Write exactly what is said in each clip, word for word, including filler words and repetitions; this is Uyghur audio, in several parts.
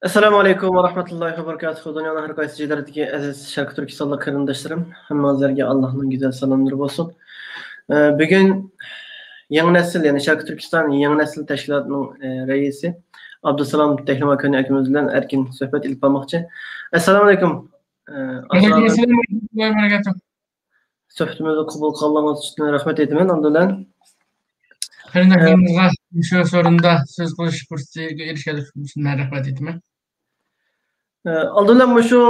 ئەسسالامۇ ئەلەيكۇم ۋە رەھمەتۇللاھى ۋە بەرىكاتۇھۇ. دۇنيانىڭ ھەر قايسى جايلىرىدىكى ئەزىز شەرقىي تۈركىستانلىق قېرىنداشلىرىم، ھەممىڭىزلەرگە ئاللاھنىڭ گۈزەل سالاملىرى بولسۇن. ئە، بۈگۈن يېڭى نەسىل، يەنى شەرقىي تۈركىستان يېڭى نەسىل تەشكىلاتىنىڭ، ئە، رەئىسى ئابدۇسالام تەكلىماكان ئاكىمىز بىلەن ئەركىن سۆھبەت ئېلىپ بارماقچى. ئەسسالامۇ ئەلەيكۇم. ئە، ۋەئەلەيكۇم ئەسسالام ۋە رەھمەتۇللاھى ۋە بەرىكاتۇھۇ. سۆھبىتىمىزنى قوبۇل قىلغانلىقىڭىز ئۈچۈن رەھمەت ئېيتىمەن ئالدى بىلەن. قېرىنداشلىرىمىزغا مۇشۇ سورۇندا سۆز قىلىش پۇرسىتىگە ئېرىشكەنلىكى ئۈچۈن رەھمەت ئېيتىمەن. ئە، ئالدى بىلەن مۇشۇ،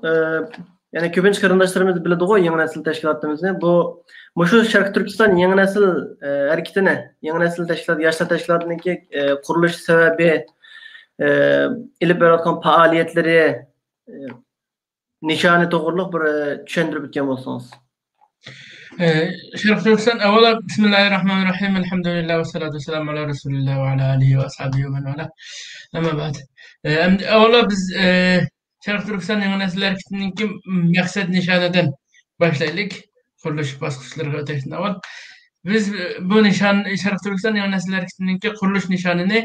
ئە، يەنى كۆپىنچە قېرىنداشلىرىمىز بىلىدىغۇ يېڭى نەسىل تەشكىلاتىمىزنى. بۇ، مۇشۇ شەرقىي تۈركىستان يېڭى نەسىل، ئە، ھەرىكىتىنى، يېڭى نەسىل تەشكىلات، ياشلار تەشكىلاتىنىڭكى، ئە، قۇرۇلۇش سەۋەبى، ئە، ئېلىپ بېرىۋاتقان پائالىيەتلىرى، ئە، نىشانى توغرۇلۇق بىر، ئە، چۈشەندۈرۈپ ئۆتكەن بولسىڭىز. ئە، شەرقىي تۈركىستان، ئەۋۋەلا، بىسمىللاھىررەھمانىررەھىم، ئەلھەمدۇلىللاھ، ۋەسسالاتۇ ۋەسسالامۇ ئەلا رەسۇلىللاھ ۋە ئەلا ئالىھى ۋە ئەسھابىھى ۋە مەن ۋالا. ئەمما بەئد. ئە، ئەمدى ئەۋۋەلا بىز، ئە، شەرقىي تۈركىستان يېڭى نەسىل ھەرىكىتىنىڭكى مەقسەت نىشانىدىن باشلايلى. قۇرۇلۇش باسقۇچلىرىغا ئۆتەشتىن ئاۋۋال. بىز، ئە، بۇ نىشان، شەرقىي تۈركىستان يېڭى نەسىل ھەرىكىتىنىڭكى قۇرۇلۇش نىشانىنى،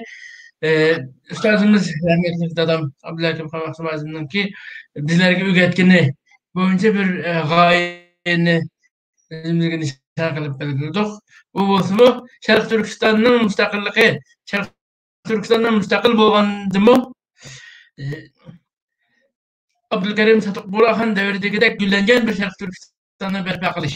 ئە، ئۇستازىمىز، رەھمەتلىك دادام ئابدۇلھەكىم خان مەخسۇم ئازىمنىڭكى بىزلەرگە ئۆگەتكىنى بويىچە بىر، ئە، غايىنى ئۆزىمىزگە نىشان قىلىپ بەلگىلىدۇق. ئۇ بولسىمۇ شەرقىي تۈركىستاننىڭ مۇستەقىللىقى، شەرقىي تۈركىستاننىڭ مۇستەقىل بولغاندىمۇ، ئابدۇلكەرىم سادىق بۇغراخان دەۋرىدىكىدەك گۈللەنگەن بىر شەرقىي تۈركىستاننى بەرپا قىلىش.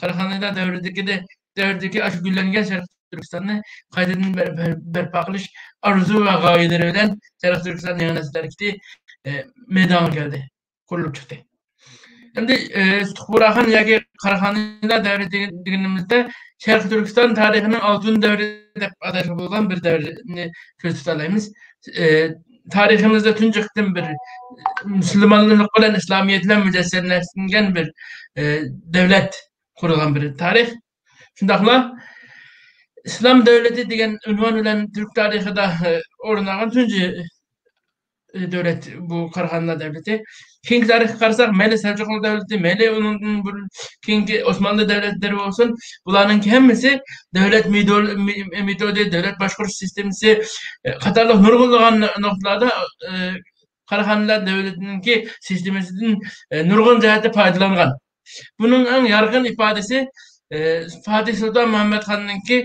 قاراخانىيلار دەۋرىدىكىدە، دەۋرىدىكى ئاشۇ گۈللەنگەن شەرقىي تۈركىستاننى قايتىدىن بەر-، بەر-، بەرپا قىلىش ئارزۇ ۋە غايىلىرى بىلەن شەرقىي تۈركىستان يېڭى نەسىل ھەرىكىتى، ئە، مەيدانغا كەلدى. قۇرۇلۇپ چىقتى. ئەمدى، ئە، سادىق بۇغراخان ياكى قاراخانىيلار دەۋرى دېگەن-، دېگىنىمىزدە شەرقىي تۈركىستان تارىخىنىڭ ئالتۇن دەۋرى دەپ ئاتاشقا بولىدىغان بىر دەۋرنى كۆزدە تۇتالايمىز. ئە، تارىخىمىزدا تۇنجى قېتىم بىر مۇسۇلمانلىق بىلەن ئىسلامىيەت بىلەن مۇجەسسەملەشتۈرۈلگەن بىر، ئە، دۆلەت قۇرۇلغان بىر تارىخ. شۇنداقلا ئىسلام دۆلىتى دېگەن ئۇنۋان بىلەن تۈرك تارىخىدا، ئە، ئورۇن ئالغان تۇنجى، ئە، دۆلەت بۇ قاراخانىيلار دەۋلىتى. كېيىنكى تارىخقا قارىساق، مەيلى سەلجۇقلار دەۋلىتى، مەيلى ئۇنىڭدىن بۇرۇن كېيىنكى ئوسمانلى دەۋلەتلىرى بولسۇن، بۇلارنىڭكى ھەممىسى دۆلەت مېدول-، مې-، مېتودى، دۆلەت باشقۇرۇش سىستېمىسى، ئە، قاتارلىق نۇرغۇنلىغان نۇقتىلاردا، ئە، قاراخانىيلار دۆلىتىنىڭكى سىستېمىسىدىن، ئە، نۇرغۇن جەھەتتە پايدىلانغان. بۇنىڭ ئەڭ يارقىن ئىپادىسى، ئە، فاتىھ سۇلتان مۇھەممەد خاننىڭكى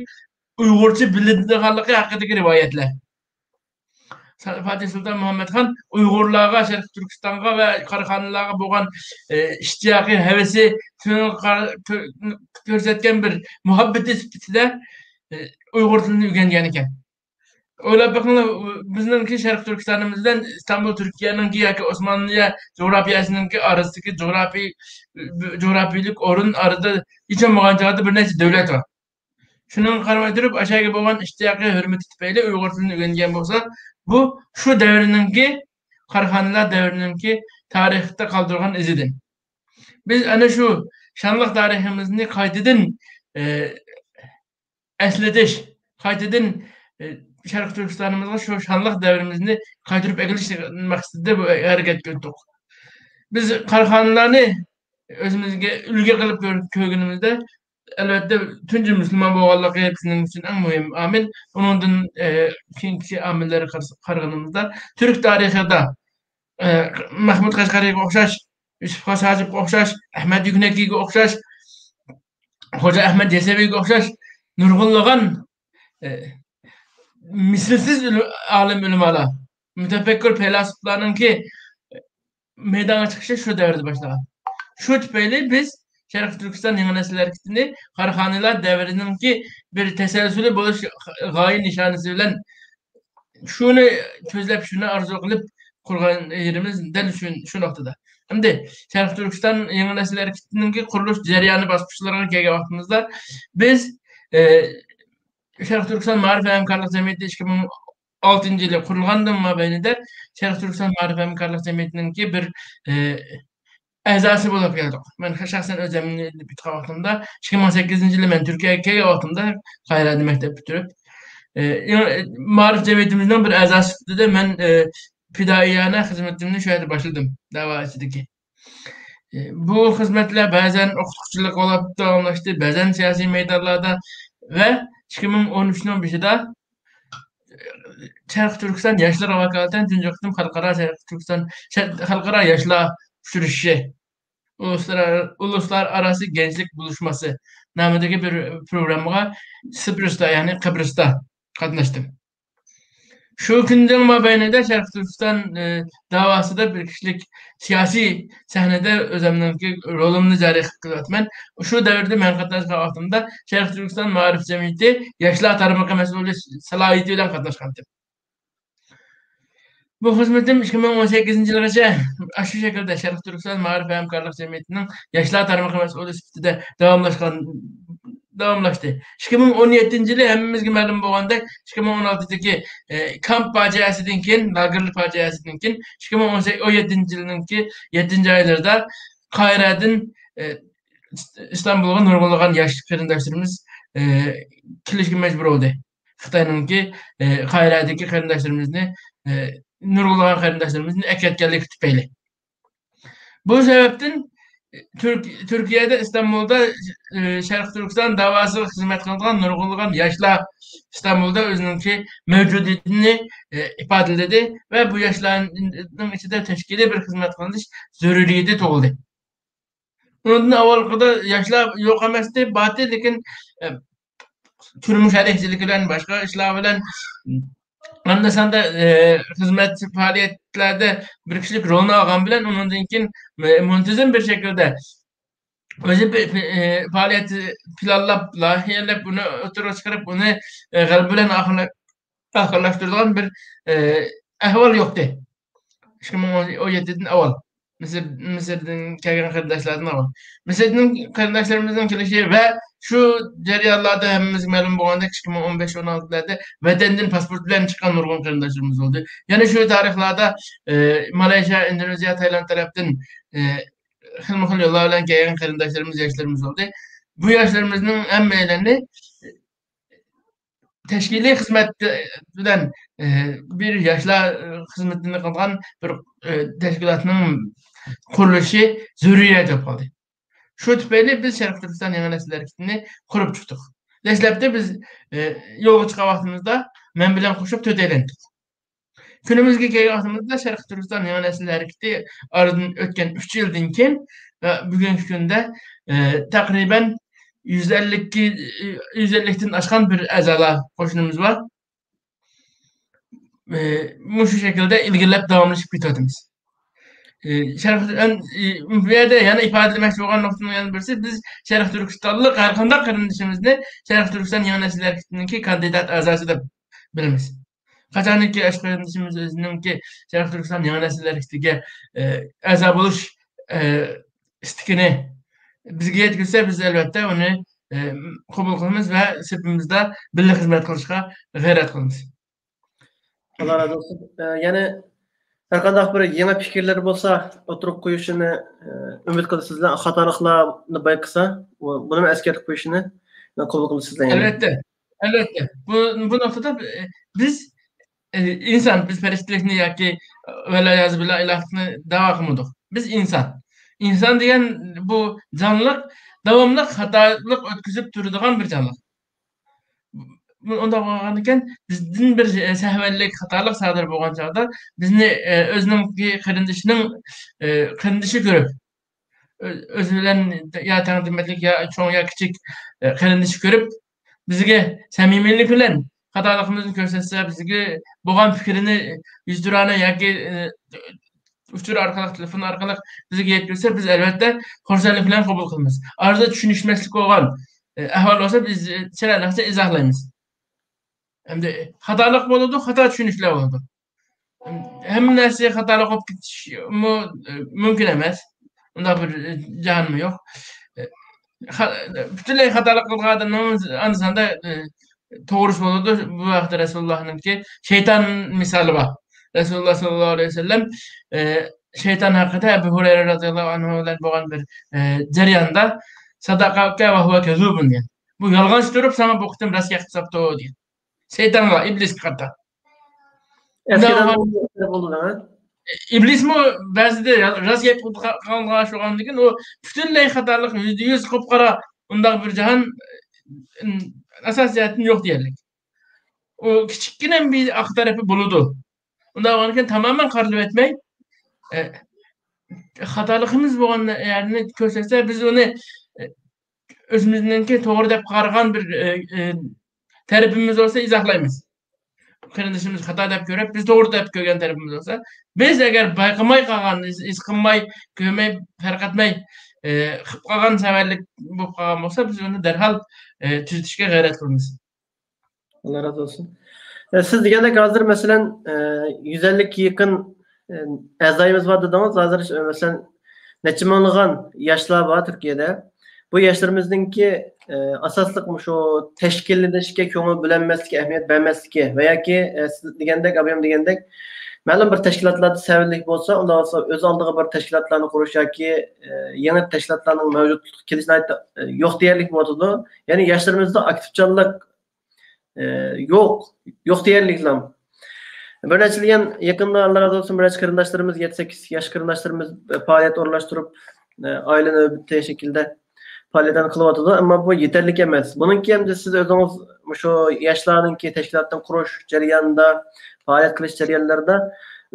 ئۇيغۇرچە بىلىدىغانلىقى ھەققىدىكى رىۋايەتلەر. فاتىھ سۇلتان مۇھەممەد خان ئۇيغۇرلارغا، شەرقىي تۈركىستانغا ۋە قاراخانىيلارغا بولغان، ئە، ئىشتىياقى، ھەۋىسى، شۇنىڭغا قار-، كۆ-، كۆرسەتكەن بىر مۇھەببىتى سۈپىتىدە، ئە، ئۇيغۇر تىلىنى ئۆگەنگەن ئىكەن. ئويلاپ بېقىڭلار، بىزنىڭكى شەرقىي تۈركىستانىمىز بىلەن ئىستانبۇل تۈركىيەنىڭكى ياكى ئوسمانلىيە جۇغراپىيەسىنىڭكى ئارىسىدىكى جۇغراپىي-، جۇغراپىيلىك ئورۇن ئارىدا ھېچ بولمىغان چاغدا بىر نەچچە دۆلەت بار. شۇنىڭغا قارىماي تۇرۇپ، ئاشۇ يەرگە بولغان ئىشتىياقى، ھۆرمىتى تۈپەيلى ئۇيغۇر تىلىنى ئۆگەنگەن بولسا، بۇ شۇ دەۋرنىڭكى، قاراخانىيلار دەۋرىنىڭكى تارىختا قالدۇرغان ئىزىدىن. بىز ئەنە شۇ شانلىق تارىخىمىزنى قايتىدىن، ئە، ئەسلىتىش، قايتىدىن، ئە، شەرقىي تۈركىستانىمىزغا شۇ شانلىق دەۋرىمىزنى قايتۇرۇپ ئەكېلىش مەقسىتىدە بۇ ھەرىكەتكە ئۆتتۇق. بىز قاراخانىيلارنى ئۆزىمىزگە ئۈلگە قىلىپ كۆر-، كۆرگىنىمىزدە، ئەلۋەتتە، تۇنجى مۇسۇلمان بولغانلىقى بىزنىڭ ئۈچۈن ئەڭ مۇھىم ئامىل. ئۇنىڭدىن، ئە، كېيىنكى ئامىللەرگە قارىسا-، قارىغىنىمىزدا، تۈرك تارىخىدا، ئە، مەھمۇد قەشقەرىگە ئوخشاش، يۈسۈپ خاس ھاجىپقا ئوخشاش، ئەھمەد يۈكنەكىگە ئوخشاش، خوجا ئەھمەد يەسەۋىگە ئوخشاش نۇرغۇنلىغان، ئە، مىسلىسىز ئۆلۈ-، ئالىم ئۆلىمالار، مۇتەپەككۇر پەيلاسوپلارنىڭكى مەيدانغا چىقىشى شۇ دەۋردە باشلىغان. شۇ تۈپەيلى بىز شەرقىي تۈركىستان يېڭى نەسىل ھەرىكىتىنى قاراخانىيلار دەۋرىنىڭكى بىر تەسەلسۇلى بولۇش غايە نىشانىسى بىلەن شۇنى كۆزلەپ، شۇنى ئارزۇ قىلىپ قۇرغان يېرىمىز دەل شۇ، شۇ نۇقتىدا. ئەمدى شەرقىي تۈركىستان يېڭى نەسىل ھەرىكىتىنىڭكى قۇرۇلۇش جەريانى باسقۇچلىرىغا كەلگەن ۋاقتىمىزدا، بىز، ئە، شەرقىي تۈركىستان مائارىپ ھەمكارلىق جەمئىيىتى ئىككى مىڭ ئالتىنچى يىلى قۇرۇلغاندىن مابەينىدە شەرقىي تۈركىستان مائارىپ ھەمكارلىق جەمئىيىتىنىڭكى بىر، ئە، ئەزاسى بولۇپ كەلدۇق. مەن شەخسەن ئۆزۈمنى ئېلىپ ئېيتقان ۋاقتىمدا، ئىككى مىڭ سەككىزىنچى يىلى مەن تۈركىيەگە كەلگەن ۋاقتىمدا، قاھىرەدە مەكتەپ پۈتتۈرۈپ، ئە، يېڭى، ئە، مائارىپ جەمئىيىتىمىزنىڭ بىر ئەزاسى سۈپىتىدە مەن، ئە، پىدائىيانە خىزمىتىمنى شۇ يەردە باشلىدىم، دەۋا ئىچىدىكى. ئە، بۇ خىزمەتلەر بەزەن ئوقۇتقۇچىلىق بولۇپ داۋاملاشتى، بەزەن سىياسىي مەيدانلاردا ۋە ئىككى مىڭ ئون ئۈچنىڭ بېشىدا، شەرقىي تۈركىستان ياشلىرىغا ۋاكالىتەن تۇنجى قېتىم خەلقئارا شەرقىي تۈركىستان، شەر-، خەلقئارا ياشلار ئۇچرىشىشى، ئۇلۇسلار، ئۇلۇسلار ئاراسى گەنچلىك بۇلۇشماسى نامىدىكى بىر پروگراممىغا سىبرىستا، يەنى قەبرىستا قاتناشتىم. شۇ كۈننىڭ مابەينىدە شەرقىي تۈركىستان، ئى، داۋاسىدا بىر كىشىلىك سىياسىي سەھنىدە ئۆزۈمنىڭكى رولۇمنى جارى قىلىۋاتىمەن. شۇ دەۋردە مەن قاتناشقان ۋاقتىمدا شەرقىي تۈركىستان مائارىپ جەمئىيىتى ياشلار تارمىقى مەسئۇلى سالاھىيىتى بىلەن قاتناشقانتىم. بۇ خىزمىتىم ئىككى مىڭ ئون سەككىزىنچى يىلغىچە ئاشۇ شەكىلدە شەرقىي تۈركىستان مائارىپ ھەمكارلىق جەمئىيىتىنىڭ ياشلار تارمىقى مەسئۇلى سۈپىتىدە داۋاملاشقان، داۋاملاشتى. ئىككى مىڭ ئون يەتتىنچى يىلى ھەممىمىزگە مەلۇم بولغاندەك، ئىككى مىڭ ئون ئالتىدىكى، ئە، كامپ پاجىئەسىدىن كېيىن، لاگېرلار پاجىئەسىدىن كېيىن، ئىككى مىڭ ئون يەتتىنچى يىلنىڭكى يەتتىنچى ئايلىرىدا قاھىرەدىن، ئە، ئىستانبۇلغا نۇرغۇنلىغان ياش قېرىنداشلىرىمىز، ئە، كېلىشكە مەجبۇر بولدى. خىتاينىڭكى، ئى، قاھىرەدىكى قېرىنداشلىرىمىزنى، ئى، نۇرغۇنلىغان قېرىنداشلىرىمىزنى ئەكەتكەنلىكى تۈپەيلى. بۇ سەۋەبتىن تۈرك-، تۈركىيەدە، ئىستانبۇلدا، ئى، شەرقىي تۈركىستان داۋاسىغا خىزمەت قىلىدىغان نۇرغۇنلىغان ياشلار ئىستانبۇلدا ئۆزىنىڭكى مەۋجۇدىيىتىنى، ئى، ئىپادىلىدى ۋە بۇ ياشلارنىڭ ئىچىدە تەشكىلىي بىر خىزمەت قىلىش زۆرۈرىيىتى تۇغۇلدى. ئۇنىڭدىن ئاۋۋالقىدا ياشلار يوق ئەمەستى، بارتى، لېكىن، ئە، تۈرمە شەرەيلىكى بىلەن، باشقا ئىشلار بىلەن، ئاندا-ساندا، ئە، خىزمەت پائالىيەتلەردە بىر كىشىلىك رولنى ئالغان بىلەن، ئۇنىڭدىن كېيىن، ئە، مۇنتىزىم بىر شەكىلدە ئۆزى بى-، بى-، ئە، پائالىيەت پىلانلاپ، لايىھەلەپ، ئۇنى ئوتتۇرىغا چىقىرىپ، ئۇنى، ئە، غەلىبە بىلەن ئاخىرلا-، ئاخىرلاشتۇرىدىغان بىر، ئە، ئەھۋال يوقتى. ئىككى مىڭ ئون يەتتىدىن ئاۋۋال. مىسىر، مىسىردىن كەلگەن قېرىنداشلاردىن ئاۋۋال. مىسىردىن قېرىنداشلىرىمىزنىڭ كېلىشى ۋە شۇ جەريانلاردا ھەممىمىزگە مەلۇم بولغاندەك، ئىككى مىڭ ئون بەش، ئون ئالتىلاردا ۋەتەندىن پاسپورت بىلەن چىققان نۇرغۇن قېرىنداشلىرىمىز بولدى. يەنە شۇ تارىخلاردا، ئى، مالايشىيا، ئىندونېزىيە، تايلاند تەرەپتىن، ئى، خىلمۇ خىل يوللار بىلەن كەلگەن قېرىنداشلىرىمىز، ياشلىرىمىز بولدى. بۇ ياشلىرىمىزنىڭ ھەممەيلەننى تەشكىلىي خىزمەت بىلەن، ئى، بىر ياشلار، ئى، خىزمىتىنى قىلغان بىر، ئى، تەشكىلاتنىڭ قۇرۇلۇشى زۆرۈرىيەت بولۇپ قالدى. شۇ تۈپەيلى بىز شەرقىي تۈركىستان يېڭى نەسىل ھەرىكىتىنى قۇرۇپ چىقتۇق. دەسلەپتە بىز، ئى، يولغا چىققان ۋاقتىمىزدا مەن بىلەن قوشۇپ تۆتەيلەن ئىدۇق. كۈنىمىزگە كەلگەن ۋاقتىمىزدا شەرقىي تۈركىستان يېڭى نەسىل ھەرىكىتى ئارىدىن ئۆتكەن ئۈچ يىلدىن كېيىن ۋە بۈگۈنكى كۈندە، ئى، تەقرىبەن يۈز ئەللىككە، يۈز ئەللىكتىن ئاشقان بىر ئەزالار قوشۇنىمىز بار. ئى، مۇشۇ شەكىلدە ئىلگىرىلەپ داۋاملىشىپ كېتىۋاتىمىز. ئى، شەرق-، ئەن-، ئى، بۇ يەردە يەنە ئىپادىلىمەكچى بولغان نۇقتىنىڭ يەنە بىرسى، بىز شەرقىي تۈركىستانلىق ھەر قانداق قېرىندىشىمىزنى شەرقىي تۈركىستان يېڭى نەسىل ھەرىكىتىنىڭكى كاندىدات ئەزاسى دەپ بىلىمىز. قاچانكى ئاشۇ قېرىندىشىمىز ئۆزىنىڭكى شەرقىي تۈركىستان يېڭى نەسىل ھەرىكىتىگە، ئى، ئەزا بولۇش، ئى، ئىستىكىنى بىزگە يەتكۈزسە، بىز ئەلۋەتتە ئۇنى، ئى، قوبۇل قىلىمىز ۋە سېپىمىزدا بىللە خىزمەت قىلىشقا غەيرەت قىلىمىز. ئاللا رازى بولسۇن. ئى، يەنە ھەر قانداق بىر يېڭى پىكىرلىرى بولسا، ئوتتۇرىغا قويۇشىنى، ئى، ئۈمىد قىلىسىز، خاتالىقلارنى بايقىسا، بۇ-، بۇنىمۇ ئەسكەرتىپ قويۇشىنى قوبۇل قىلىسىز يەنە. ئەلۋەتتە، ئەلۋەتتە. بۇ، بۇ نۇقتىدا، ئى، بىز، ئى، ئىنسان، بىز پەرىشتىلىكنى ياكى، ۋەلىيازۇبىللا، ئىلاھلىقنى دەۋا قىلمىدۇق. بىز ئىنسان. ئىنسان دېگەن بۇ جانلىق، داۋاملىق خاتالىق ئۆتكۈزۈپ تۇرىدىغان بىر جانلىق. ئۇنداق بولغاندىكىن، بىزدىن بىر سەھۋەنلىك، خاتالىق سادىر بولغان چاغدا، بىزنى، ئە، ئۆزىنىڭكى قېرىندىشىنىڭ، ئە، قېرىندىشى كۆرۈپ، ئۆ-، ئۆزى بىلەن يا تەڭ دېمەكلىك، يا چوڭ، يا كىچىك، ئە، قېرىندىشى كۆرۈپ، بىزگە سەمىمىيلىك بىلەن خاتالىقىمىزنى كۆرسەتسە، بىزگە بولغان پىكرىنى يۈزتۇرانە ياكى، ئە، ئۇچۇر ئارقىلىق، تېلېفون ئارقىلىق بىزگە يەتكۈزسە، بىز ئەلۋەتتە خۇرسەنلىك بىلەن قوبۇل قىلىمىز. ئارىدا چۈشىنىشمەسلىك بولغان، ئە، ئەھۋال بولسا، بىز، ئە، چىرايلىقچە ئىزاھلايمىز. ئەمدى خاتالىق بولىدۇ، خاتا چۈشىنىشلەر بولىدۇ. ھەممە نەرسە خاتالىق بولۇپ كېتىشمۇ، ئە، مۇمكىن ئەمەس. ئۇنداق بىر، ئە، جاھانمۇ يوق. ئە، خا-، پۈتۈنلەي خاتالىق قىلغان ئادەمنىڭ ئاندا-ساندا، ئە، توغرىسى بولىدۇ. بۇ ھەقتە رەسۇلۇللاھنىڭكى شەيتان مىسالى بار. رەسۇلۇللاھ ساللاللاھۇ ئەلەيھى ۋەسەللەم، ئە، شەيتان ھەققىدە ئەبۇ ھۇرەيرە رازىياللاھۇ ئەنھۇ بىلەن بولغان بىر، ئە، جەرياندا، سەدەقەكە ۋە ھۇۋە كەزۇبۇن دېگەن. بۇ يالغانچى تۇرۇپ، ساڭا بۇ قېتىم راست گەپ قىلىپتۇ دېگەن. شەيتانغا، ئىبلىسكە قارىتا. ئەسكەردە بولىدۇ، ھە؟ ئىبلىسمۇ بەزىدە راست گەپ قىلىدىغانغا ئوخشىغاندىكىن، ئۇ پۈتۈنلەي خاتالىق، يۈزدە يۈز قۇپقارا ئۇنداق بىر جاھان، ئاساسىي جەھەتتىن يوق دېيەرلىك. ئۇ كىچىككىنە بىر ئاق تەرىپى بولىدۇ. ئۇنداق بولغاندىكىن تامامەن قارىلىۋەتمەي، ئە، خاتالىقىمىز بولغان يەرنى كۆرسەتسە، بىز ئۇنى، ئە، ئۆزىمىزنىڭكى توغرا دەپ قارىغان بىر، ئە، ئە، تەرىپىمىز بولسا ئىزاھلايمىز. قېرىندىشىمىز خاتا دەپ كۆرۈپ، بىز توغرا دەپ كۆرگەن تەرىپىمىز بولسا، بىز ئەگەر بايقىماي قالغان، ھېس، ھېس قىلماي، كۆرمەي، پەرق ئەتمەي، ئە، قىلىپ قالغان سەۋەنلىك بولۇپ قالغان بولسا، بىز ئۇنى دەرھال، ئە، تۈزىتىشكە غەيرەت قىلىمىز. ئاللا رازى بولسۇن. ئە، سىز دېگەندەك ھازىر مەسىلەن، ئە، يۈز ئەللىككە يېقىن، ئە، ئەزايىمىز بار دېدىڭىز. ھازىر، ئە، مەسىلەن، نەچچە مىڭلىغان ياشلار بار تۈركىيەدە. بۇ ياشلىرىمىزنىڭكى، ئە، ئاساسلىق مۇشۇ تەشكىللىنىشكە كۆڭۈل بۆلەلمەسلىكى، ئەھمىيەت بەرمەسلىكى ۋە ياكى، ئە، سىز دېگەندەك، ئابايام دېگەندەك، مەلۇم بىر تەشكىلاتلاردا سەۋەنلىك بولسا، ئۇنداق بولسا ئۆز ئالدىغا بىر تەشكىلاتلارنى قۇرۇش ياكى، ئە، يېڭى تەشكىلاتلارنىڭ مەۋجۇتلۇقى كېلىش ناھايىتى، ئە، يوق دېيەرلىك بولۇۋاتىدۇ. يەنى ياشلىرىمىزدا ئاكتىپچانلىق ئى، يوق، يوق دېيەرلىكلا. بىر نەچچىلىگەن يېقىندا، ئاللا رازى بولسۇن، بىر نەچچە قېرىنداشلىرىمىز، يەتتە سەككىز ياش قېرىنداشلىرىمىز پائالىيەت ئورۇنلاشتۇرۇپ، ئى، ئائىلە نۆۋىتى شەكلىدە پائالىيەتلەرنى قىلىۋاتىدۇ. ئەمما بۇ يېتەرلىك ئەمەس. بۇنىڭكى ئەمدى سىز ئۆزىڭىز مۇشۇ ياشلارنىڭكى تەشكىلاتنى قۇرۇش جەريانىدا، پائالىيەت قىلىش جەريانلىرىدا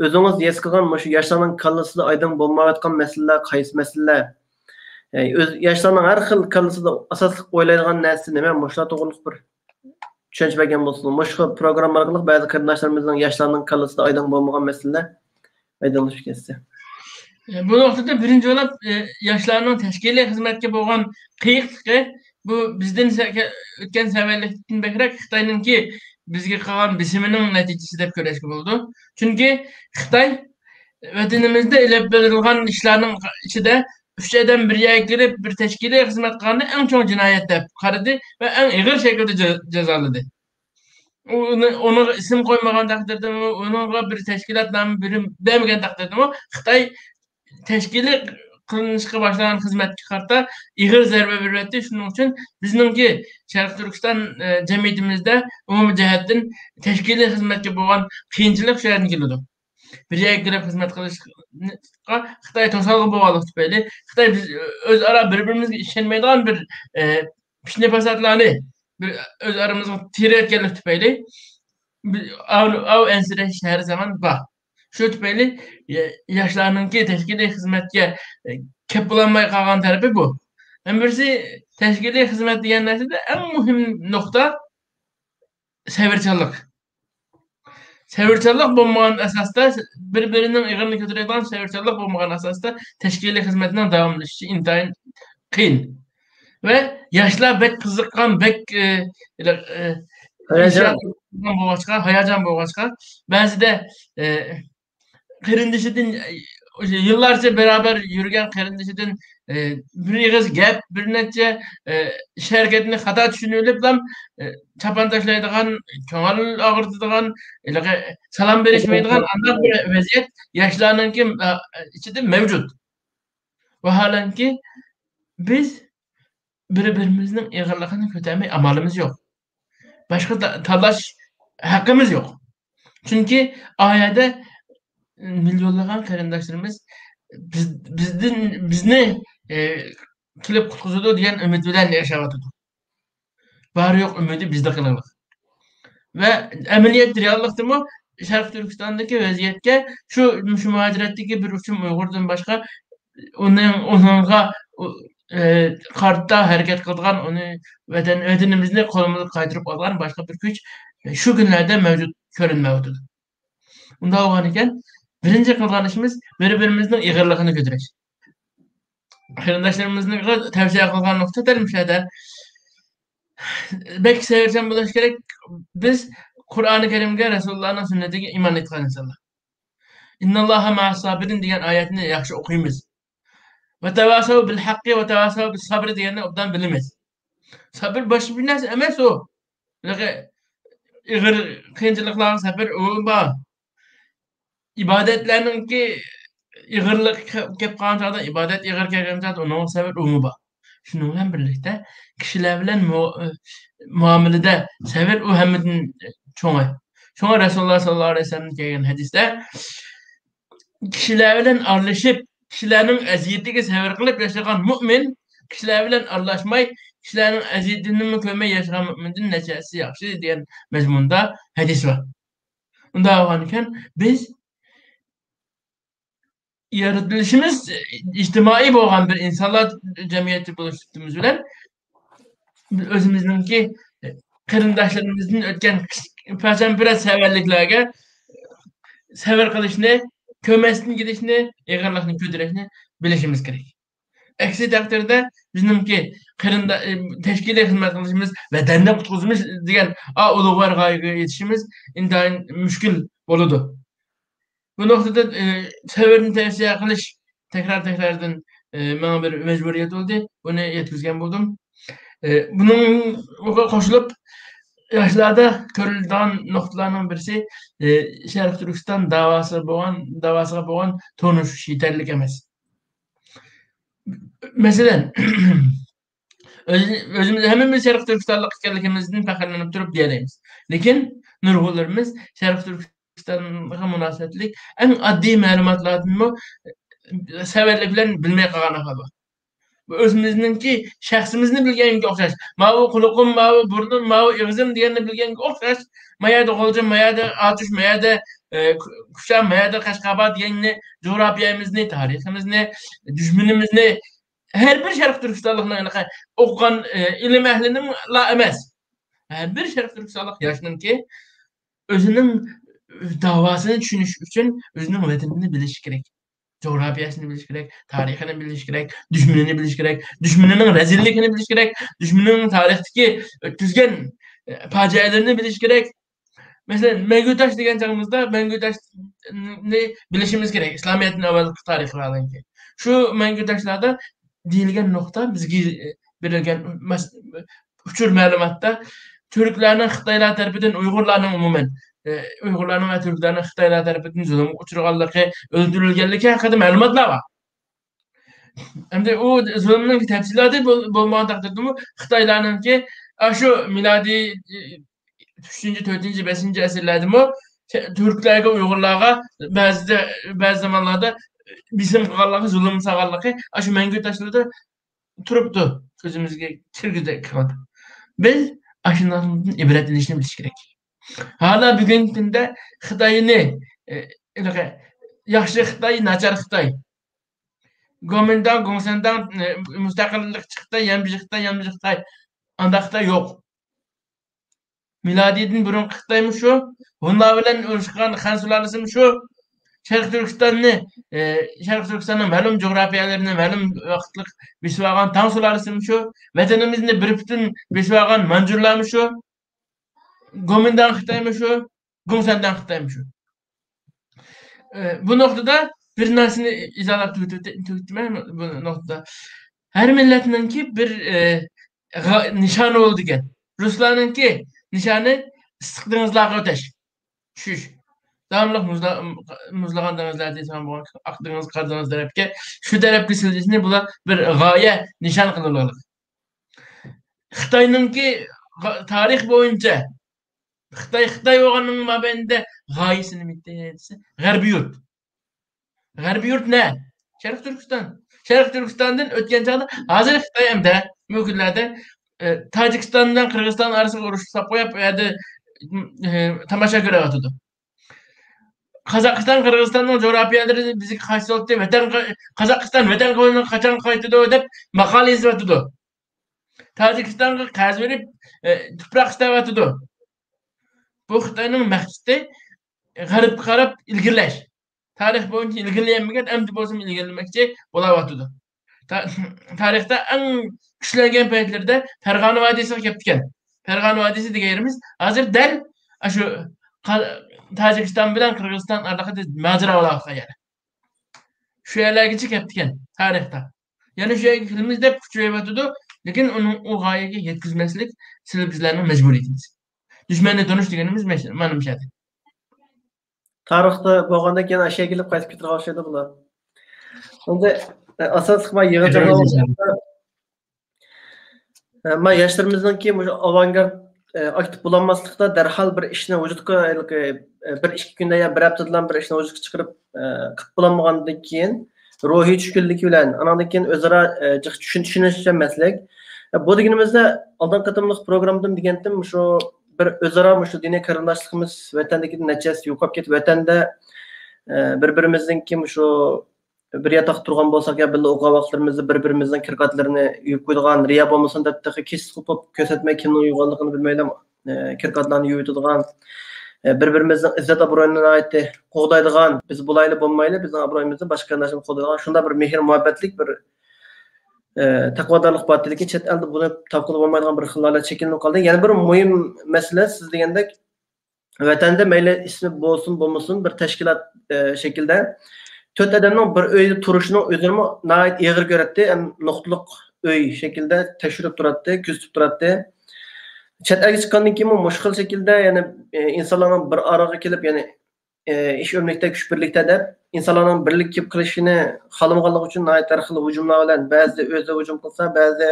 ئۆزىڭىز ھېس قىلغان مۇشۇ ياشلارنىڭ كاللىسىدا ئايدىڭ بولمايۋاتقان مەسىلىلەر قايسى مەسىلىلەر؟ ئى، ئۆز، ياشلارنىڭ ھەر خىل كاللىسىدا ئاساسلىق ئويلايدىغان نەرسە نېمە؟ مۇشۇلار توغرىلىق بىر چۈشەنچە بەرگەن بولسىڭىز، مۇشۇ پروگرامما ئارقىلىق بەزى قېرىنداشلىرىمىزنىڭ ياشلارنىڭ كاللىسىدا ئايدىڭ بولمىغان مەسىلىلەر ئايدىڭلىشىپ كەتسە. بۇ نۇقتىدا بىرىنچى بولۇپ، ئە، ياشلارنىڭ تەشكىلىي خىزمەتكە بولغان قىيىقلىقى، بۇ بىزدىن سە-، ئۆتكەن سەۋەنلىكتىن بەكرەك خىتاينىڭكى بىزگە قىلغان بېسىمىنىڭ نەتىجىسى دەپ كۆرۈشكە بولىدۇ. چۈنكى خىتاي ۋەتىنىمىزدە ئېلىپ بېرىلغان ئىشلارنىڭ ئىچىدە ئۈچ ئادەم بىر يەرگە كېلىپ، بىر تەشكىلىي خىزمەت قىلغاننى ئەڭ چوڭ جىنايەت دەپ قارىدى ۋە ئەڭ ئېغىر شەكىلدە جا-، جازالىدى. ئۇنى، ئۇنىڭغا ئىسىم قويمىغان تەقدىردىمۇ، ئۇنىڭغا بىر تەشكىلات نامى بېرىم-، بەرمىگەن تەقدىردىمۇ، خىتاي تەشكىلىي قىلىنىشقا باشلىغان خىزمەتكە قارىتا ئېغىر زەربە بېرىۋەتتى. شۇنىڭ ئۈچۈن بىزنىڭكى شەرقىي تۈركىستان، ئە، جەمئىيىتىمىزدە ئومۇمىي جەھەتتىن تەشكىلىي خىزمەتكە بولغان قىيىنچىلىق شۇ يەردىن كېلىدۇ. بىر يەرگە كىرىپ خىزمەت قىلىشقا خىتاي توسالغۇ بولغانلىقى تۈپەيلى، خىتاي بىز ئۆزئارا بىر-بىرىمىزگە ئىشەنمەيدىغان بىر، ئە، پىتنە-پاساتلارنى بىر ئۆز ئارىمىزغا تېرىۋەتكەنلىكى تۈپەيلى، بىز ئاۋۇ، ئاۋۇ ئەنسىرەش ھەر زامان بار. شۇ تۈپەيلى يا-، ياشلارنىڭكى تەشكىلىي خىزمەتكە، ئە، كەپ بولالماي قالغان تەرىپى بۇ. يەنە بىرسى، تەشكىلىي خىزمەت دېگەن نەرسىدە ئەڭ مۇھىم نۇقتا سەۋرچانلىق. سەۋرچانلىق بولمىغان ئاساستا، بىر-بىرىنىڭ ئېغىرىنى كۆتۈرىدىغان سەۋرچانلىق بولمىغان ئاساستا تەشكىلىي خىزمەتنىڭ داۋاملىشىشى ئىنتايىن قىيىن. ۋە ياشلار بەك قىزىققان، بەك، ئە، ئە، ھاياجان. بولغاچقا، ھاياجان بولغاچقا، بەزىدە، ئە، قېرىندىشىدىن، ئە، يىللارچە بەرابەر يۈرگەن قېرىندىشىدىن، ئە، بىر ئېغىز گەپ، بىر نەچچە، ئە، ئىش ھەرىكەتنى خاتا چۈشىنىۋېلىپلا، ئە، چاپان تاشلايدىغان، كۆڭۈل ئاغرىتىدىغان، ھېلىقى سالام بېرىشمەيدىغان ئانداق بىر ۋەزىيەت ياشلارنىڭكى، ئە، ئىچىدە مەۋجۇت. ۋاھالەنكى، بىز بىر-بىرىمىزنىڭ ئېغىرلىقىنى كۆتەرمەي ئامالىمىز يوق. باشقا تا-، تاللاش ھەققىمىز يوق. چۈنكى ئا يەردە مىليونلىغان قېرىنداشلىرىمىز بىز، بىزدىن، بىزنى، ئە، كېلىپ قۇتقۇزىدۇ دېگەن ئۈمىد بىلەن ياشاۋاتىدۇ. بار-يوق ئۈمىدى بىزدە قېلىڭلىق. ۋە ئەمەلىيەت رېئاللىقتىمۇ شەرقىي تۈركىستاندىكى ۋەزىيەتكە شۇ، شۇ مۇھاجىرەتتىكى بىر ئۇچۇم ئۇيغۇردىن باشقا ئۇنىڭ، ئۇنىڭغا، ئۇ، ئە، قارىتا ھەرىكەت قىلىدىغان، ئۇنى ۋەتەن، ۋەتىنىمىزنى قولىمىزغا قايتۇرۇپ ئالىدىغان باشقا بىر كۈچ شۇ كۈنلەردە مەۋجۇت كۆرۈنمەيۋاتىدۇ. ئۇنداق بولغانىكەن، بىرىنچى قىلىدىغان ئىشىمىز بىر-بىرىمىزنىڭ ئېغىرلىقىنى كۆتۈرۈش. قېرىنداشلىرىمىزغا تەۋسىيە قىلغان نۇقتا دەل مۇشۇ يەردە. بەك سەۋرچان بولۇش كېرەك. بىز قۇرئانى كەرىمگە، رەسۇلۇللانىڭ سۈننىتىگە ئىمان ئېيتقان ئىنسانلار. «ئىنناللاھا مەئەس سابىرىن» دېگەن ئايەتنى ياخشى ئوقۇيمىز. «ۋە تەۋاسەۋ بىل ھەققى ۋە تەۋاسەۋ بىس سابىر» دېگەننى ئوبدان بىلىمىز. سابىر باشقا بىر نەرسە ئەمەس ئۇ. ھېلىقى ئېغىر قىيىنچىلىقلارغا سابىر ئۇ بار. ئىبادەتلەرنىڭكى ئېغىرلىقى كە-، كەپ قالغان چاغدا، ئىبادەت ئېغىر كەلگەن چاغدا ئۇنىڭغا سەۋر ئۇمۇ بار. شۇنىڭ بىلەن بىرلىكتە، كىشىلەر بىلەن مۇ-، مۇئامىلىدە سەۋر ئۇ ھەممىدىن چوڭى. شۇڭا رەسۇلۇللا ساللاللاھۇ ئەلەيھى ۋەسەللەمدىن كەلگەن ھەدىستە، كىشىلەر بىلەن ئارىلىشىپ، كىشىلەرنىڭ ئەزىيىتىگە سەۋر قىلىپ ياشىغان مۇئمىن، كىشىلەر بىلەن ئارىلاشماي، كىشىلەرنىڭ ئەزىيىتىنىمۇ كۆرمەي ياشىغان مۆمىندىن نەچچە ھەسسە ياخشى دېگەن مەزمۇندا ھەدىس بار. ئۇنداق بولغانىكەن، بىز يارىتىلىشىمىز ئىجتىمائىي بولغان بىر ئىنسانلار جەمئىيىتى بولۇش سۈپىتىمىز بىلەن، بىز ئۆزىمىزنىڭكى قېرىنداشلىرىمىزدىن ئۆتكەن پەسەن-پۈرەت سەۋەنلىكلەرگە سەۋر قىلىشنى، كۆرمەستىن كېلىشنى، ئېغىرلىقنى كۆتۈرۈشنى بىلىشىمىز كېرەك. ئەكسى تەقدىردە، بىزنىڭكى قېرىندا-، تەشكىلىي خىزمەت قىلىشىمىز، ۋەتەننى قۇتقۇزىمىز دېگەن ئا ئۇلۇغۋار غايىگە يېتىشىمىز ئىنتايىن مۈشكۈل بولىدۇ. بۇ نۇقتىدا، ئى، سەۋرنى تەۋسىيە قىلىش تەكرار-تەكراردىن، ئى، ماڭا بىر مەجبۇرىيەت بولدى. بۇنى يەتكۈزگەن بولدۇم. ئى، بۇنىڭغا قوشۇلۇپ، ياشلاردا كۆرۈلىدىغان نۇقتىلارنىڭ بىرسى، ئى، شەرقىي تۈركىستان داۋاسى بولغان، داۋاسىغا بولغان تونۇش يېتەرلىك ئەمەس. مەسىلەن، ئۆز-، ئۆزىمىز ھەممىمىز شەرقىي تۈركىستانلىق ئىكەنلىكىمىزدىن پەخىرلىنىپ تۇرۇپ دېيەلەيمىز. لېكىن نۇرغۇنلىرىمىز شەرقىي تۈركىستانغا مۇناسىۋەتلىك ئەڭ ئاددىي مەلۇماتلاردىنمۇ سەۋەنلىك بىلەن بىلمەي قالغان ئەھۋال بار. بۇ ئۆزىمىزنىڭكى شەخسىمىزنى بىلگەنگە ئوخشاش. ماۋۇ قۇلىقىم، ماۋۇ بۇرنۇم، ماۋۇ ئېغىزىم دېگەننى بىلگەنگە ئوخشاش. ما يەردە غۇلجا، ما يەردە ئاتۇش، ما يەردە، ئە، كۇچا، ما يەردە قەشقەر بار دېگەننى، جۇغراپىيەمىزنى، تارىخىمىزنى، دۈشمىنىمىزنى، ھەر بىر شەرقىي تۈركىستانلىقنىڭ ھېلىقى ئوقۇغان، ئە، ئىلىم ئەھلىنىڭلا ئەمەس. ھەر بىر شەرقىي تۈركىستانلىق ياشنىڭكى ئۆزىنىڭ داۋاسىنى چۈشىنىش ئۈچۈن ئۆزىنىڭ ۋەتىنىنى بىلىشى كېرەك. جۇغراپىيەسىنى بىلىشى كېرەك، تارىخىنى بىلىشى كېرەك، دۈشمىنىنى بىلىشى كېرەك، دۈشمىنىنىڭ رەزىللىكىنى بىلىشى كېرەك، دۈشمىنىنىڭ تارىختىكى ئۆتكۈزگەن، ئە، پاجىئەلىرىنى بىلىشى كېرەك. مەسىلەن، مەڭگۈ تاش دېگەن چېغىمىزدا مەڭگۈ تاشنى بىلىشىمىز كېرەك، ئىسلامىيەتنىڭ ئاۋۋالقى تارىخى بارلىقى. شۇ مەڭگۈ تاشلاردا دېيىلگەن نۇقتا بىزگە، ئە، بېرىلگەن مەس-، ئۇچۇر مەلۇماتتا تۈركلەرنىڭ خىتايلار تەرىپىدىن ئۇيغۇرلارنىڭ ئومۇمەن، ئە، ئۇيغۇرلارنىڭ ۋە تۈركلەرنىڭ خىتايلار تەرىپىدىن زۇلۇمغا ئۇچرىغانلىقى، ئۆلتۈرۈلگەنلىكى ھەققىدە مەلۇماتلار بار. ئەمدى ئۇ زۇلۇمنىڭ تەپسىلاتى بول-، بولمىغان تەقدىردىمۇ خىتايلارنىڭكى ئاشۇ مىلادىي، ئە، ئۈچىنچى، تۆتىنچى، بەشىنچى ئەسىرلەردىمۇ تۈركلەرگە، ئۇيغۇرلارغا بەزىدە، بەزى زامانلاردا بېسىم قىلغانلىقى، زۇلۇم سالغانلىقى ئاشۇ مەڭگۈ تاشلىرىدا تۇرۇپتۇ، كۆزىمىزگە كىرگۈدەك قىلىدۇ. بىز ئاشۇنداقلاردىن ئىبرەت ئېلىشنى بىلىش كېرەك. ھالا بۈگۈنكى كۈندە خىتاينى، ئە، ھېلىقى ياخشى خىتاي، ناچار خىتاي، گومىنداڭ، گوڭسەنداڭ، ئە، مۇستەقىللىقچى خىتاي، يەنبىژى خىتاي، يەنبىژى خىتاي، ئانداق خىتاي يوق. مىلادىيدىن بۇرۇنقى خىتايمۇ شۇ، ھونلار بىلەن ئۇرۇشقان خەن سۇلالىسىمۇ شۇ، شەرقىي تۈركىستاننى، ئى، شەرقىي تۈركىستاننىڭ مەلۇم جۇغراپىيەلىرىنى مەلۇم ۋاقىتلىق بېسىۋالغان تاڭ سۇلالىسىمۇ شۇ، ۋەتىنىمىزنى بىر پۈتۈن بېسىۋالغان مانجۇرلارمۇ شۇ، گومىنداڭ خىتايمۇ شۇ، گۇڭسەنداڭ خىتايمۇ شۇ. ئى، بۇ نۇقتىدا بىر نەرسىنى ئىزاھلاپ تۈگىتىپ، تۈگىتىمەن بۇ نۇقتىدا. ھەر مىللەتنىڭكى بىر، ئى، غا-، نىشانى بولىدىكەن. رۇسلارنىڭكى نىشانى ئىسسىق دېڭىزلارغا ئۆتەش، چۈشۈش. داۋاملىق مۇزلا-، مۇزلىغان دېڭىزلەردىن سان بولغان ئاق دېڭىز، قارا دېڭىز تەرەپكە، شۇ تەرەپكە سىلجىشنى بۇلار بىر غايە، نىشان قىلىۋالغان. خىتاينىڭكى غا-، تارىخ بويىچە خىتاي، خىتاي بولغاننىڭ مابەينىدە غايىسى نېمە ئىدى دېسە، غەربىي يۇرت. غەربىي يۇرت نە؟ شەرقىي تۈركىستان. شەرقىي تۈركىستاندىن ئۆتكەن چاغدا، ھازىر خىتاي ئەمدى بۇ كۈنلەردە، ئە، تاجىكىستان بىلەن قىرغىزىستان ئارىسىغا ئۇرۇش ساپ قويۇپ، ئۇ يەردە، ئە، تاماشا كۆرۈۋاتىدۇ. قازاقىستان، قىرغىزىستاننىڭ جۇغراپىيەلىرى بىزگە قارشى تۇرۇپتۇ، ۋەتەن، قازاقىستان ۋەتەن قوينىغا قاچان قايتىدۇ دەپ ماقالە يېزىۋاتىدۇ. تاجىكىستانغا قەرز بېرىپ، ئە، تۇپراق ئىستەۋاتىدۇ. بۇ خىتاينىڭ مەقسىتى غەربكە قاراپ ئىلگىرىلەش. تارىخ بويىچە ئىلگىرىلىيەلمىگەن، ئەمدى بولسىمۇ ئىلگىرىلىمەكچى بولاۋاتىدۇ. تا-، تارىختا ئەڭ كۈچلەنگەن پەيتلىرىدە پەرغانە ۋادىسىغا كەپتىكەن. پەرغانە ۋادىسى دېگەن يېرىمىز ھازىر دەل ئاشۇ قا-، تاجىكىستان بىلەن قىرغىزىستان ئارىلىقىدا ماجىرا بولاۋاتقان يەر. شۇ يەرلەرگىچە كەپتىكەن تارىختا. يەنە شۇ يەرگە كېلىمىز دەپ كۈچىيىۋاتىدۇ، لېكىن ئۇنىڭ ئۇ غايىگە يەتكۈزمەسلىك سىلى بىزلەرنىڭ مەجبۇرىيىتىمىز. دۈشمەننى تونۇش دېگىنىمىز مەش-، مانا مۇشۇ يەردە. تارىختا بولغاندىن كېيىن ئاشۇ يەرگە كېلىپ قايتىپ كېتىدىغان ئوخشايدۇ بۇلار. ئەمدى، ئە، ئاساسلىق ما يېڭى ئەمدى جاڭلار ئە، ما ياشلىرىمىزنىڭكى مۇشۇ ئاۋانگارت، ئە، ئاكتىپ بولالماسلىقتا دەرھال بىر ئىشنى ۋۇجۇدقا، ھېلىقى، ئە، بىر ئىككى كۈندە يا بىر ھەپتىدىلا بىر ئىشنى ۋۇجۇدقا چىقىرىپ، ئە، قىلىپ بولالمىغاندىن كېيىن روھىي چۈشكۈنلۈكى بىلەن، ئاناندىن كېيىن ئۆزئارا، ئە، جىق چۈشىنىشچانمەسلىك، بۇ دېگىنىمىزدە، ئالدىنقى قېتىملىق پروگراممىدىمۇ دېگەنتىم، مۇشۇ بىر ئۆزئارا مۇشۇ دىنىي قېرىنداشلىقىمىز ۋەتەندىكىدىن نەچچە ھەسسە يوقاپ كېتىپ، ۋەتەندە، ئە، بىر-بىرىمىزنىڭكى مۇشۇ بىر ياتاقتا تۇرغان بولساق يا بىللە ئوقۇغان ۋاقىتلىرىمىزدا بىر-بىرىمىزنىڭ كىركاتلىرىنى يۇيۇپ قويىدىغان، رىيا بولمىسۇن دەپ تېخى كېسىتلىك بولۇپ كۆرسەتمەي كىمنىڭ يۇيغانلىقىنى بىلمەيلا، ئە، كىركاتلارنى يۇيۇۋېتىدىغان، ئە، بىر-بىرىمىزنىڭ ئىززەت ئابرۇيىنى ناھايىتى قوغدايدىغان، بىز بولايلى بولمايلى بىزنىڭ ئابرۇيىمىزنى باشقا قېرىنداشلىرىمىز قوغدايدىغان شۇنداق بىر مېھىر مۇھەببەتلىك بىر، ئە، تەقۋادارلىق بار ئىدىكى، چەت ئەلدە بۇنى تاپقىلى بولمايدىغان بىر خىللارلا چېكىنىپ قالدى. يەنە بىر مۇھىم مەسىلە، سىز دېگەندەك، ۋەتەندە مەيلى ئىسمى بولسۇن بولمىسۇن بىر تەشكىلات، ئە، شەكلىدە تۆت ئادەمنىڭ بىر ئۆيدە تۇرۇشىنىڭ ئۆزىنىمۇ ناھايىتى ئېغىر كۆرەتتى. ھەم نۇقتىلىق ئۆي شەكلىدە تەكشۈرۈپ تۇراتتى، كۆزىتىپ تۇراتتى. چەت ئەلگە چىققاندىن كېيىنمۇ مۇشۇ خىل شەكىلدە يەنە، ئى، ئىنسانلارنىڭ بىر ئارىغا كېلىپ، يەنى، ئى، ئىش ئۆملۈكتە، كۈچ بىرلىكتە دەپ، ئىنسانلارنىڭ بىرلىككە كېلىپ قېلىشىنى خالىمىغانلىقى ئۈچۈن ناھايىتى ھەر خىل ھۇجۇملار بىلەن، بەزىدە ئۆزى ھۇجۇم قىلسا، بەزىدە،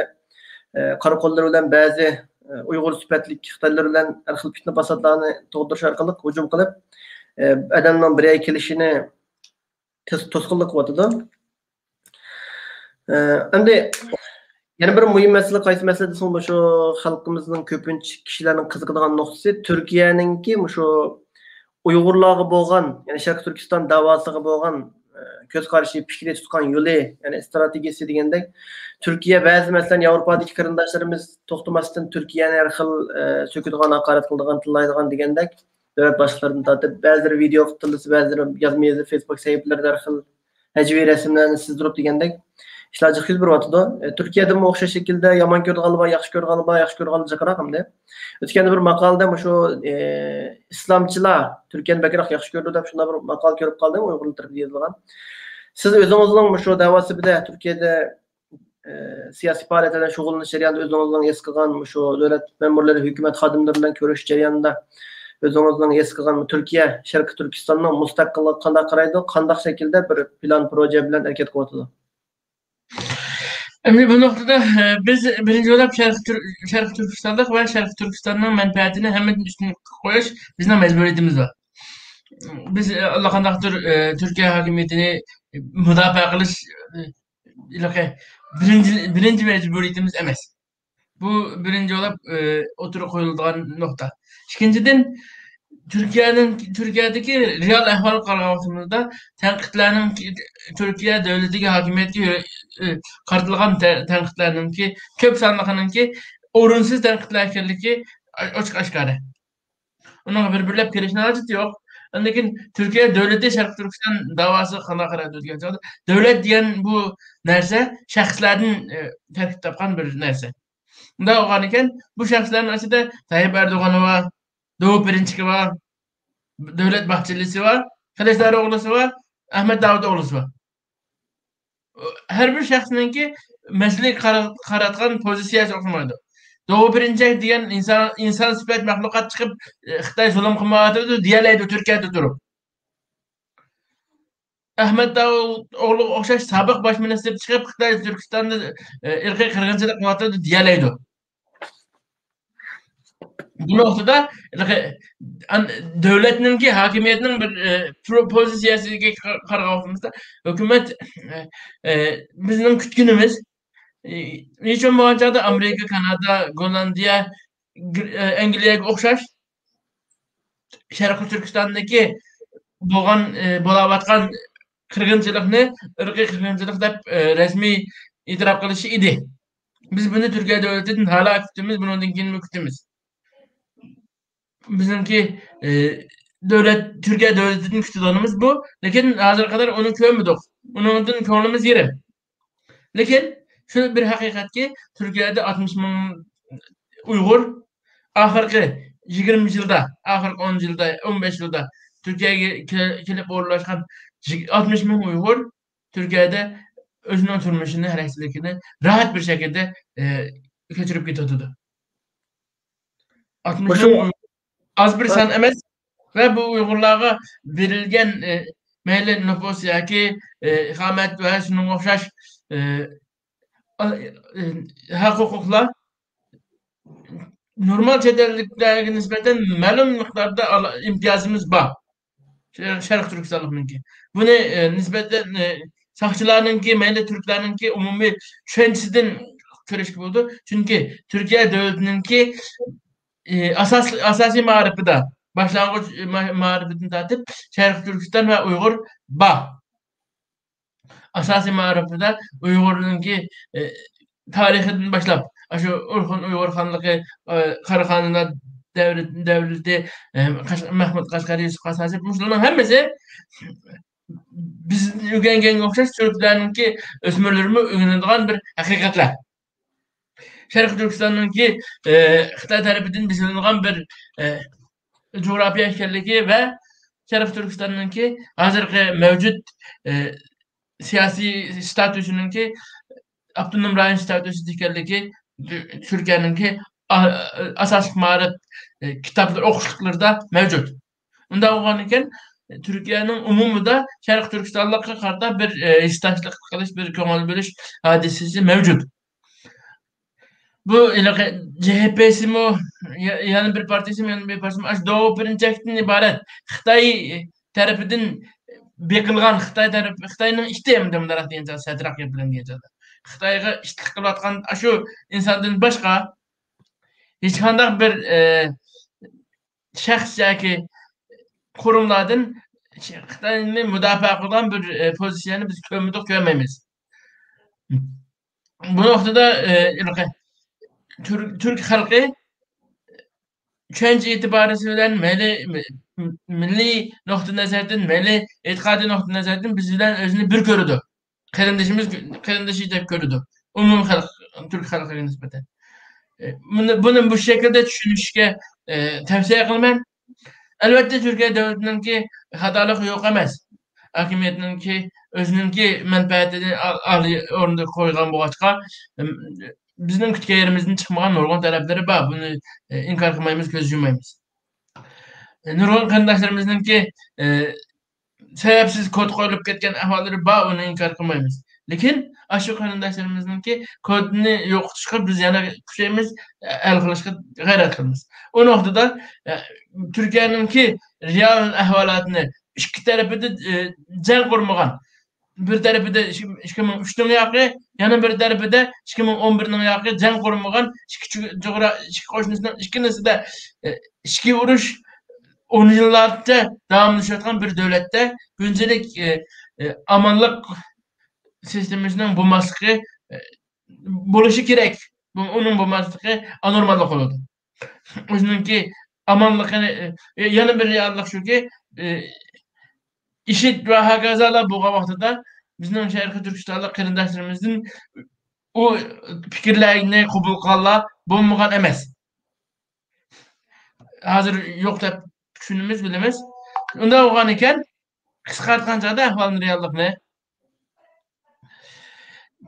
ئى، قارا قوللىرى بىلەن، بەزى، ئى، ئۇيغۇر سۈپەتلىك خىتايلىرى بىلەن ھەر خىل پىتنە پاساتلارنى تۇغدۇرۇش ئارقىلىق ھۇجۇم قىلىپ، ئى، ئادەمنىڭ بىر يەرگە كېلىشىنى توس-، توسقۇنلۇق قىلىۋاتىدۇ. ئە، ئەمدى يەنە بىر مۇھىم مەسىلە، قايسى مەسىلە دېسىڭىز، مۇشۇ خەلقىمىزنىڭ كۆپىنچە كىشىلەرنىڭ قىزىقىدىغان نۇقتىسى تۈركىيەنىڭكى مۇشۇ ئۇيغۇرلارغا بولغان، يەنى شەرقىي تۈركىستان دەۋاسىغا بولغان، ئە، كۆز قارىشى، پىكرى، تۇتقان يولى، يەنى ئىستراتېگىيىسى دېگەندەك، تۈركىيە بەزى، مەسىلەن، ياۋروپادىكى قېرىنداشلىرىمىز توختىماستىن تۈركىيەنى ھەر خىل، ئە، سۆكىدىغان، ھاقارەت قىلىدىغان، تىللايدىغان دېگەندەك، دۆلەت باشلىقلىرىدىن تارتىپ، بەزىلىرى ۋىدېئو قىلىپ تىللىسا، بەزىلىرى يازما يېزىپ، فېيسبۇك سەھىپىلىرىدە ھەر خىل ھەجۋىي رەسىملەرنى سىزدۇرۇپ دېگەندەك ئىشلار جىق يۈز بېرىۋاتىدۇ. ئە، تۈركىيەدىمۇ ئوخشاش شەكىلدە يامان كۆرىدىغانلار بار، ياخشى كۆرىدىغانلار بار، ياخشى كۆرىدىغانلار جىقراق ئەمدى. ئۆتكەندە بىر ماقالىدە مۇشۇ، ئە، ئىسلامچىلار تۈركىيەنى بەكرەك ياخشى كۆرىدۇ دەپ شۇنداق بىر ماقالە كۆرۈپ قالدىم، ئۇيغۇرلار تەرىپىدىن يېزىلغان. سىز ئۆزىڭىزنىڭ مۇشۇ دەۋا سۈپىتىدە تۈركىيەدە ئى، سىياسىي پائالىيەتلەر بىلەن شۇغۇللىنىش جەريانىدا ئۆزىڭىزنىڭ ھېس قىلغان مۇشۇ دۆلەت مەمۇرلىرى، ھۆكۈمەت خادىملىرى بىلەن كۆرۈشۈش جەريانىدا ئۆزىڭىزنىڭ ھېس قىلغان تۈركىيە شەرقىي تۈركىستاننىڭ مۇستەقىللىقىغا قانداق قارايدۇ؟ قانداق شەكىلدە بىر پىلان، پروژە بىلەن ھەرىكەت قىلىۋاتىدۇ؟ ئەمدى بۇ نۇقتىدا، ئە، بىز بىرىنچى بولۇپ شەرقىي تۈر-، شەرقىي تۈركىستانلىق ۋە شەرقىي تۈركىستاننىڭ مەنپەئەتىنى ھەممىدىن ئۈستۈن قويۇش بىزنىڭ مەجبۇرىيىتىمىز بار. بىز، ئە، ئاللىقانداقتۇر، ئە، تۈركىيە ھاكىمىيىتىنى مۇداپىئە قىلىش، ئە، ھېلىقى بىرىنچى، بىرىنچى مەجبۇرىيىتىمىز ئەمەس. بۇ بىرىنچى بولۇپ، ئى، ئوتتۇرىغا قويۇلىدىغان نۇقتا. ئىككىنچىدىن، تۈركىيەنىڭ، تۈركىيەدىكى رېئال ئەھۋالغا قارىغان ۋاقتىمىزدا، تەنقىدلەرنىڭ، تۈركىيە دۆلىتىگە، ھاكىمىيەتكە، ئى، قارىتىلغان تە-، تەنقىدلەرنىڭكى كۆپ سانلىقىنىڭكى ئورۇنسىز تەنقىدلەر ئىكەنلىكى ئاچ-، ئاچچىق ئاشكارا. ئۇنىڭغا بىر-بىرلەپ كىرىشنىڭ ھاجىتى يوق. ئاندىن كېيىن تۈركىيە دۆلىتى شەرقىي تۈركىستان داۋاسىغا قانداق قارايدۇ دېگەن چاغدا، دۆلەت دېگەن بۇ نەرسە شەخسلەردىن، ئى، تەركىب تاپقان بىر نەرسە. مۇنداق بولغانىكەن، بۇ شەخسلەرنىڭ ئىچىدە تايىپ ئەردوغانى بار، دوۋا پىرىنچىكى بار، دۆلەت باھچېلىسى بار، قىلىچدارو ئوغلىسى بار، ئەخمەت داۋۇت ئوغلىسى بار. ھەر بىر شەخسنىڭكى مەسىلىگە قارا-، قاراتقان پوزىتسىيەسى ئوخشىمايدۇ. دوغۇ پىرىنچەك دېگەن ئىنسان، ئىنسان سۈپەت مەخلۇقات چىقىپ، خىتاي زۇلۇم قىلمايۋاتىدۇ دېيەلەيدۇ تۈركىيەدە تۇرۇپ. ئەخمەت داۋۇت ئوغلىغا ئوخشاش سابىق باش مىنىستىر چىقىپ، خىتاي تۈركىستاندا، ئى، ئىرقىي قىرغىنچىلىق قىلىۋاتىدۇ دېيەلەيدۇ. بۇ نۇقتىدا، ئان-، دۆلەتنىڭكى، ھاكىمىيەتنىڭ بىر، ئى، پرو-، پوزىتسىيەسىگە قا-، قارىغان ۋاقتىمىزدا، ھۆكۈمەت، ئى، ئى، بىزنىڭ كۈتكىنىمىز، ئى، ھېچ بولمىغان چاغدا ئامېرىكا، كانادا، گوللاندىيە، گر-، ئى، ئەنگلىيەگە ئوخشاش، شەرقىي تۈركىستاندىكى بولغان، ئى، بولاۋاتقان قىرغىنچىلىقنى ئىرقىي قىرغىنچىلىق دەپ، ئى، رەسمىي ئېتىراپ قىلىشى ئىدى. بىز بۇنى تۈركىيە دۆلىتىدىن ھالا كۈتىمىز، بۇنىڭدىن كېيىنمۇ كۈتىمىز. بىزنىڭكى، ئى، دۆلەت، تۈركىيە دۆلىتىدىن كۈتىدىغىنىمىز بۇ. لېكىن ھازىرغا قەدەر ئۇنى كۆرمىدۇق. ئۇنىڭدىن كۆڭلىمىز يېرىم. لېكىن شۇ بىر ھەقىقەتكى، تۈركىيەدە ئاتمىش مىڭ ئۇيغۇر ئاخىرقى يىگىرمە يىلدا، ئاخىرقى ئون يىلدا، ئون بەش يىلدا تۈركىيەگە كېلىپ ئورۇنلاشقان يىگ-، ئاتمىش مىڭ ئۇيغۇر تۈركىيەدە ئۆزىنىڭ تۇرمۇشىنى، ھەرىكەتچىلىكىنى راھەت بىر شەكىلدە، ئى، كۆچۈرۈپ كېتىۋاتىدۇ. ئاتمىش مىڭ ئۇيغۇر ئاز بىر سان ئەمەس ۋە بۇ ئۇيغۇرلارغا بېرىلگەن، ئى، مەيلى نوپۇس ياكى، ئى، ئىقامەت ۋە شۇنىڭغا ئوخشاش، ئى، ئا-، ئى، ھەق ھوقۇقلار نورمال چەت ئەللىكلەرگە نىسبەتەن مەلۇم مىقداردا ئالا-، ئىمتىيازىمىز بار. شەرقىي تۈركىستانلىقنىڭكى. بۇنى، ئى، نىسبەتەن، ئى، ساقچىلارنىڭكى، مەيلى تۈركلەرنىڭكى ئومۇمىي چۈشەنچىسىدىن كۆرۈشكە بولىدۇ. چۈنكى تۈركىيە دۆلىتىنىڭكى، ئى، ئاساس-، ئاساسىي مائارىپىدا، باشلانغۇچ ما-، مائارىپىدىن تارتىپ شەرقىي تۈركىستان ۋە ئۇيغۇر بار. ئاساسىي مائارىپىدا ئۇيغۇرنىڭكى، ئى، تارىخىدىن باشلاپ، ئاشۇ ئورخۇن ئۇيغۇر خانلىقى، ئى، قاراخانلار دەۋرى، دەۋرىدە، ئى، قاش-، مەھمۇد قەشقەرى، يۈسۈپ خاس ھاجىپ، مۇشۇلارنىڭ ھەممىسى بىز ئۆگەنگەنگە ئوخشاش تۈركلەرنىڭكى ئۆسمۈرلىرىمۇ ئۆگىنىدىغان بىر ھەقىقەتلەر. شەرقىي تۈركىستاننىڭكى، ئى، خىتاي تەرىپىدىن بېسىلىنغان بىر، ئى، جۇغراپىيە ئىكەنلىكى ۋە شەرقىي تۈركىستاننىڭكى ھازىرقى مەۋجۇت، ئى، سىياسىي ستاتۇسىنىڭكى ئاپتونوم رايون ستاتۇسىدا ئىكەنلىكى، تۈ-، تۈركىيەنىڭكى ئا-، ئاساسلىق مائارىپ، ئى، كىتابلىرى ئوقۇشلۇقلىرىدا مەۋجۇت. ئۇنداق بولغاندىكىن، تۈركىيەنىڭ ئومۇمىدا شەرقىي تۈركىستانلىققا قارىتا بىر، ئى، ھېسداشلىق قىلىش، بىر كۆڭۈل بۆلۈش ھادىسىسى مەۋجۇت. بۇ ھېلىقى جې ھې پېسىمۇ، يا-، يەنە بىر پارتىيىسىمۇ، يەنە بىر پارتىيىسىمۇ، ئاشۇ داۋۇ پىرىنچەكتىن ئىبارەت خىتاي تەرىپىدىن بېقىلغان، خىتاي تەرەپ، خىتاينىڭ ئىتى ئەمدى مۇنداقراق دېگەن چاغدا، سەتراق گەپ بىلەن دېگەن چاغدا، خىتايغا ئىتلىق قىلىۋاتقان ئاشۇ ئىنساندىن باشقا ھېچقانداق بىر، ئى، شەخس ياكى قۇرۇملاردىن خىتاينى مۇداپىئە قىلىدىغان بىر، ئى، پوزىتسىيەنى بىز كۆرمىدۇق، كۆرمەيمىز. بۇ نۇقتىدا، ئى، تۈر-، تۈرك خەلقى چۈشەنچە ئېتىبارى بىلەن مەيلى م-، م-، مىللىي نۇقتىئى نەزەردىن، مەيلى ئېتىقادىي نۇقتىئى نەزەردىن بىز بىلەن ئۆزىنى بىر كۆرىدۇ. قېرىندىشىمىز، قېرىندىشى دەپ كۆرىدۇ. ئومۇمىي خەلق، تۈرك خەلقىگە نىسبەتەن. ئى، بۇنى، بۇنى بۇ شەكىلدە چۈشىنىشكە، ئى، تەۋسىيە قىلىمەن. ئەلۋەتتە، تۈركىيە دۆلىتىنىڭكى خاتالىقى يوق ئەمەس. ھاكىمىيەتنىڭكى ئۆزىنىڭكى مەنپەئەتىنى ئا-، ئالىي ئورۇندا قويغان بولغاچقا، ئىم، بىزنىڭ كۈتكەن يېرىمىزدىن چىقمىغان نۇرغۇن تەرەپلىرى بار. بۇنى، ئى، ئىنكار قىلمايمىز، كۆز يۇمايمىز. ئى، نۇرغۇن قېرىنداشلىرىمىزنىڭكى، ئى، سەۋەبسىز كوتا قويۇلۇپ كەتكەن ئەھۋاللىرى بار، ئۇنى ئىنكار قىلمايمىز. لېكىن ئاشۇ قېرىنداشلىرىمىزنىڭكى كودىنى يوقىتىشقا بىز يەنە كۈچەيمىز، ھەل قىلىشقا غەيرەت قىلىمىز. ئۇ نۇقتىدا، ئە، تۈركىيەنىڭكى رېئال ئەھۋالاتىنى ئىككى تەرىپىدە، ئە، جەڭ قۇرمىغان، بىر تەرىپىدە ئىككى مىڭ ئۈچنىڭ ياقى، يەنە بىر تەرىپىدە ئىككى مىڭ ئون بىرنىڭ ياقى جەڭ قۇرمىغان ئىككى چۇ-، جۇغرا-، ئىككى قوشنىسىنىڭ ئىككىلىسىدە، ئە، ئىچكى ئۇرۇش ئون يىللارچە داۋاملىشىۋاتقان بىر دۆلەتتە كۈنسېرى، ئى، ئى، ئامانلىق سىستېمىسىنىڭ بولماسلىقى، ئى، بولۇشى كېرەك. بۇ، ئۇنىڭ بولماسلىقى ئانورماللىق بولىدۇ. ئۆزىنىڭكى ئامانلىقىنى، ئى، يەنە بىر رېئاللىق شۇكى، ئى، ئىشىد ۋە ھاكازالار بولغان ۋاقتىدا بىزنىڭ شەرقىي تۈركىستانلىق قېرىنداشلىرىمىزدىن ئۇ پىكىرلەرنى قوبۇل قىلغانلار بولمىغان ئەمەس. ھازىر يوق دەپ چۈشىنىمىز، بىلىمىز. ئۇنداق بولغان ئىكەن، قىسقارتقان چاغدا ئەھۋالنى، رېئاللىقنى،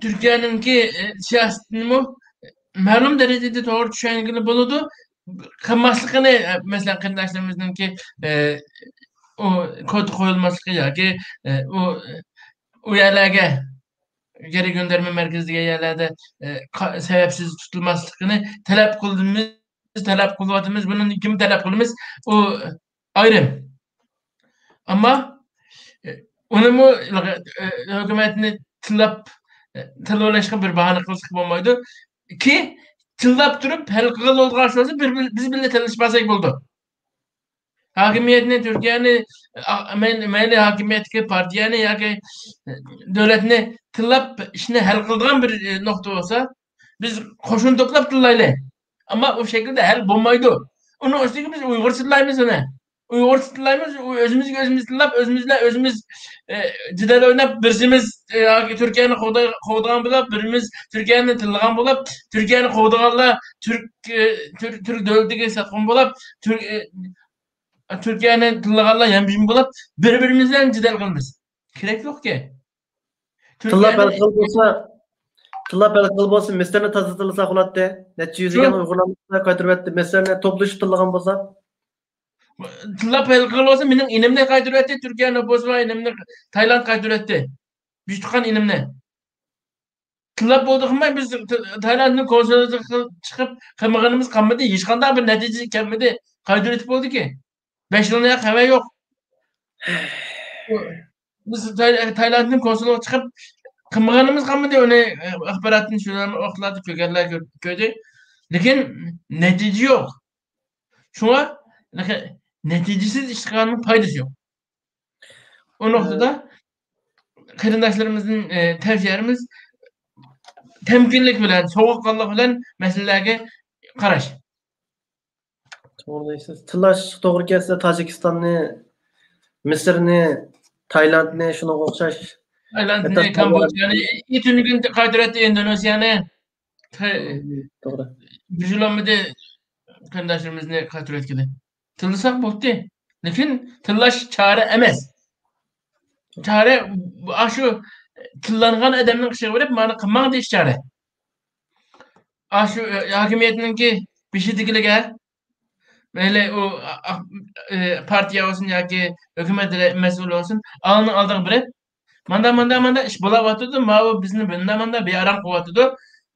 تۈركىيەنىڭكى، ئى، سىياسىتىنىمۇ مەلۇم دەرىجىدە توغرا چۈشەنگىلى بولىدۇ. قىلماسلىقىنى، ئە، مەسىلەن، قېرىنداشلىرىمىزنىڭكى، ئى، ئۇ كوتا قويۇلماسلىقى ياكى، ئى، ئۇ، ئۇ يەرلەرگە، گېرى گۆندەرمە مەركىزى دېگەن يەرلەردە، ئى، قا-، سەۋەبسىز تۇتۇلماسلىقىنى تەلەپ قىلىمىز، تەلەپ قىلىۋاتىمىز. بۇنى كىم تەلەپ قىلىمىز؟ ئۇ ئايرىم. ئەمما، ئى، ئۇنىمۇ، ئى، ھۆكۈمەتنى تىللاپ، ئى، تىللىۋېلىشقا بىر باھانە قىلساق بولمايدۇ. كى، تىللاپ تۇرۇپ ھەل قىلغىلى بولىدىغان ئىش بولسا، بىر، بىر، بىز بىللە تىللىشىپ بەرسەك بولىدۇ. ھاكىمىيەتنى، تۈركىيەنى، ئا، مەيلى، مەيلى ھاكىمىيەتتىكى پارتىيەنى ياكى دۆلەتنى تىللاپ ئىشنى ھەل قىلىدىغان بىر، ئى، نۇقتا بولسا، بىز قوشۇن توپلاپ تىللايلى. ئەمما ئۇ شەكىلدە ھەل بولمايدۇ. ئۇنىڭ ئۈستىگە بىز ئۇيغۇرچە تىللايمىز ئۇنى. ئۇيغۇرچە تىللايمىز، ئۇ ئۆزىمىزگە ئۆزىمىز تىللاپ، ئۆزىمىز بىلەن ئۆزىمىز، ئى، جېدەل ئويناپ، بىرسىمىز، ئى، تۈركىيەنى قوغداي-، قوغدىغان بولۇپ، بىرىمىز تۈركىيەنى تىللىغان بولۇپ، تۈركىيەنى قوغدىغانلار تۈرك، ئى، تۈر-، تۈرك دۆلىتىگە ساتقان بولۇپ، تۈر-، ئى، تۈركىيەنى تىللىغانلار يانبىيىم بولۇپ، بىر-بىرىمىز بىلەن جېدەل قىلىمىز. كېرەك يوقكى. تىللاپ ھەل تۈركىيەنى قىلغان بولسا، تىللاپ ھەل قىلغان بولسا، مىسىرنى تازا تىللىساق بولاتتى. نەچچە يۈزلىگەن شۇ. ئۇيغۇرلارنى قايتۇرۇۋەتتى. مىسىرنى توپلىشىپ تىللىغان بولسا. تىللاپ ھەل قىلغان بولسا، مېنىڭ ئىنىمنى قايتۇرۇۋەتتى. تۈركىيە نوپۇسى بار ئىنىمنى تايلاند قايتۇرۇۋەتتى. بىر تۇغقان ئىنىمنى. تىللاپ بولدى قىلماي، بىز ت-، تايلاندنىڭ كونسۇللۇقىغا چىقىپ قىلمىغىنىمىز قالمىدى. ھېچقانداق بىر نەتىجە كەلمىدى. قايتۇرۇۋېتىپ بولدىكى. بەش يىلدىن ياق خەۋەر يوق. بىز تاي-، تايلاندنىڭ كونسۇللۇقىغا چىقىپ، قىلمىغىنىمىز قالمىدى، ئۇنى ئاخباراتتىن شۇ ۋاقىتلاردا كۆرگەنلەر كۆردى. لېكىن نەتىجە يوق. شۇڭا نەتىجىسىز ئىش قىلغاننىڭ پايدىسى يوق. ئۇ نۇقتىدا قېرىنداشلىرىمىزدىن تەۋسىيەمىز تەمكىنلىك بىلەن، سوغۇققانلىق بىلەن مەسىلىلەرگە قاراش. توغرا دەيسىز. تىللاش توغرا كەلسە، تاجىكىستاننى، مىسىرنى، تايلاندنى، شۇنىڭغا ئوخشاش. تايلاندنى، كامبودژانى، ئېتىنگىن قايتۇرەتتى، ئىندونېزىيانى. توغرا. بىر يىل بولمىدى قېرىنداشلىرىمىزنى قايتۇرۇۋەتكىلى. تىللىساق بولدى. لېكىن تىللاش چارە ئەمەس. چارە ئاشۇ تىللانغان ئادەمنىڭ قېشىغا بېرىپ، مانا قىلماڭ دېيىش چارە. ئاشۇ ھاكىمىيەتنىڭكى بېشىدىكىلىگە، مەيلى ئۇ پارتىيە بولسۇن ياكى ھۆكۈمەت مەسئۇلى بولسۇن، ئالنىڭ ئالدىغا بېرىپ، ماندا، ماندا، ماندا ئىش بولاۋاتىدۇ، ماۋۇ بىزنى ماندا، ماندا بىئارام قىلىۋاتىدۇ،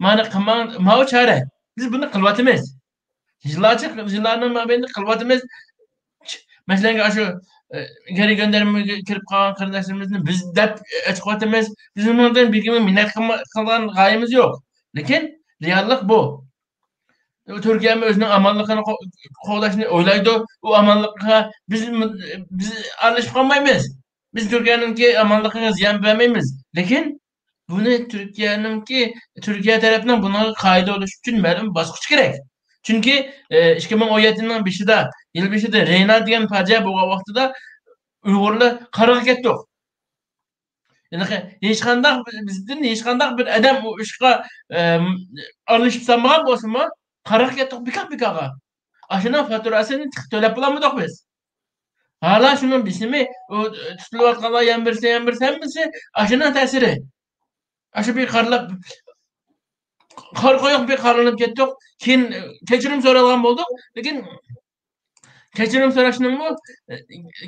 مانا قىلماڭ، ماۋۇ چارە، بىز بۇنى قىلىۋاتىمىز. يىللارچە، يىللارنىڭ مابەينىدە قىلىۋاتىمىز. مەسىلەن، ئاشۇ گەرى گۆندەرمىگە كىرىپ قالغان قېرىنداشلىرىمىزنى بىز دەپ ئېچىقىۋاتىمىز. بىز ئۇنىڭدىن بىر مىننەت قىلغان غايىمىز يوق. لېكىن رېئاللىق بۇ. تۈركىيەمۇ ئۆزىنىڭ ئامانلىقىنى قوغداشنى ئويلايدۇ. ئۇ ئامانلىققا بىز، بىز ئارىلىشىپ قالمايمىز. بىز تۈركىيەنىڭكى ئامانلىقىغا زىيان بەرمەيمىز. لېكىن بۇنى تۈركىيەنىڭكى، تۈركىيە تەرەپنىڭ بۇنىڭغا قايىل بولۇشى ئۈچۈن مەلۇم باسقۇچ كېرەك. چۈنكى ئىككى مىڭ ئون يەتتىنىڭ بېشىدا، يىل بېشىدا رېنا دېگەن پاجىئە بولغان ۋاقتىدا ئۇيغۇرلار قارىغا كەتتۇق. يەنى ھېچقانداق، بىزدىن ھېچقانداق بىر ئادەم ئۇ ئىشقا ئارىلىشىپ سالمىغان بولسىمۇ، قارىغا كەتتۇق بىكار بىكارغا. ئاشۇنىڭ فاتۇراسىنى تېخى تۆلەپ بولالمىدۇق بىز. ھالا شۇنىڭ بېسىمى، ئۇ تۇتۇلۇۋاتقانلار يەنە بىرسى، يەنە بىرسى، ھەممىسى ئاشۇنىڭ تەسىرى. ئاشۇ بىر قارىلاپ، قارا قويۇق بىر قارىلىنىپ كەتتۇق. كېيىن كەچۈرۈم سورالغان بولدۇق. لېكىن كەچۈرۈم سوراشنىڭمۇ،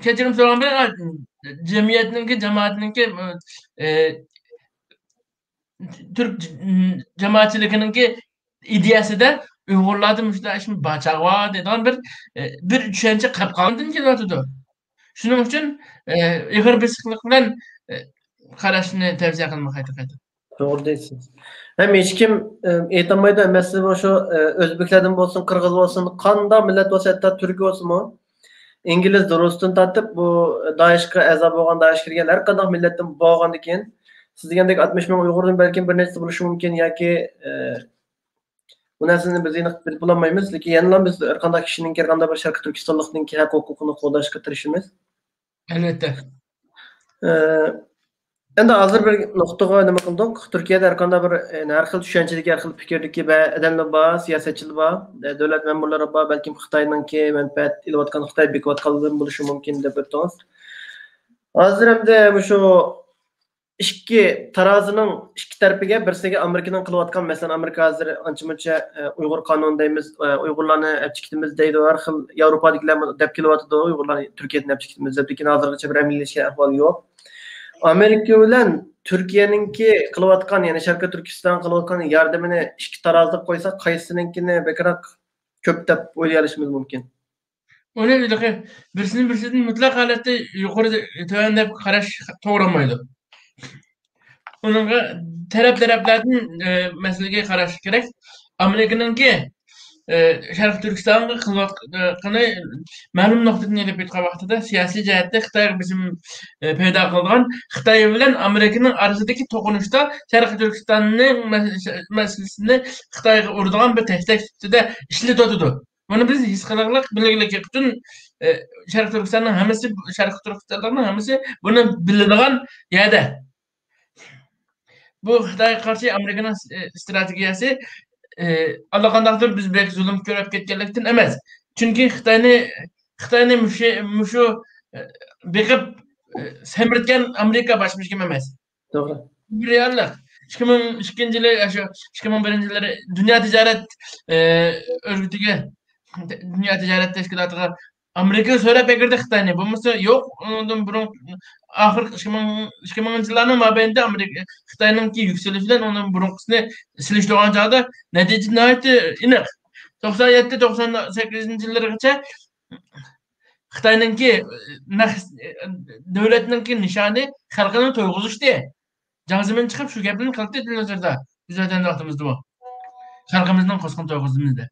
كەچۈرۈم سورىغان بىلەن جەمئىيەتنىڭكى، جامائەتنىڭكى، تۈرك جامائەتچىلىكىنىڭكى ئىدىيەسىدە ئۇيغۇرلاردا مۇشۇنداق ئىش بار چاغ بار دەيدىغان بىر، بىر چۈشەنچە قېلىپ قالغاندىن كېلىۋاتىدۇ. شۇنىڭ ئۈچۈن ئېغىر بېسىقلىق بىلەن قاراشنى تەۋسىيە قىلىمەن قايتا قايتا. توغرا دەيسىز. ھەم ھېچكىم ئېيتالمايدۇ، مەسىلەن، شۇ ئۆزبېكلەردىن بولسۇن، قىرغىز بولسۇن، قانداق مىللەت بولسا، ھەتتا تۈرك بولسىمۇ، ئىنگلىز، رۇستىن تارتىپ، بۇ دائىشقا ئەزا بولغان، دائىشقا كىرگەن ھەر قانداق مىللەتتىن بولغاندىكىن، سىز دېگەندەك ئاتمىش مىڭ ئۇيغۇردىن بەلكىم بىر نەچچىسى بولۇشى مۇمكىن ياكى، ئە، بۇ نەرسىنى بىز ئېنىق بىلىپ بولالمايمىز، لېكىن يەنىلا بىز ھەر قانداق كىشىنىڭكى، ھەر قانداق بىر شەرقىي تۈركىستانلىقنىڭكى ھەق ھوقۇقىنى قوغداشقا تىرىشىمىز. ئەلۋەتتە. ئە، ئەمدى ھازىر بىر نۇقتىغا نېمە قىلدۇق؟ تۈركىيەدە ھەر قانداق بىر، ئە، ھەر خىل چۈشەنچىدىكى، ھەر خىل پىكىردىكى بە-، ئادەملەر بار، سىياسەتچىلەر بار، ئە، دۆلەت مەمۇرلىرى بار، بەلكىم خىتاينىڭكى مەنپەئەت ئېلىۋاتقان، خىتاي بېكىۋاتقانلىرىدىن بولۇشى مۇمكىن دەپ ئۆتتىڭىز. ھازىر ئەمدى مۇشۇ ئىككى تارازىنىڭ ئىككى تەرىپىگە، بىرسىگە ئامېرىكىنىڭ قىلىۋاتقان، مەسىلەن، ئامېرىكا ھازىر ئانچە-مۇنچە، ئە، ئۇيغۇر قانۇنى دەيمىز، ئە، ئۇيغۇرلارنى ئەپ چىقىتىمىز دەيدۇ، ھەر خىل ياۋروپادىكىلەر دەپ كېلىۋاتىدۇ، ئۇيغۇرلارنى تۈركىيەدىن ئەپ چىقىتىمىز دەپ، لېكىن ھازىرغىچە بىر ئەمەلىيلەشكەن ئەھۋال يوق. ئامېرىكا بىلەن تۈركىيەنىڭكى قىلىۋاتقان، يەنى شەرقىي تۈركىستانغا قىلىۋاتقان ياردىمىنى ئىككى تارازىغا قويساق، قايسىنىڭكىنى بەكرەك كۆپ دەپ ئويلىيالىشىمىز مۇمكىن؟ ئۇنى ھېلىقى بىرسىنى بىرسىدىن مۇتلەق ھالەتتە يۇقىرى، تۆۋەن دەپ قاراش توغرا بولمايدۇ. ئۇنىڭغا تەرەپ-تەرەپلەردىن، ئە، مەسىلىگە قاراش كېرەك. ئامېرىكىنىڭكى، ئە، شەرقىي تۈركىستانغا قىلىۋاتقىنى مەلۇم نۇقتىدىن ئېلىپ ئېيتقان ۋاقتىدا سىياسىي جەھەتتە خىتايغا بېسىم، ئە، پەيدا قىلىدىغان، خىتاي بىلەن ئامېرىكىنىڭ ئارىسىدىكى توقۇنۇشتا شەرقىي تۈركىستاننىڭ مەس-، مەسىلىسىنى خىتايغا ئۇرىدىغان بىر تەشتەك سۈپىتىدە ئىشلىتىۋاتىدۇ. بۇنى بىز ھېس قىلغىلىق، بىلگىلىك. پۈتۈن، ئە، شەرقىي تۈركىستاننىڭ ھەممىسى، شەرقىي تۈركىستانلىقنىڭ ھەممىسى بۇنى بىلىدىغان يەردە. بۇ خىتايغا قارشى ئامېرىكىنىڭ، ئە، ئىستراتېگىيەسى، ئە، ئاللىقانداقتۇر بىز بەك زۇلۇم كۆرۈپ كەتكەنلىكتىن ئەمەس. چۈنكى خىتاينى، خىتاينى مۇشۇ، مۇشۇ، ئە، بېقىپ، ئە، سەمرىتكەن ئامېرىكا باشقا ھېچكىم ئەمەس. توغرا. بۇ رېئاللىق. ئىككى مىڭ ئىككىنچى يىلى، شۇ ئىككى مىڭ بىرىنچى يىللىرى دۇنيا تىجارەت، ئە، ئۆرگىتىگە، دۇنيا تىجارەت تەشكىلاتىغا ئامېرىكا سوراپ بەكرىدى خىتاينى. بولمىسا يوق، ئۇنىڭدىن بۇرۇن ئاخىرقى ئىككى مىڭ، ئىككى مىڭىنچى يىللارنىڭ مابەينىدە ئامېرىكا، خىتاينىڭكى يۈكسىلىشى بىلەن ئۇنىڭ بۇرۇنقىسىنى سېلىشتۇرغان چاغدا نەتىجە ناھايىتى ئېنىق. توقسان يەتتە، توقسان سەككىزىنچى يىللىرىغىچە خىتاينىڭكى نەق-، دۆلەتنىڭكى نىشانى خەلقىنى تويغۇزۇشتى. جاڭ زېمىن چىقىپ شۇ گەپنى قىلدى تېلېۋىزوردا. ئۆز ۋەتەندە ۋاقتىمىزدىمۇ. خەلقىمىزنىڭ قوشقان توغرىسىمىزدا.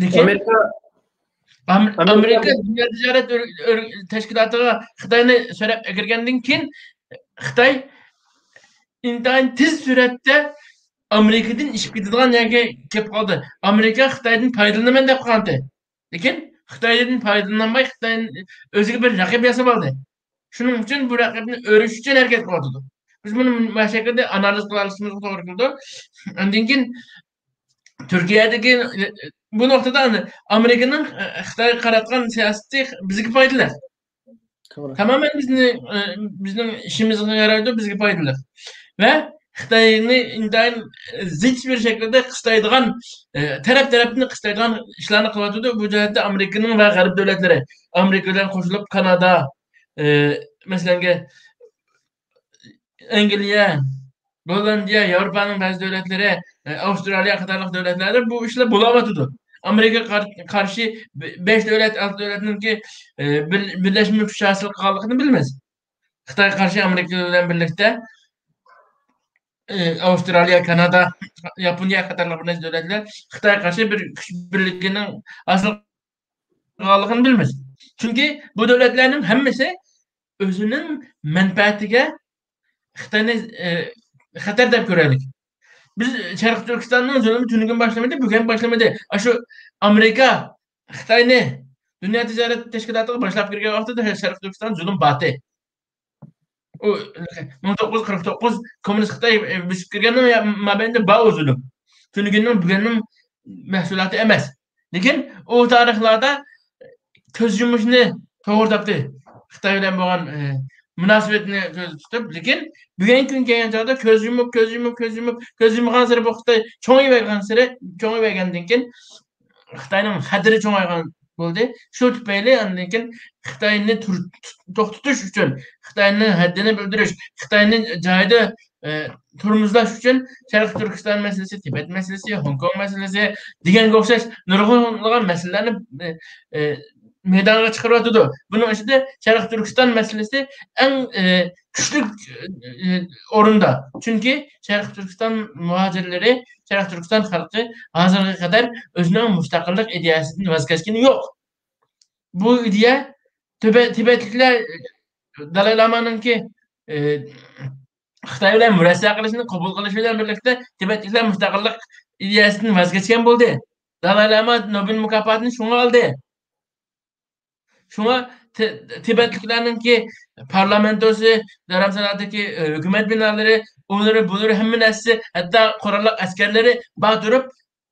لېكىن ئامېرىكا ئامېرىكا دۇنيا تىجارەت تەشكىلاتىغا خىتاينى سۆرەپ ئەكىرگەندىن كېيىن، خىتاي ئىنتايىن تېز سۈرئەتتە ئامېرىكىدىن ئېشىپ كېتىدىغان يەرگە كېلىپ قالدى. ئامېرىكا خىتايدىن پايدىلىنىمەن دەپ قالغانتى. لېكىن خىتايدىن پايدىلىنالماي، خىتايدىن ئۆزىگە بىر رەقىب ياساپ ئالدى. شۇنىڭ ئۈچۈن بۇ رەقىبنى ئۆرۈش ئۈچۈن ھەرىكەت قىلىۋاتىدۇ. بىز بۇنى مۇشۇ شەكىلدە ئانالىز قىلالىشىمىزغا توغرا كېلىدۇ. ئاندىن كېيىن تۈركىيەدىكى، بۇ نۇقتىدا ئامېرىكىنىڭ خىتايغا قاراتقان سىياسىتى بىزگە پايدىلىق. تامامەن بىزنى، بىزنىڭ ئىشىمىزغا يارايدۇ، بىزگە پايدىلىق. ۋە خىتاينى ئىنتايىن زىچ بىر شەكىلدە قىستايدىغان، تەرەپ-تەرەپتىن قىستايدىغان ئىشلارنى قىلىۋاتىدۇ. بۇ جەھەتتە ئامېرىكىنىڭ ۋە غەرب دۆلەتلىرى، ئامېرىكا بىلەن قوشۇلۇپ كانادا، مەسىلەن، ئەنگلىيە، گوللاندىيە، ياۋروپانىڭ بەزى دۆلەتلىرى، ئاۋسترالىيە قاتارلىق دۆلەتلەردە بۇ ئىشلار بولاۋاتىدۇ. ئامېرىكىغا قار-، قارشى بە-، بەش دۆلەت، ئالتە دۆلەتنىڭكى، بىر-، بىرلەشمە كۈچ ھاسىل قىلغانلىقىنى بىلىمىز. خىتاي قارشى ئامېرىكا بىلەن بىرلىكتە، ئاۋسترالىيە، كانادا، ياپونىيە قاتارلىق بىر نەچچە دۆلەتلەر خىتايغا قارشى بىر كۈچ بىرلىكىنىڭ ھاسىل قىلغانلىقىنى بىلىمىز. چۈنكى بۇ دۆلەتلەرنىڭ ھەممىسى ئۆزىنىڭ مەنپەئەتىگە خىتاينى، ئى، خەتەر دەپ كۆرەيلى. بىز شەرقىي تۈركىستاننىڭ زۇلۇمى تۈنۈگۈن باشلىمىدى، بۈگۈن باشلىمىدى. ئاشۇ ئامېرىكا خىتاينى دۇنيا تىجارەت تەشكىلاتىغا باشلاپ كىرگەن ۋاقتىدا شەرقىي تۈركىستان زۇلۇم باتى. ئۇ مىڭ توققۇز يۈز قىرىق توققۇز كوممۇنىست خىتاي بۆسۈپ كىرگەننىڭ مابەينىدە بار ئۇ زۇلۇم. تۈنۈگۈننىڭ، بۈگۈننىڭ مەھسۇلاتى ئەمەس. لېكىن ئۇ تارىخلاردا كۆز يۇمۇشنى توغرا تاپتى. خىتاي بىلەن بولغان، ئى، مۇناسىۋەتنى كۆزدە تۇتۇپ، لېكىن بۈگۈنكى كۈن كەلگەن چاغدا كۆز يۇمۇپ، كۆز يۇمۇپ، كۆز يۇمۇپ، كۆز يۇمغانسېرى بۇ خىتاي چوڭىيىۋەرگەنسېرى، چوڭىيىۋەرگەندىن كېيىن خىتاينىڭ خەتىرى چوڭايغان بولدى. شۇ تۈپەيلى ئاندىن كېيىن خىتاينى تۇر-، توختىتىش ئۈچۈن، خىتاينىڭ ھەددىنى بىلدۈرۈش، خىتاينى جايىدا، ئى، تورمۇزلاش ئۈچۈن شەرقىي تۈركىستان مەسىلىسى، تىبەت مەسىلىسى، خوڭكوڭ مەسىلىسى دېگەنگە ئوخشاش نۇرغۇنلىغان مەسىلىلەرنى، ئى، ئى، مەيدانغا چىقىرىۋاتىدۇ. بۇنىڭ ئىچىدە شەرقىي تۈركىستان مەسىلىسى ئەڭ، ئى، كۈچلۈك، ئى، ئورۇندا. چۈنكى شەرقىي تۈركىستان مۇھاجىرلىرى، شەرقىي تۈركىستان خەلقى ھازىرغا قەدەر ئۆزىنىڭ مۇستەقىللىق ئىدىيەسىدىن ۋاز كەچكىنى يوق. بۇ ئىدىيە تىبە-، تىبەتلىكلەر دالاي لامانىڭكى، ئى، خىتاي بىلەن مۇرەسسە قىلىشنى قوبۇل قىلىشى بىلەن بىرلىكتە تىبەتلىكلەر مۇستەقىللىق ئىدىيەسىدىن ۋاز كەچكەن بولدى. دالاي لاما نوبېل مۇكاپاتىنى شۇڭا ئالدى. شۇڭا تى-، تىبەتلىكلەرنىڭكى پارلامېنتوسى، دەرھەمسارايدىكى، ئى، ھۆكۈمەت بىنالىرى، ئۇلىرى، بۇلىرى، ھەممە نەرسىسى، ھەتتا قوراللىق ئەسكەرلىرى بار تۇرۇپ،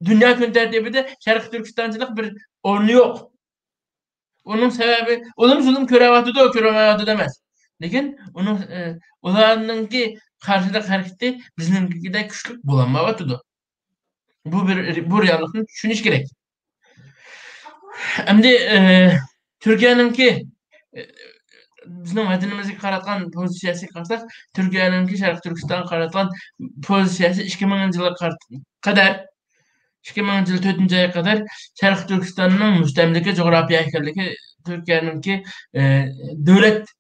دۇنيا كۈن تەرتىپىدە شەرقىي تۈركىستانچىلىق بىر ئورنى يوق. ئۇنىڭ سەۋەبى، ئۇلارمۇ زۇلۇم كۆرۈۋاتىدۇ، كۆرمەيۋاتىدۇ ئەمەس. لېكىن ئۇنىڭ، ئى، ئۇلارنىڭكى قارشىلىق ھەرىكىتى بىزنىڭكىدەك كۈچلۈك بولالمايۋاتىدۇ. بۇ بىر، بۇ رېئاللىقنى چۈشىنىش كېرەك. ئەمدى، ئى، تۈركىيەنىڭكى، ئى، بىزنىڭ ۋەتىنىمىزگە قاراتقان پوزىتسىيەسىگە قارىساق، تۈركىيەنىڭكى شەرقىي تۈركىستانغا قاراتقان پوزىتسىيەسى ئىككى مىڭىنچى يىلغا قار-، قەدەر، ئىككى مىڭىنچى يىل تۆتىنچى ئايغا قەدەر شەرقىي تۈركىستاننىڭ مۇستەملىكە جۇغراپىيە ئىكەنلىكى تۈركىيەنىڭكى، ئى، دۆلەت،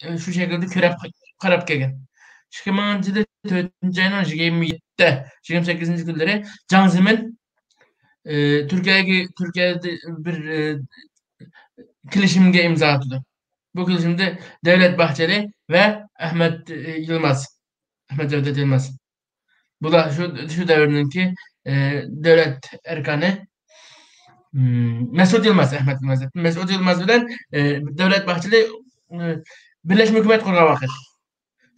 ئى، شۇ شەكىلدە كۆرۈپ، قاراپ كەلگەن. ئىككى مىڭىنچى يىلى تۆتىنچى ئاينىڭ يىگىرمە يەتتە، يىگىرمە سەككىزىنچى كۈنلىرى جاڭ زېمىن، ئى، تۈركىيەگە، تۈركىيەدە بىر، ئى، كېلىشىمگە ئىمزا ئاتىدۇ. بۇ كېلىشىمدە دەۋلەت باھچېلى ۋە ئەھمەت، ئى، يىلماز، ئەھمەت جەۋدەت يىلماز. بۇلار شۇ، شۇ دەۋرنىڭكى، ئى، دۆلەت ئەركانى، مم، مەسئۇد يىلماز، ئەھمەت يىلماز، مەسئۇد يىلماز بىلەن، ئى، دەۋلەت باھچېلى، ئى، بىرلەشمە ھۆكۈمەت قۇرغان ۋاقىت.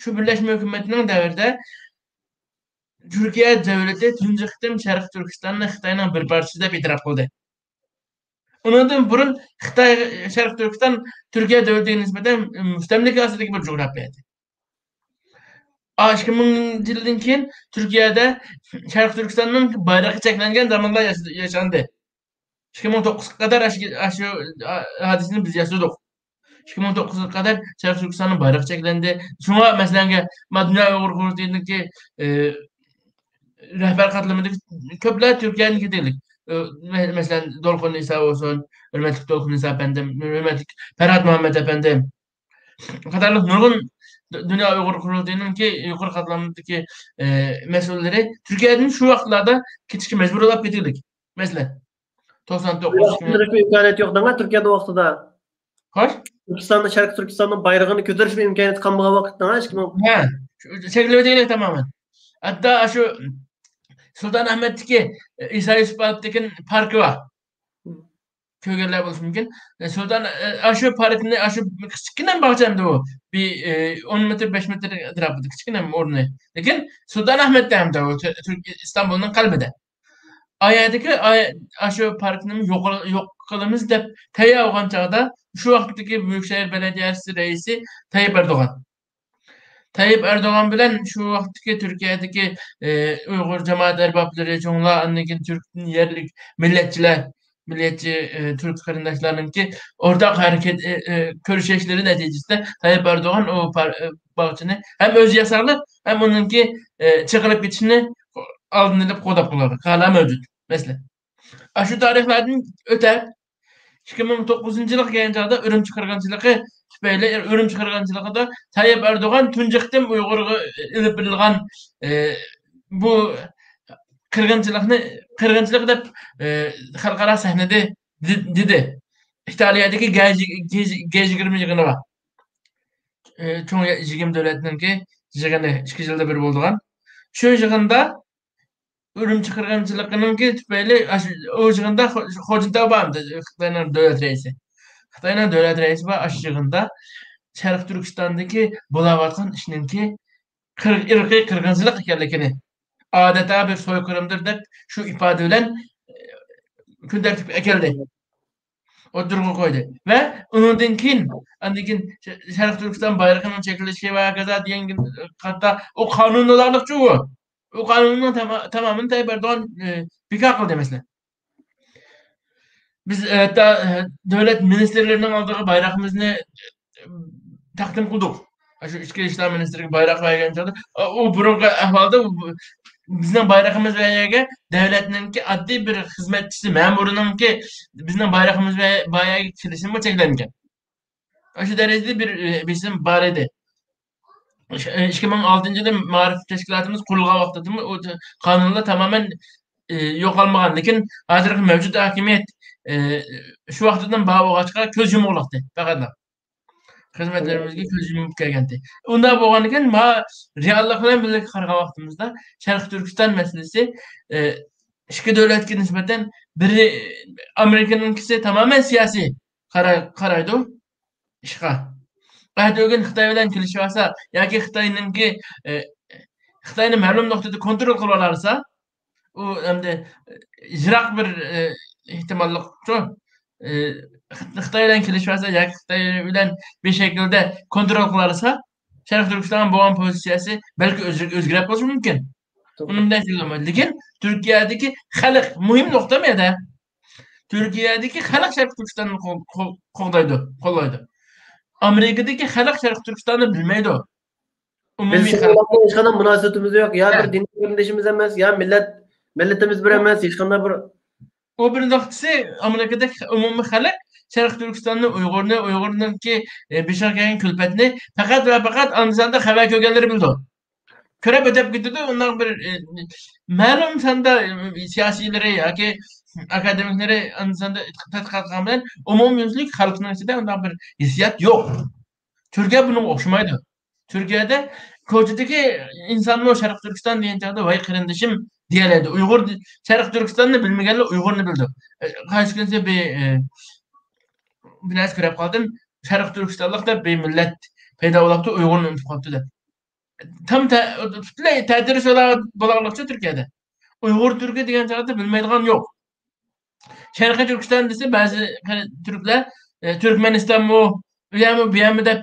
شۇ بىرلەشمە ھۆكۈمەتنىڭ دەۋرىدە تۈركىيە دۆلىتى تۇنجى قېتىم شەرقىي تۈركىستاننى خىتاينىڭ بىر پارچىسى دەپ ئېتىراپ قىلدى. ئۇنىڭدىن بۇرۇن خىتاي، شەرقىي تۈركىستان تۈركىيە دۆلىتىگە نىسبەتەن مۇستەملىكە ئاستىدىكى بىر جۇغراپىيە ئىدى. ئىككى مىڭىنچى يىلدىن كېيىن تۈركىيەدە شەرقىي تۈركىستاننىڭ بايرىقى چەكلەنگەن زامانلار ياش-، ياشاندى. ئىككى مىڭ توققۇزغا قەدەر ئاشۇ، ئاشۇ ھادىسىنى بىز ياشىدۇق. ئىككى مىڭ توققۇزغا قەدەر شەرقىي تۈركىستاننىڭ بايرىقى چەكلەندى. شۇڭا، مەسىلەن، ما دۇنيا ئۇيغۇر قۇرۇلتىيىنىڭكى، ئى، رەھبەر قاتلىمىدىكى كۆپلەر تۈركىيەدىن كېتىگلىك. ئى، مە-، مەسىلەن، دولقۇن ئىسا بولسۇن، ھۆرمەتلىك دولقۇن ئىسا ئەپەندىم، ھۆرمەتلىك پەرھات مۇھەممەت ئەپەندىم قاتارلىق نۇرغۇن دۇ-، دۇنيا ئۇيغۇر قۇرۇلتىيىنىڭكى يۇقىرى قاتلامدىكى، ئە، مەسئۇللىرى تۈركىيەدىن شۇ ۋاقىتلاردا كېتىشكە مەجبۇر بولۇپ كېتىلدى. مەسىلەن، توقسان توققۇز، ئىككى مىڭ. ئىمكانىيەت يوق دەڭە تۈركىيەدە ۋاقتىدا. خوش؟ تۈركىستاندا، شەرقىي تۈركىستاننىڭ بايرىقىنى كۆتۈرۈشمۇ ئىمكانىيەت قالمىغان ۋاقىتتا، ھە، ئىككى مىڭ. ھە، شۇ چەكلىۋېتىلگەن تامامەن. ھەتتا شۇ سۇلتان ئەھمەتتىكى، ئە، ئىسا يۈسۈپ ئابىدىكىن پاركى بار. كۆرگەنلەر بولۇشى مۇمكىن. ئە، سۇلتان، ئە، ئاشۇ پاركنى، ئاشۇ كىچىككىنە باغچە ئەمدى ئۇ. بىر، ئە، ئون مېتىر، بەش مېتىر ئەتراپىدا كىچىككىنە ئورنى. لېكىن سۇلتان ئەھمەتتە ئەمدى ئۇ، تۈ-، تۈرك-، ئىستانبۇلنىڭ قەلبىدە. ئا يەردىكى، ئا-، ئاشۇ پاركنىمۇ يوق، يوق قىلىمىز دەپ تەييار بولغان چاغدا، شۇ ۋاقىتتىكى بۈيۈك شەھەر بەلەدىيەسى رەئىسى تەييىپ ئەردوغان. تەييىپ ئەردوغان بىلەن شۇ ۋاقىتتىكى تۈركىيەدىكى، ئى، ئۇيغۇر جامائەت ئەربابلىرى، چوڭلار، ئاندىن كېيىن تۈركتىن يەرلىك مىللەتچىلەر، مىللەتچى، ئى، تۈرك قېرىنداشلارنىڭكى ئورتاق ھەرىكەت، ئى، ئى، كۆرۈشۈشلىرى نەتىجىسىدە تەييىپ ئەردوغان ئۇ پار-، ئى، باغچىنى ھەم ئۆزى ياساغلىق، ھەم ئۇنىڭكى، ئى، چېقىلىپ كېتىشىنى ئالدىنى ئېلىپ قوغداپ قالغان ھاللار مەۋجۇت. مەسىلەن، ئاشۇ تارىخلاردىن ئۆتەپ، ئىككى مىڭ توققۇزىنچى يىلغا كەلگەن چاغدا ئۈرۈمچى قىرغىنچىلىقى تۈپەيلى، ئۈرۈمچى قىرغىنچىلىقىدا تەييىپ ئەردوغان تۇنجى قېتىم ئۇيغۇرغا ئېلىپ بېرىلغان، ئى، بۇ قىرغىنچىلىقنى، قىرغىنچىلىق دەپ، ئى، خەلقئارا سەھنىدە دې-، دېدى. ئىتالىيەدىكى گې-، گې-، گې يىگىرمە يىغىنى بار. ئى، چوڭ يىگىرمە دۆلەتنىڭكى يىغىنى، ئىككى يىلدا بىر بولىدىغان. شۇ يىغىندا ئۈرۈمچى قىرغىنچىلىقىنىڭكى تۈپەيلى، ئاشۇ، ئۇ يىغىندا خو-، خو جىنتاۋ بار ئىدى، خىتاينىڭ دۆلەت رەئىسى. خىتاينىڭ دۆلەت رەئىسى بار، ئاشۇ يىغىندا شەرقىي تۈركىستاندىكى بولاۋاتقان ئىشنىڭكى قىر-، ئىرقىي قىرغىنچىلىق ئىكەنلىكىنى، ئادەتتە بىر سويقىرىمدۇر دەپ شۇ ئىپادە بىلەن، ئى، كۈن تەرتىپكە ئەكەلدى. ئوتتۇرىغا قويدى. ۋە ئۇنىڭدىن كېيىن، ئاندىن كېيىن ش-، شەرقىي تۈركىستان بايرىقىنىڭ چېكىلىشى ۋە ھاكازا دېگەن قاتتا ئۇ قانۇندا بارلىقچۇ ئۇ. ئۇ قانۇننىڭ تاما-، تامامىنى تەييىپ ئەردوغان، ئى، بىكار قىلدى، مەسىلەن. بىز، ئى، ھەتتا، ئى، دۆلەت مىنىستىرلىرىنىڭ ئالدىغا بايرىقىمىزنى، ئى، تەقدىم قىلدۇق. شۇ ئىچكى ئىشلار مىنىستىرىگە بايراق بەرگەن چاغدا، ئۇ بۇرۇنقى ئەھۋالدا بۇ، بىزنىڭ بايرىقىمىز بار يەرگە دۆلەتنىڭكى ئاددىي بىر خىزمەتچىسى، مەمۇرىنىڭكى بىزنىڭ بايرىقىمىز بار يەرگە كېلىشىمۇ چەكلەنگەن. ئاشۇ دەرىجىدە بىر، ئى، بېسىم بار ئىدى. ئىش-، ئىككى مىڭ ئالتىنچى يىلى مائارىپ تەشكىلاتىمىز قۇرۇلغان ۋاقتىدىمۇ ئۇ قانۇنلار تامامەن، ئى، يوقالمىغان. لېكىن ھازىرقى مەۋجۇت ھاكىمىيەت، ئى، شۇ ۋاقتىدىن بار بولغاچقا كۆز يۇمغۇلۇقتى پەقەتلا. خىزمەتلىرىمىزگە كۆز يۇمۇپ كەلگەنتى. ئۇنداق بولغاندىكىن، ما رېئاللىق بىلەن بىللە قارىغان ۋاقتىمىزدا، شەرقىي تۈركىستان مەسىلىسى، ئى، ئىككى دۆلەتكە نىسبەتەن بىرى، ئامېرىكىنىڭكىسى تامامەن سىياسىي قارا-، قارايدۇ ئىشقا. ئەتىگۈن خىتاي بىلەن كېلىشىۋالسا ياكى خىتاينىڭكى، ئى، خىتاينى مەلۇم نۇقتىدا كونترول قىلىۋالالىسا، ئۇ ئەمدى يىراق بىر، ئى، ئېھتىماللىقچۇ، ئى، خىت-، خىتاي بىلەن كېلىشىۋالسا ياكى خىتاي بىلەن بىر شەكىلدە كونترول قىلالىسا، شەرقىي تۈركىستانغا بولغان پوزىتسىيەسى بەلكى ئۆزگە-، ئۆزگىرەپ قېلىشى مۇمكىن. توغرا. ئۇنىڭ بىلەن چەكلەنمەيدۇ. لېكىن تۈركىيەدىكى خەلق، مۇھىم نۇقتا بۇ يەردە. تۈركىيەدىكى خەلق شەرقىي تۈركىستاننى قو-، قو-، قوغدايدۇ، قوللايدۇ. ئامېرىكىدىكى خەلق شەرقىي تۈركىستاننى بىلمەيدۇ. ئومۇمىي بىز خەلق. ئۇلارغا ھېچقانداق مۇناسىۋىتىمىز يوق. يا ھە. بىر دىنىي قېرىندىشىمىز ئەمەس، يا مىللەت، مىللىتىمىز بىر ئەمەس، ھېچقانداق بىر. ئۇ بىر نۇقتىسى، ئامېرىكىدىكى ئومۇمىي خەلق شەرقىي تۈركىستاننى، ئۇيغۇرنى، ئۇيغۇرنىڭكى، ئى، بېشىغا كەلگەن كۈلپەتنى پەقەت ۋە پەقەت ئاندا-ساندا خەۋەر كۆرگەنلىرى بىلىدۇ. كۆرۈپ ئۆتۈپ كېتىدۇ، ئۇنداق بىر، ئى، مەلۇم ساندا، ئى، سىياسىيلىرى ياكى ئاكادېمىكلىرى ئاندا-ساندا تەتقىقات قىلغان بىلەن ئومۇميۈزلۈك خەلقنىڭ ئىچىدە ئۇنداق بىر ھېسسىيات يوق. تۈركىيە بۇنىڭغا ئوخشىمايدۇ. تۈركىيەدە كوچىدىكى ئىنسانمۇ شەرقىي تۈركىستان دېگەن چاغدا، ۋاي قېرىندىشىم دېيەلەيدۇ. ئۇيغۇر، شەرقىي تۈركىستاننى بىلمىگەنلەر ئۇيغۇرنى بىلىدۇ. ئە، قايسى كۈنسى بىر، ئە، بىر نەرسە كۆرۈپ قالدىم. شەرقىي تۈركىستانلىق دەپ بىر مىللەت پەيدا بولاپتۇ، ئۇيغۇرنى ئۇنتۇپ قاپتۇ دەپ. تام تە-، پۈتۈنلەي تەتۈر سودا بولغانلىقچە تۈركىيەدە. ئۇيغۇر تۈركى دېگەن چاغدا بىلمەيدىغان يوق. شەرقىي تۈركىستان دېسە، بەزى تۈركلەر، ئە، تۈركمەنىستانمۇ، ئۇ يەرمۇ، بۇ يەرمۇ دەپ،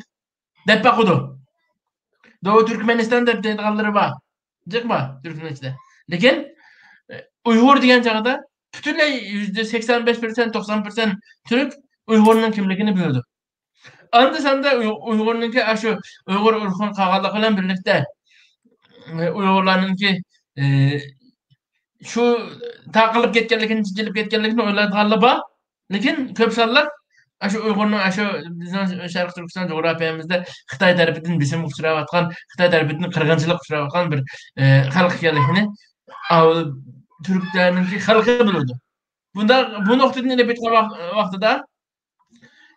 دەپ باقىدۇ. دوۋا تۈركمەنىستان دەپ دەيدىغانلىرى بار. جىق بار تۈركنىڭ ئىچىدە. لېكىن، ئە، ئۇيغۇر دېگەن چاغدا پۈتۈنلەي يۈزدە سەكسەن بەش پىرسەنت، توقسان پىرسەنت تۈرك ئۇيغۇرنىڭ كىملىكىنى بىلىدۇ. ئاندا ساندا ئۇي-، ئۇيغۇرنىڭكى ئاشۇ ئۇيغۇر ئۇرۇقىنى قالغانلىقى بىلەن بىرلىكتە، ئۇيغۇرلارنىڭكى، ئى، شۇ تارقىلىپ كەتكەنلىكىنى، چېچىلىپ كەتكەنلىكىنى ئويلايدىغانلار بار. لېكىن كۆپ سانلىق ئاشۇ ئۇيغۇرنىڭ، ئاشۇ بىزنىڭ شەرقىي تۈركىستان جۇغراپىيەمىزدە خىتاي تەرىپىدىن بېسىمغا ئۇچراۋاتقان، خىتاي تەرىپىدىن قىرغىنچىلىققا ئۇچراۋاتقان بىر، ئە، خەلق ئىكەنلىكىنى، ئاۋۇ تۈركلەرنىڭكى خەلقى بىلىدۇ. بۇنداق، بۇ نۇقتىدىن ئېلىپ ئېيتقان ۋاق-، ۋاقتىدا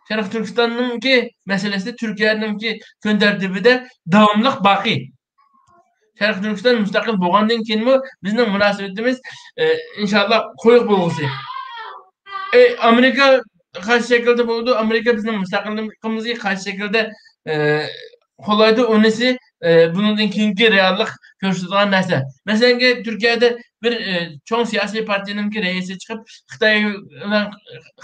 شەرقىي تۈركىستاننىڭكى مەسىلىسى تۈركىيەنىڭكى كۈن تەرتىپىدە داۋاملىق باقى. شەرقىي تۈركىستان مۇستەقىل بولغاندىن كېيىنمۇ بىزنىڭ مۇناسىۋىتىمىز، ئى، ئىنشاللا قويۇق بولغۇسى. ئى، ئامېرىكا قايسى شەكىلدە بولىدۇ؟ ئامېرىكا بىزنىڭ مۇستەقىللىقىمىزغا قايسى شەكىلدە، ئى، قوللايدۇ؟ ئۇنىسى، ئى، بۇنىڭدىن كېيىنكى رېئاللىق كۆرسىتىدىغان نەرسە. مەسىلەنكى، تۈركىيەدە بىر، ئى، چوڭ سىياسىي پارتىيەنىڭكى رەئىسى چىقىپ، خىتاي بىلەن،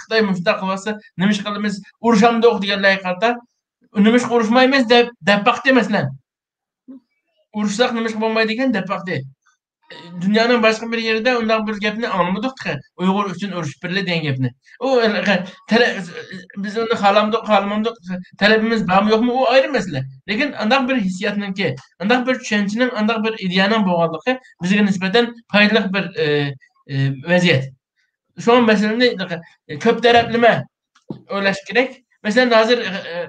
خىتاي مۇشۇنداق قىلىۋاتسا، نېمە ئىش قىلىمىز؟ ئۇرۇشامدۇق دېگەنلەرگە قارىتا، نېمىشقا ئۇرۇشمايمىز دەپ، دەپ باقتى، مەسىلەن. ئۇرۇشساق نېمىشقا بولمايدىكەن دەپ باقتى. دۇنيانىڭ باشقا بىر يېرىدە ئۇنداق بىر گەپنى ئاڭلىمىدۇق تېخى. ئۇيغۇر ئۈچۈن ئۇرۇشۇپ بېرىلە دېگەن گەپنى. ئۇ، تەلە-، بىز ئۇنى خالامدۇق، خالىمامدۇق، تەلىپىمىز بارمۇ يوقمۇ، ئۇ ئايرى مەسىلە. لېكىن ئانداق بىر ھېسسىياتنىڭكى، ئانداق بىر چۈشەنچىنىڭ، ئانداق بىر ئىدىيەنىڭ بولغانلىقى بىزگە نىسبەتەن پايدىلىق بىر، ئى، ئى، ۋەزىيەت. شۇڭا مەسىلىنى كۆپ تەرەپلىمە ئويلاش كېرەك. مەسىلەن، ھازىر، ئى،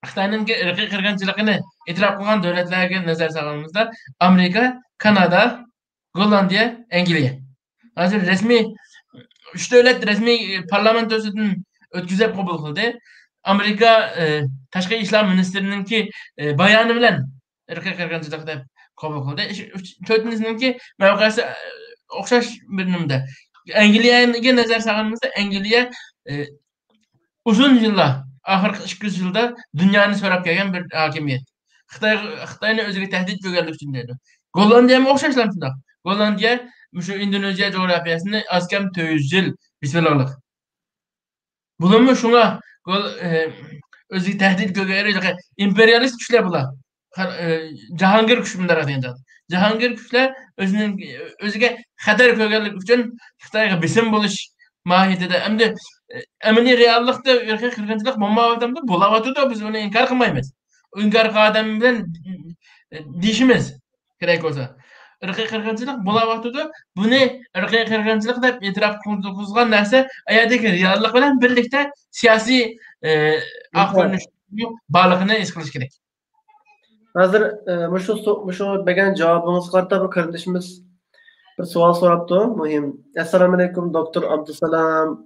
خىتاينىڭكى ئىرقىي قىرغىنچىلىقىنى ئېتىراپ قىلغان دۆلەتلەرگە نەزەر سالغىنىمىزدا، ئامېرىكا، كانادا، گوللاندىيە، ئەنگلىيە. ھازىر رەسمىي ئۈچ دۆلەت رەسمىي پارلامېنت تۈزۈتۈن ئۆتكۈزۈپ قوبۇل قىلدى. ئامېرىكا، ئى، تاشقى ئىشلار مىنىستىرىنىڭكى، ئى، بايانى بىلەن ئىرقىي قىرغىنچىلىق دەپ قوبۇل قىلدى. ئۈچ-، ئۈچ-، تۆتىنچىسىنىڭكى مەۋقەسى، ئى، ئوخشاش بىر نېمىدە. ئەنگلىيەگە نەزەر سالغىنىمىزدا، ئەنگلىيە، ئى، ئۇزۇن يىللار، ئاخىرقى ئىككى يۈز يىلدا دۇنيانى سوراپ كەلگەن بىر ھاكىمىيەت. خىتاي، خىتاينى ئۆزىگە تەھدىت كۆرگەنلىكى ئۈچۈن دەيدۇ. گوللاندىيەمۇ ئوخشاشلا شۇنداق. گوللاندىيە مۇشۇ ئىندونېزىيە جۇغراپىيەسىنى ئاز كەم تۆت يۈز يىل بېسىۋالغانلىق. بۇلارمۇ شۇڭا گول-، ئى، ئۆزىگە تەھدىت كۆرگەن ئىمپېرىيالىست كۈچلەر بۇلار. خەل-، ئى، جاھانگىر كۈچ مۇنداق دېگەن چاغدا. جاھانگىر كۈچلەر ئۆزىنىڭ، ئۆزىگە خەتەر كۆرگەنلىكى ئۈچۈن خىتايغا بېسىم بولۇش ماھىيىتىدە. ئەمدى، ئى، ئەمەلىي رېئاللىقتا ئىرقىي قىرغىنچىلىق بولمايۋاتامدۇ؟ بولاۋاتىدۇ، بىز ئۇنى ئىنكار قىلمايمىز. ئىنكار قىلغان ئادەم بىلەن، ئى، دېيىشىمىز كېرەك بولسا. ئىرقىي قىرغىنچىلىق بولاۋاتىدۇ. بۇنى ئىرقىي قىرغىنچىلىق دەپ ئېتىراپ قىلغۇزغان نەرسە ئايەردىكى رېئاللىق بىلەن بىرلىكتە سىياسىي، ئى، ئاق كۆرۈنۈش بارلىقىنى ھېس قىلىش كېرەك. ھازىر، ئى، مۇشۇ سو-، مۇشۇ بەرگەن جاۋابىڭىزغا قارىتا بىر قېرىندىشىمىز بىر سوئال سوراپتۇ، مۇھىم. ئەسسالامۇئەلەيكۇم، دوكتور ئابدۇسالام.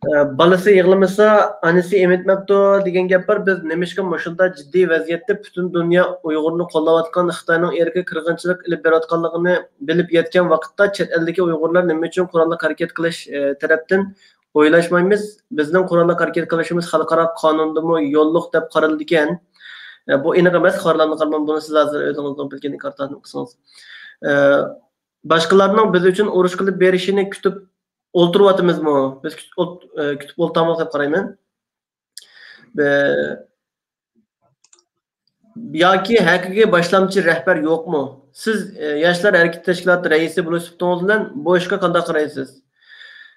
ئى، بالىسى يىغلىمىسا، ئانىسى ئېمىتمەپتۇ دېگەن گەپ بار. بىز نېمىشقا مۇشۇنداق جىددىي ۋەزىيەتتە پۈتۈن دۇنيا ئۇيغۇرنى قوللاۋاتقان، خىتاينىڭ ئىرقىي قىرغىنچىلىق ئېلىپ بېرىۋاتقانلىقىنى بىلىپ يەتكەن ۋاقىتتا، چەت ئەلدىكى ئۇيغۇرلار نېمە ئۈچۈن قوراللىق ھەرىكەت قىلىش، ئى، تەرەپتىن ئويلاشمايمىز؟ بىزنىڭ قوراللىق ھەرىكەت قىلىشىمىز خەلقئارا قانۇندىمۇ يوللۇق دەپ قارىلىدىكەن. ئە، بۇ ئېنىق ئەمەس، قارارلارنى قارىمام، بۇنى سىز ھازىر ئۆزىڭىزنىڭ بىلگىنىگە قارىتا قىلسىڭىز. ئە، باشقىلارنىڭ بىز ئۈچۈن ئۇرۇش قىلىپ بېرىشىنى كۈتۈپ ئولتۇرۇۋاتىمىزمۇ؟ بىز كۈت-، ئولت-، ئە، كۈتۈپ ئولتۇرامىز دەپ قارايمەن. ئە، ياكى ھەقىقىي باشلامچى رەھبەر يوقمۇ؟ سىز، ئە، ياشلار ھەرىكىتى تەشكىلاتى رەئىسى بولۇش سۈپىتىڭىز بىلەن بۇ ئىشقا قانداق قارايسىز؟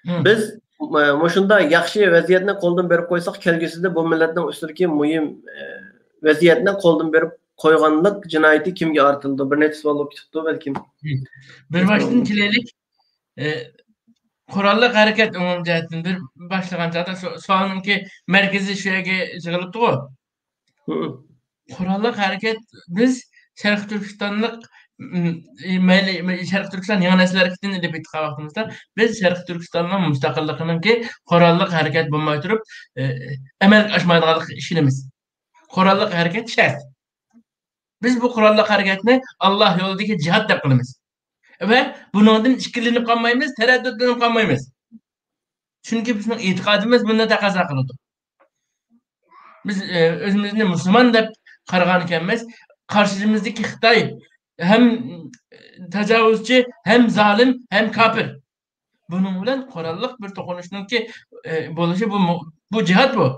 مم. بىز، ئە، مۇشۇنداق ياخشى ۋەزىيەتنى قولدىن بېرىپ قويساق، كەلگۈسىدە بۇ مىللەتنىڭ ئۈستىدىكى مۇھىم، ئە، ۋەزىيەتنى قولدىن بېرىپ قويغانلىق جىنايىتى كىمگە ئارتىلىدۇ؟ بىر نەچچە سوئال بولۇپ كېتىپتۇ بەلكىم. مم. بىر باشتىن كېلەيلىك. ئە، قوراللىق ھەرىكەت ئومۇمىي جەھەتتىن بىر باشلىغان چاغدا سو-، سوئالنىڭكى مەركىزى شۇ يەرگە يىغىلىپتىغۇ. مم. قوراللىق ھەرىكەت، بىز شەرقىي تۈركىستانلىق، م، مەيلى، مەيلى شەرقىي تۈركىستان يېڭى نەسىل ھەرىكىتىنى ئېلىپ ئېيتقان ۋاقتىمىزدا، بىز شەرقىي تۈركىستاننىڭ مۇستەقىللىقىنىڭكى قوراللىق ھەرىكەت بولماي تۇرۇپ، ئە، ئەمەلگە ئاشمايدىغانلىقىغا ئىشىنىمىز. قوراللىق ھەرىكەت شەرت. بىز بۇ قوراللىق ھەرىكەتنى ئاللا يولىدىكى جىھاد دەپ قىلىمىز. ۋە بۇنىڭدىن ئىككىلىنىپ قالمايمىز، تەرەددۇتلىنىپ قالمايمىز. چۈنكى بىزنىڭ ئېتىقادىمىز بۇنى تەقەززا قىلىدۇ. بىز، ئە، ئۆزىمىزنى مۇسۇلمان دەپ قارىغان ئىكەنمىز، قارشىمىزدىكى خىتاي ھەم تاجاۋۇزچى، ھەم زالىم، ھەم كاپىر. بۇنىڭ بىلەن قوراللىق بىر توقۇنۇشنىڭكى، ئە، بولۇشى بۇ مۇ-، بۇ جىھاد بۇ.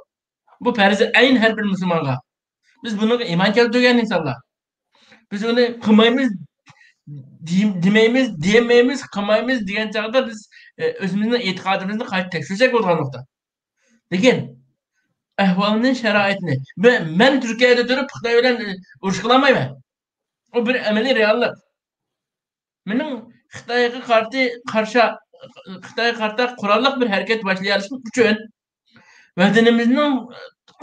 بۇ پەرزى ئەين ھەر بىر مۇسۇلمانغا. بىز بۇنىڭغا ئىمان كەلتۈرگەن ئىنسانلار. بىز ئۇنى قىلمايمىز، دېم-، دېمەيمىز، دېيەلمەيمىز، قىلمايمىز دېگەن چاغدا بىز، ئە، ئۆزىمىزنىڭ ئېتىقادىمىزنى قايتا تەكشۈرسەك بولىدىغان نۇقتا. لېكىن ئەھۋالنى، شارائىتنى، مە-، مەن تۈركىيەدە تۇرۇپ خىتاي بىلەن، ئە، ئۇرۇش قىلالمايمەن. ئۇ بىر ئەمەلىي رېئاللىق. مېنىڭ خىتايغا قارىتى قارشا-، خىتايغا قارىتا قوراللىق بىر ھەرىكەت باشلىيالىشىم ئۈچۈن، ۋەتىنىمىزنىڭ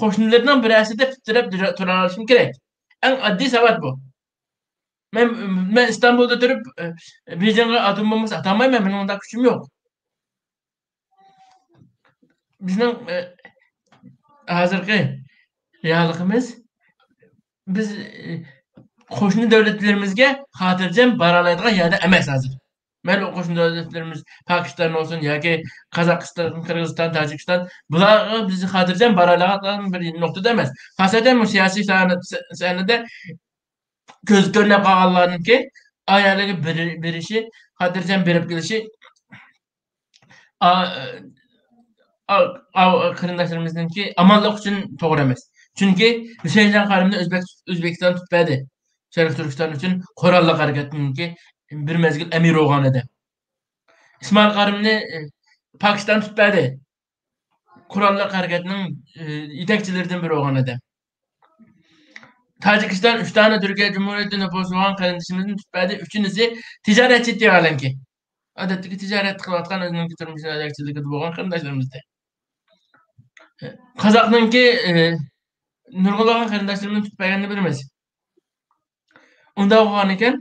قوشنىلىرىنىڭ بىرەرسىدە پۇت تىرەپ تۇرالىشىم كېرەك. ئەڭ ئاددىي ساۋات بۇ. مەن، مەن ئىستانبۇلدا تۇرۇپ، ئە، بېيجىڭغا ئاتوم بومبىسى ئاتالمايمەن، مېنىڭ ئۇنداق كۈچۈم يوق. بىزنىڭ، ئە، ھازىرقى رېئاللىقىمىز، بىز، ئە، قوشنا دۆلەتلىرىمىزگە خاتىرجەم بارالايدىغان يەردە ئەمەس ھازىر. مەيلى قوشنا دۆلەتلىرىمىز پاكىستان بولسۇن ياكى قازاقىستان، قىرغىزىستان، تاجىكىستان، بۇلارغا بىز خاتىرجەم بارالايدىغان بىر نۇقتىدا ئەمەس. خاسەتەن بۇ سىياسىي سەھنە-، سەھنىدە كۆز كۆرۈنۈپ قالغانلارنىڭكى ئايالىغا بېرى-، بېرىشى، خاتىرجەم بېرىپ كېلىشى، ئا-، ئا-، ئا-، قېرىنداشلىرىمىزنىڭكى ئامانلىق ئۈچۈن توغرا ئەمەس. چۈنكى ھۈسەيىنجان قارىمنى ئۆزبەك-، ئۆزبېكىستان تۇتۇپ بەردى. شەرقىي تۈركىستان ئۈچۈن قوراللىق ھەرىكەتنىڭكى بىر مەزگىل ئەمىرى بولغان ئادەم. ئىسمائىل قارىمنى، ئى، پاكىستان تۇتۇپ بەردى. قوراللىق ھەرىكەتنىڭ، ئى، يېتەكچىلىرىدىن بىرى بولغان ئادەم. تاجىكىستان ئۈچ دانە تۈركىيە جۇمھۇرىيىتىنى نوپۇزى بولغان قېرىندىشىمىزنى تۇتۇپ بەردى. ئۈچىنچىسى تىجارەتچى دېۋالەنكى. ئادەتتىكى تىجارەت قىلىۋاتقان ئۆزىنىڭكى تۇرمۇشىنىڭ يېتەكچىلىكىدە بولغان قېرىنداشلىرىمىزدى. قازاقنىڭكى، ئى، نۇرغۇنلىغان قېرىنداشلىرىمىزنى تۇتۇپ بەرگەننى بىلىمىز. ئۇنداق بولغانىكەن،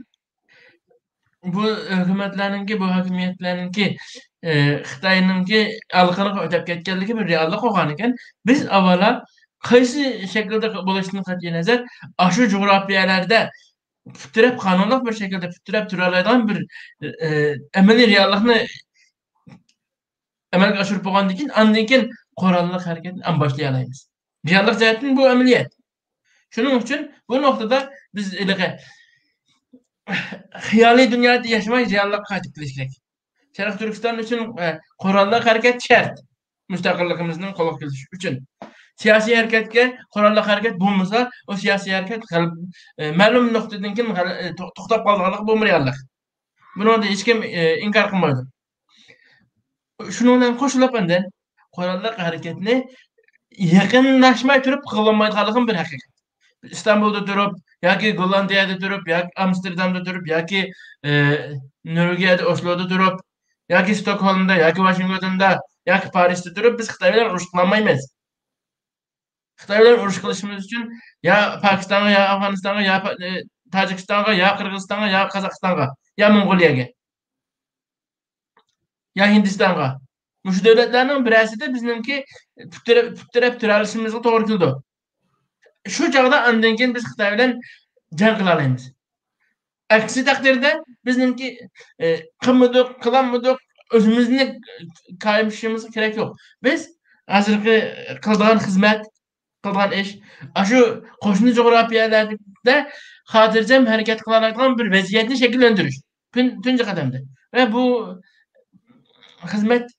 بۇ ھۆكۈمەتلەرنىڭكى، بۇ ھاكىمىيەتلەرنىڭكى، ئى، خىتاينىڭكى ئالىقىنىغا ئۆتەپ كەتكەنلىكى بىر رېئاللىق بولغانىكەن، بىز ئاۋۋالا قايسى شەكىلدە بولۇشىدىن قەتئىينەزەر، ئاشۇ جۇغراپىيەلەردە پۇت تىرەپ، قانۇنلۇق بىر شەكىلدە پۇت تىرەپ تۇرالايدىغان بىر، ئى، ئەمەلىي رېئاللىقنى ئەمەلگە ئاشۇرۇپ بولغاندىن كېيىن، ئاندىن كېيىن قوراللىق ھەرىكەتنى ئەمما باشلىيالايمىز. رېئاللىق جەھەتتىن بۇ ئەمەلىيەت. شۇنىڭ ئۈچۈن بۇ نۇقتىدا بىز ھېلىقى خىيالىي دۇنيادا ياشىماي، رېئاللىققا قايتىپ كېلىش كېرەك. شەرقىي تۈركىستان ئۈچۈن، ئە، قوراللىق ھەرىكەت شەرت. مۇستەقىللىقىمىزنىڭ قولغا كېلىشى ئۈچۈن. سىياسىي ھەرىكەتكە قوراللىق ھەرىكەت بولمىسا، ئۇ سىياسىي ھەرىكەت غەلىب-، ئە، مەلۇم نۇقتىدىن كېيىن غەل-، ئە، تو-، توختاپ قالىدىغانلىقى بۇمۇ رېئاللىق. بۇنىڭدا ھېچكىم، ئى، ئىنكار قىلمايدۇ. شۇنىڭ بىلەن قوشۇلۇپ ئاندىن قوراللىق ھەرىكەتنى يېقىنلاشماي تۇرۇپ قىلالمايدىغانلىقىمۇ بىر ھەقىقەت. ئىستانبۇلدا تۇرۇپ ياكى گوللاندىيەدە تۇرۇپ ياكى ئامستېردامدا تۇرۇپ ياكى، ئى، نورۋېگىيەدە ئوسلودا تۇرۇپ ياكى ستوكھولمدا ياكى ۋاشىنگتوندا ياكى پارىژدا تۇرۇپ بىز خىتاي بىلەن ئۇرۇش قىلالمايمىز. خىتاي بىلەن ئۇرۇش قىلىشىمىز ئۈچۈن يا پاكىستانغا، يا ئافغانىستانغا، يا پا-، ئى، تاجىكىستانغا، يا قىرغىزىستانغا، يا قازاقىستانغا، يا موڭغۇلىيەگە، يا ھىندىستانغا. مۇشۇ دۆلەتلەرنىڭ بىرەرسىدە بىزنىڭكى پۇت تىرەپ، پۇت تىرەپ تۇرالىشىمىزغا توغرا كېلىدۇ. شۇ چاغدا ئاندىن كېيىن بىز خىتاي بىلەن جەڭ قىلالايمىز. ئەكسى تەقدىردە بىزنىڭكى، ئى، قىلمىدۇق، قىلالمىدۇق، ئۆزىمىزنى كايىمىشىمىزغا كېرەك يوق. بىز ھازىرقى قىلىدىغان خىزمەت، قىلىدىغان ئىش، ئاشۇ قوشنا جۇغراپىيەلەردە خاتىرجەم ھەرىكەت قىلالايدىغان بىر ۋەزىيەتنى شەكىللەندۈرۈش. تۇن-، تۇنجى قەدەمدە. ۋە بۇ خىزمەت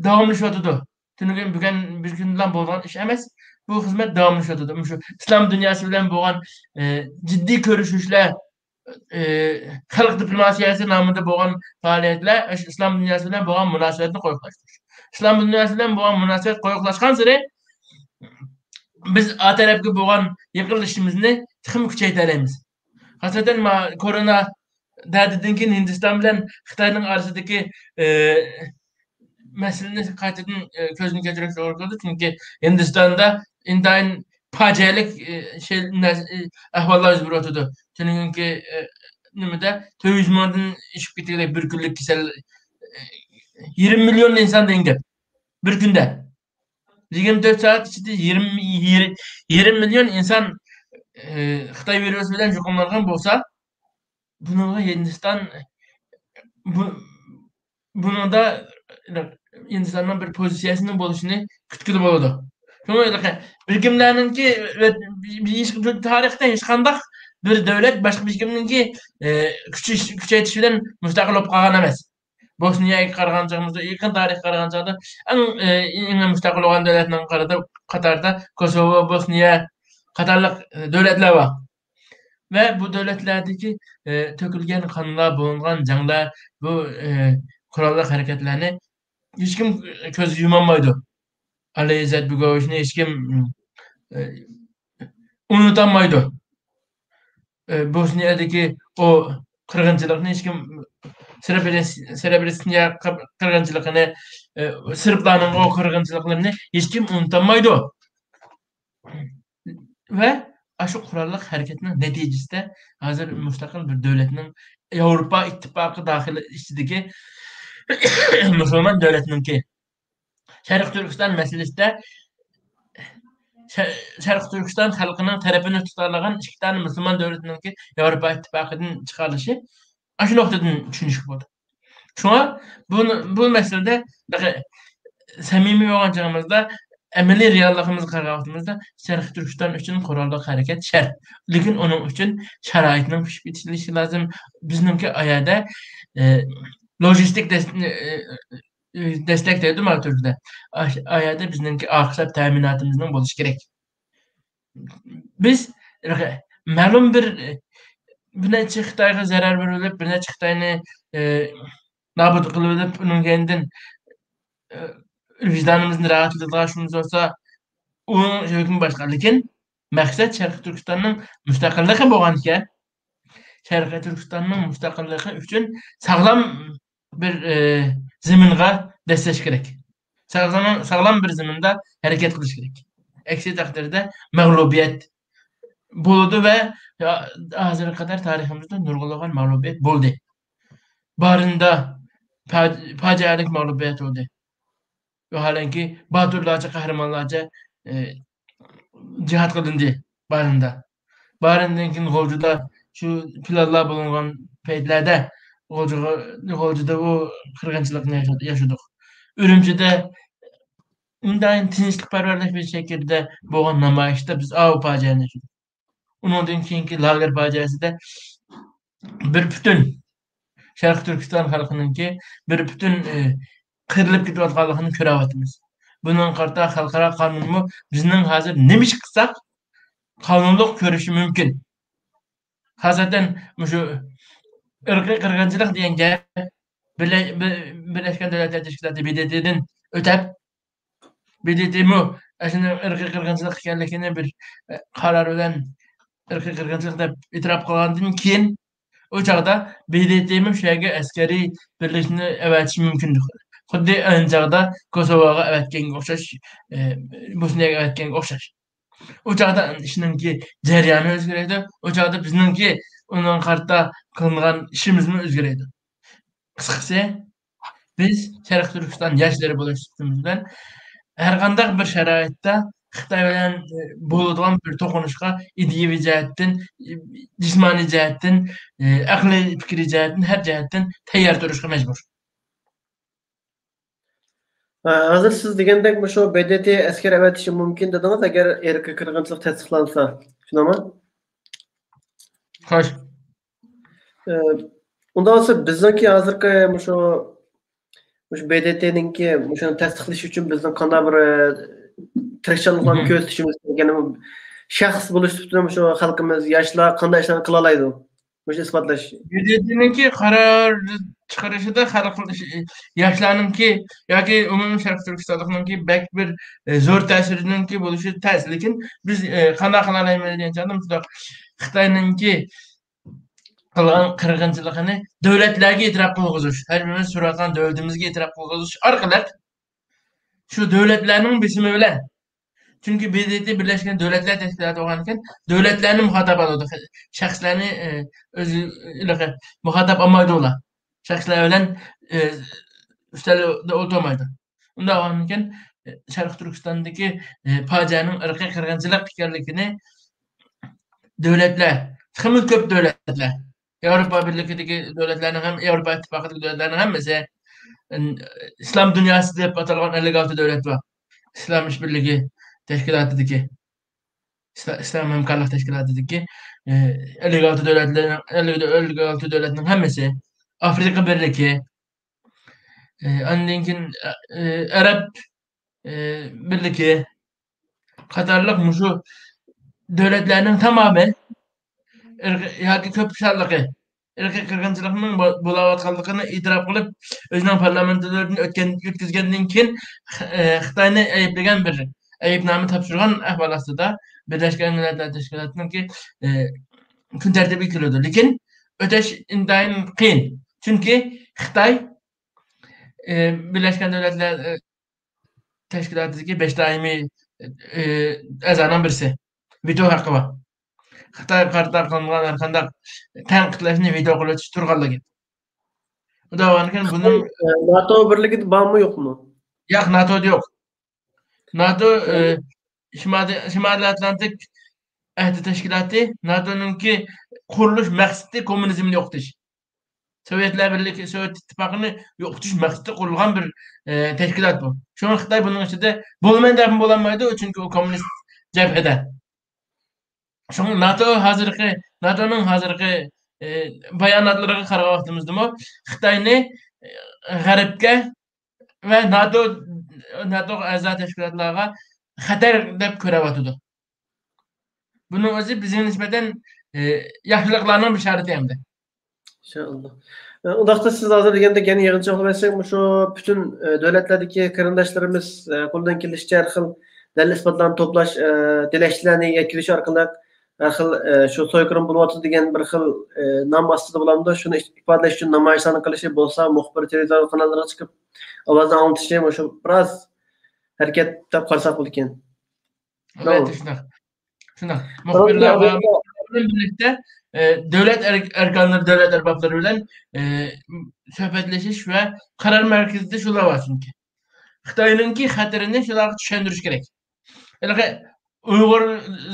داۋاملىشىۋاتىدۇ. تۈنۈگۈن، بۈگۈن، بىر كۈندىلا بولىدىغان ئىش ئەمەس. بۇ خىزمەت داۋاملىشىۋاتىدۇ. مۇشۇ ئىسلام دۇنياسى بىلەن بولغان، ئى، جىددىي كۆرۈشۈشلەر، ئى، خەلق دىپلوماتىيەسى نامىدا بولغان پائالىيەتلەر، ئىسلام دۇنياسى بىلەن بولغان مۇناسىۋەتنى قويۇقلاشتۇرۇش. ئىسلام دۇنياسى بىلەن بولغان مۇناسىۋەت قويۇقلاشقانسېرى، بىز ئا تەرەپكە بولغان يېقىنلىشىشىمىزنى تېخىمۇ كۈچەيتەلەيمىز. خاسەتەن، ما-، كورونا دەردىدىن كېيىن ھىندىستان بىلەن خىتاينىڭ ئارىسىدىكى، ئى، مەسىلىنى قايتىدىن، ئى، كۆزدىن كەچۈرۈش توغرا كېلىدۇ. چۈنكى ھىندىستاندا ئىنتايىن پاجىئەلىك، ئى، شەي-، نەرسە-، ئى، ئەھۋاللار يۈز بېرىۋاتىدۇ. تۈنۈگۈنكى، ئى، نېمىدە تۆت يۈز مىڭدىن ئېشىپ كېتىگلىك بىر كۈنلۈك كېسەل، ئى، يېرىم مىليون ئىنسان دېگەن گەپ. بىر كۈندە. يىگىرمە تۆت سائەت ئىچىدە يېرىم، يېرىم، يېرىم مىليون ئىنسان، ئى، خىتاي ۋىرۇسى بىلەن يۇقۇملانغان بولسا، بۇنىڭغا ھىندىستان، بۇ، بۇنىڭدا ھىندىستاننىڭ بىر پوزىتسىيەسىنىڭ بولۇشىنى كۈتكىلى بولىدۇ. شۇڭا بىر كىملەرنىڭكى تارىختا ھېچقانداق بىر دۆلەت باشقا بىر كىمنىڭكى، ئى، كۈچەيتىش، كۈچەيتىش بىلەن مۇستەقىل بولۇپ قالغان ئەمەس. بوسنىيەگە قارىغان چېغىمىزدا، يېقىن تارىخقا قارىغان چاغدا ئەڭ، ئى، ئەڭ مۇستەقىل بولغان دۆلەتنىڭ قارىدا-، قاتارىدا كوسوۋو، بوسنىيە قاتارلىق، ئى، دۆلەتلەر بار. ۋە بۇ دۆلەتلەردىكى، ئى، تۆكۈلگەن قانلار، بولۇنغان جەڭلەر، بۇ، ئى، قوراللىق ھەرىكەتلەرنى ھېچكىم كۆز يۇمالمايدۇ. ئالى ئىززەت بېگوۋىچنى ھېچكىم، ئى، ئۇنتۇالمايدۇ. ئى، بوسنىيەدىكى ئۇ قىرغىنچىلىقنى ھېچكىم، سرېبرېنس-، سرېبرېنسىيە قىر-، قىرغىنچىلىقىنى، ئە، سېربلارنىڭ ئۇ قىرغىنچىلىقلىرىنى ھېچكىم ئۇنتالمايدۇ. ۋە ئاشۇ قوراللىق ھەرىكەتنىڭ نەتىجىسىدە ھازىر مۇستەقىل بىر دۆلەتنىڭ، ياۋروپا ئىتتىپاقى داخىلى ئىچىدىكى مۇسۇلمان دۆلەتنىڭكى، شەرقىي تۈركىستان مەسىلىسىدە شە-، شەرقىي تۈركىستان خەلقىنىڭ تەرىپىنى تۇتالىغان ئىككى دانە مۇسۇلمان دۆلىتىنىڭكى ياۋروپا ئىتتىپاقىدىن چىقارلىشى ئاشۇ نۇقتىدىن چۈشىنىشكە بولىدۇ. شۇڭا بۇ، بۇ مەسىلىدە بەك سەمىمىي بولغان چېغىمىزدا، ئەمەلىي رېئاللىقىمىزغا قارىغان ۋاقتىمىزدا، شەرقىي تۈركىستان ئۈچۈن قوراللىق ھەرىكەت شەرت. لېكىن ئۇنىڭ ئۈچۈن شارائىتنىڭ پىشىپ يېتىلىشى لازىم. بىزنىڭكى ئايەدە، ئە، لوجىستىك دەس-، ئە، ئە، دەستەك دەيدۇ مانا تۈركىدە. ئاش-، ئايەدە بىزنىڭكى ئارقا سەپ تەمىناتىمىزنىڭ بولۇشى كېرەك. بىز مەلۇم بىر، بىر نەچچە خىتايغا زەرەر بېرىۋېلىپ، بىر نەچچە خىتاينى، ئە، نابۇت قىلىۋېلىپ، ئۇنىڭ كەينىدىن، ئە، ۋىجدانىمىزنى راھەتلىتىدىغان ئىشىمىز بولسا، ئۇنىڭ ھۆكمى باشقا. لېكىن مەقسەت شەرقىي تۈركىستاننىڭ مۇستەقىللىقى بولغان ئىكەن، شەرقىي تۈركىستاننىڭ مۇستەقىللىقى ئۈچۈن ساغلام بىر، ئە، زېمىنغا دەسسەش كېرەك. ساغلام، ساغلام بىر زېمىندا ھەرىكەت قىلىش كېرەك. ئەكسى تەقدىردە مەغلۇبىيەت بولىدۇ ۋە ھازىرغا قەدەر تارىخىمىزدا نۇرغۇنلىغان مەغلۇبىيەت بولدى. بارىندا پاج-، پاجىئەلىك مەغلۇبىيەت بولدى. ۋاھالەنكى، باتۇرلارچە، قەھرىمانلارچە، ئە، جىھاد قىلىندى بارىندا. بارىندىن كېيىن غۇلجىدا شۇ پىلانلار بولۇنغان پەيتلەردە غۇلجىغا، غۇلجىدا ئۇ قىرغىنچىلىقنى ياشا-، ياشىدۇق. ئۈرۈمچىدە ئىنتايىن تىنچلىقپەرۋەرلىك بىر شەكىلدە بولغان نامايىشتا بىز ئاۋۇ پاجىئەنى ياشىدۇق. ئۇنىڭدىن كېيىنكى لاگېر پاجىئەسىدە بىر پۈتۈن شەرقىي تۈركىستان خەلقىنىڭكى بىر پۈتۈن، ئى، قىرىلىپ كېتىۋاتقانلىقىنى كۆرۈۋاتىمىز. بۇنىڭغا قارىتا خەلقئارا قانۇنمۇ بىزنىڭ ھازىر نېمە ئىش قىلساق قانۇنلۇق كۆرۈشى مۇمكىن. خاسەتەن مۇشۇ ئىرقىي قىرغىنچىلىق دېگەن گەپ بىرلە-، بىر-، بىرلەشكەن دۆلەتلەر تەشكىلاتى، ب د ت دىن ئۆتەپ، ب د ت مۇ ئاشۇنىڭ ئىرقىي قىرغىنچىلىق ئىكەنلىكىنى بىر، ئە، قارار بىلەن ئىرقىي قىرغىنچىلىق دەپ ئېتىراپ قىلغاندىن كېيىن، ئۇ چاغدا ب د ت مۇ شۇ يەرگە ئەسكەرىي بىرلىكنى ئەۋەتىشى مۇمكىن. خۇددى ئەينى چاغدا كوسوۋوغا ئەۋەتكەنگە ئوخشاش، ئە، بوسنىيەگە ئەۋەتكەنگە ئوخشاش. ئۇ چاغدا ئىشنىڭكى جەريانى ئۆزگىرىدۇ. ئۇ چاغدا بىزنىڭكى ئۇنىڭغا قارىتا قىلىنغان ئىشىمىزمۇ ئۆزگىرىدۇ. قىسقىسى، بىز شەرقىي تۈركىستان ياشلىرى بولۇش سۈپىتىمىز بىلەن ھەرقانداق بىر شارائىتتا خىتاي بىلەن، ئە، بولىدىغان بىر توقۇنۇشقا ئىدىيەۋى جەھەتتىن، جىسمانىي جەھەتتىن، ئە، ئەقلىي پىكرىي جەھەتتىن، ھەر جەھەتتىن تەييار تۇرۇشقا مەجبۇر. ھە، ھازىر سىز دېگەندەك مۇشۇ ب د ت ئەسكەر ئەۋەتىشى مۇمكىن دېدىڭىز، ئەگەر ئىرقىي قىرغىنچىلىق تەستىقلانسا. شۇنداقمۇ؟ خوش. ئە، ئۇنداق بولسا بىزنىڭكى ھازىرقى مۇشۇ، مۇشۇ ب د ت نىڭكى مۇشۇنى تەستىقلىشى ئۈچۈن بىزنىڭ قانداق بىر، ئە، تىرىشچانلىقلارنى مھم. كۆرسىتىشىمىز كېرەك؟ يەنى شەخس بولۇش سۈپىتىدە مۇشۇ خەلقىمىز، ياشلار قانداق ئىشلارنى قىلالايدۇ؟ مۇشۇنى ئىسپاتلاش. ب د ت نىڭكى قارار چىقىرىشىدا خەلق، ياشلارنىڭكى ياكى ئومۇمىي شەرقىي تۈركىستانلىقنىڭكى بەك بىر، ئە، زور تەسىرىنىڭكى بولۇشى تەس. لېكىن بىز، ئە، قانداق قىلالايمىز دېگەن چاغدا مۇشۇنداق خىتاينىڭكى قىلغان قىرغىنچىلىقىنى دۆلەتلەرگە ئېتىراپ قىلغۇزۇش، ھەر بىرىمىز تۇرۇۋاتقان دۆلىتىمىزگە ئېتىراپ قىلغۇزۇش ئارقىلىق شۇ دۆلەتلەرنىڭ بېسىمى بىلەن، چۈنكى ب د ت بىرلەشكەن دۆلەتلەر تەشكىلاتى بولغاندىكىن، دۆلەتلەرنى مۇخاتاب ئالىدۇ. شەخسلەرنى، ئە، ئۆزى ھېلىقى مۇخاتاب ئالمايدۇ ئۇلار. شەخسلەر بىلەن، ئە، ئۈستەلدە ئولتۇرمايدۇ. ئۇنداق بولغاندىكىن، ئە، شەرقىي تۈركىستاندىكى، ئە، پاجىئەنىڭ ئىرقىي قىرغىنچىلىق ئىكەنلىكىنى دۆلەتلەر، تېخىمۇ كۆپ دۆلەتلەر، ياۋروپا بىرلىكىدىكى دۆلەتلەرنىڭ ھەم، ياۋروپا ئىتتىپاقىدىكى دۆلەتلەرنىڭ ھەممىسى، ئىسلام دۇنياسى دەپ ئاتالغان ئەللىك ئالتە دۆلەت بار. ئىسلام ئىشبىرلىكى تەشكىلاتىدىكى، ئىسلا-، ئىسلام ھەمكارلىق تەشكىلاتىدىكى، ئە، ئەللىك ئالتە دۆلەتلەرنىڭ، ئەللىك، ئەللىك ئالتە دۆلەتنىڭ ھەممىسى، ئافرىقا بىرلىكى، ئە، ئاندىن كېيىن، ئە، ئەرەب، ئە، بىرلىكى، قاتارلىق مۇشۇ دۆلەتلەرنىڭ تامامى ئىرقىي ياكى كۆپ سانلىقى ئىرقىي قىرغىنچىلىقنىڭ بو-، بولاۋاتقانلىقىنى ئېتىراپ قىلىپ، ئۆزىنىڭ پارلامېنتلىرىدىن ئۆتكەن، ئۆتكۈزگەندىن كېيىن، خ-، ئە، خىتاينى ئەيىبلىگەن بىر ئەيىبنامە تاپشۇرغان ئەھۋال ئاستىدا بىرلەشكەن مىللەتلەر تەشكىلاتىنىڭكى، ئە، كۈن تەرتىپىگە كېلىدۇ. لېكىن ئۆتەش ئىنتايىن قىيىن. چۈنكى خىتاي ئى، بىرلەشكەن دۆلەتلەر، ئى، تەشكىلاتىدىكى بەش دائىمىي، ئى، ئەزانىڭ بىرسى. ۋېتو ھەققى بار. خىتايغا قارىتا قىلىنغان ھەر قانداق تەنقىدلەشنى ۋېتو قىلىۋېتىش تۇرغانلىقى. خۇدا خالىغانكىن بۇنىڭ ناتو بىرلىكىدە بارمۇ يوقمۇ؟ ياق، ناتودا يوق. ناتو، ئى، شىمالىي، شىمالىي ئاتلانتىك ئەھدى تەشكىلاتى، ناتونىڭكى قۇرۇلۇش مەقسىتى كوممۇنىزمنى يوقىتىش. سوۋېتلار بىرلىكى، سوۋېت ئىتتىپاقىنى يوقىتىش مەقسىتى قۇرۇلغان بىر، ئى، تەشكىلات بۇ. شۇڭا خىتاي بۇنىڭ ئىچىدە بولىمەن دەپمۇ بولالمايدۇ، چۈنكى ئۇ كوممۇنىست جەبھىدە. شۇڭا ناتو ھازىرقى، ناتونىڭ ھازىرقى، ئى، باياناتلىرىغا قارىغان ۋاقتىمىزدىمۇ خىتاينى، ئى، غەربكە ۋە ناتو، ناتوغا ئەزا تەشكىلاتلارغا خەتەر دەپ كۆرۈۋاتىدۇ. بۇنىڭ ئۆزى بىزگە نىسبەتەن، ئى، ياخشىلىقلارنىڭ بېشارىتى ئەمدى. ئىنشائاللا. ئۇنداقتا سىز ھازىر دېگەندەك يەنە يىغىنچاقلىۋەتسەك، مۇشۇ، ئە، دۆلەتلەردىكى قېرىنداشلىرىمىز، ئە، قولىدىن كېلىشىچە ھەر خىل دەلىل ئىسپاتلارنى توپلاش، ئە، تىلەكچىلەرنى يەتكۈزۈش ئارقىلىق ھەر خىل، ئە، شۇ سويقىرىم بولۇۋاتىدۇ دېگەن بىر خىل، ئە، نام ئاستىدا بولامدۇ؟ شۇنى ئىپادىلەش ئۈچۈن نامايىشلارنى قىلىشى بولسا، مۇخبىر تېلېۋىزور قاناللىرىغا چىقىپ ئاۋازنى ئاڭلىتىشى مۇشۇ بىراز ھەرىكەت دەپ قارىساق بولىدىكەن. ئەلۋەتتە، شۇنداق. شۇنداق. مۇخبىرلار ۋە مۇخبىرلار بىلەن بىرلىكتە، ئە، دۆلەت ئەر-، ئەركانلىرى، دۆلەت ئەربابلىرى بىلەن، ئە، سۆھبەتلىشىش ۋە قارار مەركىزىدە شۇلار بار چۈنكى. خىتاينىڭكى خەتىرىنى شۇلارغا چۈشەندۈرۈش كېرەك. ھېلىقى ئۇيغۇر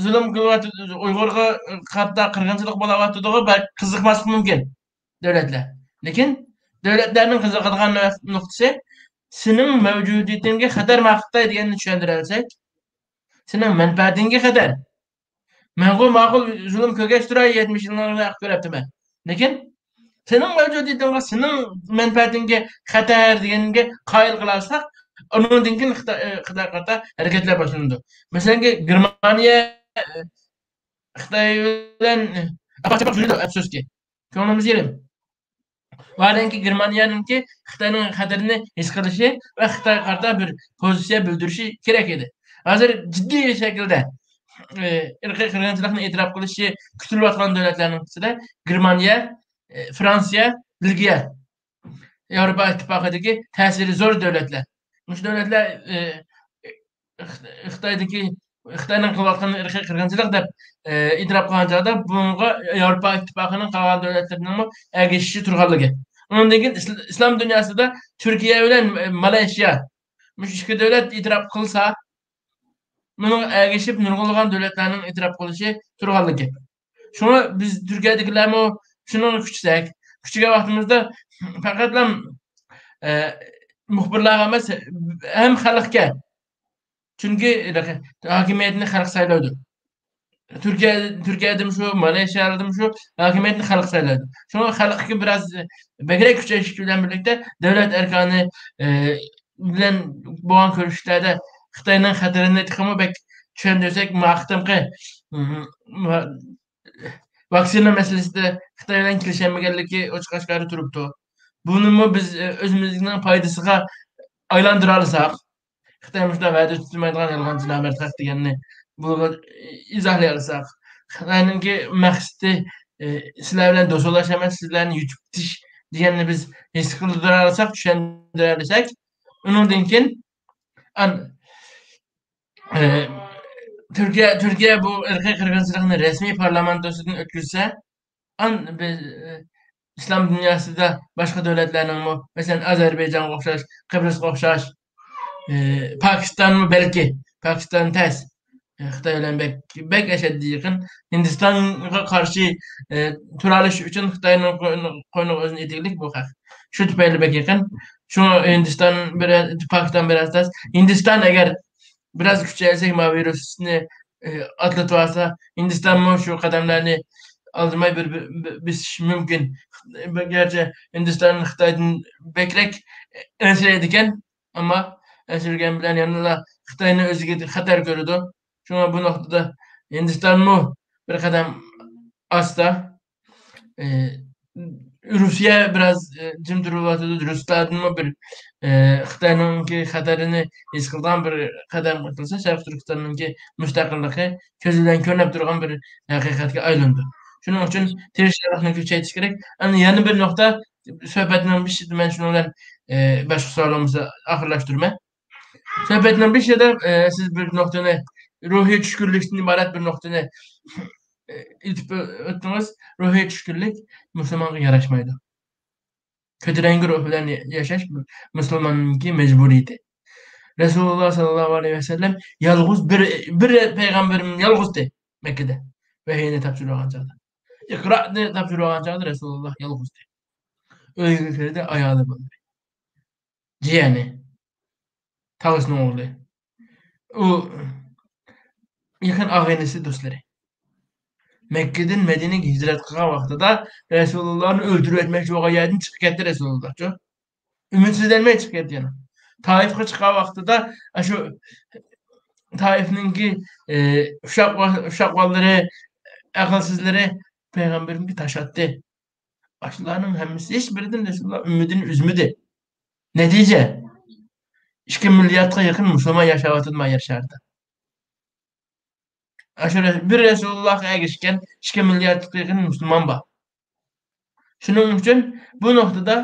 زۇلۇم قىلىۋاتىدۇ، ئۇيغۇرغا قارىتا قىرغىنچىلىق بولاۋاتىدىغۇ بەك قىزىقماسلىقى مۇمكىن دۆلەتلەر. لېكىن دۆلەتلەرنىڭ قىزىقىدىغان نۇقتىسى، سېنىڭ مەۋجۇدىيىتىڭگە خەتەر ماقۇل دېگەننى چۈشەندۈرەلىسەك، سېنىڭ مەنپەئەتىڭگە خەتەر. مەنغۇ ماقۇل زۇلۇم كۆرگەچ تۇراي، يەتمىش يىلنى كۆرۈپتىمەن. لېكىن سېنىڭ مەۋجۇدىيىتىڭگە، سېنىڭ مەنپەئەتىڭگە خەتەر دېگەنگە قايىل قىلالىساق، ئۇنىڭدىن كېيىن خىتاي، خىتايغا قارىتا ھەرىكەتلەر باشلىنىدۇ. مەسىلەن، گېرمانىيە خىتاي بىلەن ئاپاق-چاپاق يۈرىدۇ، ئەپسۇسكى. كۆڭلىمىز يېرىم. ۋاھالەنكى، گېرمانىيەنىڭكى خىتاينىڭ خەتىرىنى ھېس قىلىشى ۋە خىتايغا قارىتا بىر پوزىتسىيە بىلدۈرۈشى كېرەك ئىدى. ھازىر جىددىي شەكىلدە، ئى، ئىرقىي قىرغىنچىلىقنى ئېتىراپ قىلىشى كۈتۈلۈۋاتقان دۆلەتلەرنىڭ ئىچىدە گېرمانىيە، ئى، فرانسىيە، بېلگىيە، ياۋروپا ئىتتىپاقىدىكى تەسىرى زور دۆلەتلەر. مۇشۇ دۆلەتلەر، ئى، خىتايدىكى، خىتاينىڭ قىلىۋاتقان ئىرقىي قىرغىنچىلىق دەپ، ئى، ئېتىراپ قىلغان چاغدا، بۇنىڭغا ياۋروپا ئىتتىپاقىنىڭ قالغان دۆلەتلىرىنىڭمۇ ئەگىشىشى تۇرغانلىقى. ئۇنىڭدىن كېيىن ئىسل-، ئىسلام دۇنياسىدا تۈركىيە بىلەن مالايشىيا، مۇشۇ ئىككى دۆلەت ئېتىراپ قىلسا، بۇنىڭغا ئەگىشىپ نۇرغۇنلىغان دۆلەتلەرنىڭ ئېتىراپ قىلىشى تۇرغانلىقى. شۇڭا بىز تۈركىيەدىكىلەرمۇ شۇنىڭغا كۈتسەك، كۈتكەن ۋاقتىمىزدا پەقەتلا، ئە، مۇخبىرلارغا ئەمەس، ھەم خەلقكە. چۈنكى ھاكىمىيەتنى خەلق سايلايدۇ. تۈركىيە، تۈركىيەدىمۇ شۇ، مالايشىيادىمۇ شۇ، ھاكىمىيەتنى خەلق سايلايدۇ. شۇڭا خەلقكە بىراز بەكرەك كۈچەش بىلەن بىرلىكتە دۆلەت ئەركانى، ئە، بىلەن بولغان كۆرۈشۈشلەردە خىتاينىڭ خەتىرىنى تېخىمۇ بەك چۈشەندۈرسەك، ما قېتىمقى، م-، م-، ۋاكسىنا مەسىلىسىدە خىتاي بىلەن كېلىشەلمىگەنلىكى ئوچۇق ئاشكارا تۇرۇپتۇ. بۇنىمۇ بىز، ئۆزىمىزنىڭ پايدىسىغا ئايلاندۇرالىساق، خىتاي مۇشۇنداق ۋەدە تۇتمايدىغان يالغانچى نامەرد خەق دېگەننى بۇلارغا ئىزاھلىيالىساق، خىتاينىڭكى مەقسىتى، ئى، سىلەر بىلەن دوستلۇقلاش ئەمەس، سىلەرنى يۇتۇپ كېتىش دېگەننى بىز ھېس قىلدۇرالىساق، چۈشەندۈرەلىسەك، ئۇنىڭدىن كېيىن ئان-، ئى، تۈركىيە، تۈركىيە بۇ ئىرقىي قىرغىنچىلىقنى رەسمىي پارلامېنتوسىدىن ئۆتكۈزسە، ئان-، بىز، ئى، ئىسلام دۇنياسىدا باشقا دۆلەتلەرنىڭمۇ، مەسىلەن، ئازەربەيجانغا ئوخشاش، قىبرىسقا ئوخشاش، ئى، پاكىستانمۇ بەلكى، پاكىستان تەس، ئى، خىتاي بىلەن بەك، بەك ئەشەددىي يېقىن. ھىندىستانغا قارشى، ئى، تۇرالىشى ئۈچۈن خىتاينىڭ قوينىغا ئۆزىنى ئېتىگلىك بۇ خەق. شۇ تۈپەيلى بەك يېقىن. شۇڭا ھىندىستان بىر، پاكىستان بىر ئاساس. ھىندىستان ئەگەر بىراز كۈچەيسەك، ما ۋىرۇسنى، ئى، ئاتلىتىۋالسا، ھىندىستانمۇ شۇ قەدەملەرنى ئالدىرىماي بىر، بىر، بىر بېسىشى مۇمكىن. گەرچە ھىندىستان خىتايدىن بەكرەك ئەنسىرەيدىكەن، ئەمما ئەنسىرىگەن بىلەن يەنىلا خىتاينى ئۆزىگە خەتەر كۆرىدۇ. شۇڭا بۇ نۇقتىدا ھىندىستانمۇ بىر قەدەم ئاستا. ئى، روسىيە بىراز، ئى، جىم تۇرۇۋاتىدۇ. روسلاردىنمۇ بىر، ئى، خىتاينىڭكى خەتىرىنى ھېس قىلىدىغان بىر قەدەم قىلسا، شەرقىي تۈركىستاننىڭكى مۇستەقىللىقى كۆز بىلەن كۆرۈنۈپ تۇرغان بىر ھەقىقەتكە ئايلىنىدۇ. شۇنىڭ ئۈچۈن تىرىشچانلىقنى كۈچەيتىش كېرەك. ئەمدى يەنە بىر نۇقتا، سۆھبەتنىڭ بېشىدا مەن شۇنىڭ بىلەن، ئە، باشقا سوئال بولمىسا ئاخىرلاشتۇرىمەن. سۆھبەتنىڭ بېشىدا، ئە، سىز بىر نۇقتىنى، روھىي چۈشكۈنلۈكتىن ئىبارەت بىر نۇقتىنى، ئە، ئېيتىپ ئۆتتىڭىز. روھىي چۈشكۈنلۈك مۇسۇلمانغا ياراشمايدۇ. كۆتۈرەڭگۈ روھ بىلەن ياشاش مۇسۇلماننىڭكى مەجبۇرىيىتى. رەسۇلۇللاھ ساللاللاھۇ ئەلەيھى ۋەسەللەم يالغۇز بىر، بىر پەيغەمبىرىم يالغۇزدى مەككىدە. ۋەھىينى تاپشۇرۇۋالغان چاغدا. ئىقرانى تاپشۇرۇۋالغان چاغدا رەسۇلۇللاھ يالغۇزدى. ئۆيگە كىردى، ئايالى، بالىلىرى. جىيەنى. تاغىسىنىڭ ئوغلى. ئۇ يېقىن ئاغىنىسى، دوستلىرى. مەككىدىن مەدىنىگە ھىجرەت قىلغان ۋاقتىدا رەسۇلۇللاھنى ئۆلتۈرۈۋەتمەكچى بولغان يەردىن چىقىپ كەتتى رەسۇلۇللاھچۇ. ئۈمىدسىزلەنمەي چىقىپ كەتتى يەنە. تائىفقا چىققان ۋاقتىدا ئاشۇ تائىفنىڭكى، ئى، ئۇششاق-، ئۇششاقۋانلىرى، ئەقىلسىزلىرى پەيغەمبىرىمگە تاش ئاتتى. ئاشۇلارنىڭ ھەممىسى، ھېچ بىرىدىن رەسۇلۇللاھ ئۈمىدىنى ئۈزمىدى. نەتىجە، ئىككى مىلياردقا يېقىن مۇسۇلمان ياشاۋاتىدۇ ما يەر شارىدا. ئاشۇ رە-، بىر رەسۇلۇللاھقا ئەگىشكەن ئىككى مىلياردقا يېقىن مۇسۇلمان بار. شۇنىڭ ئۈچۈن بۇ نۇقتىدا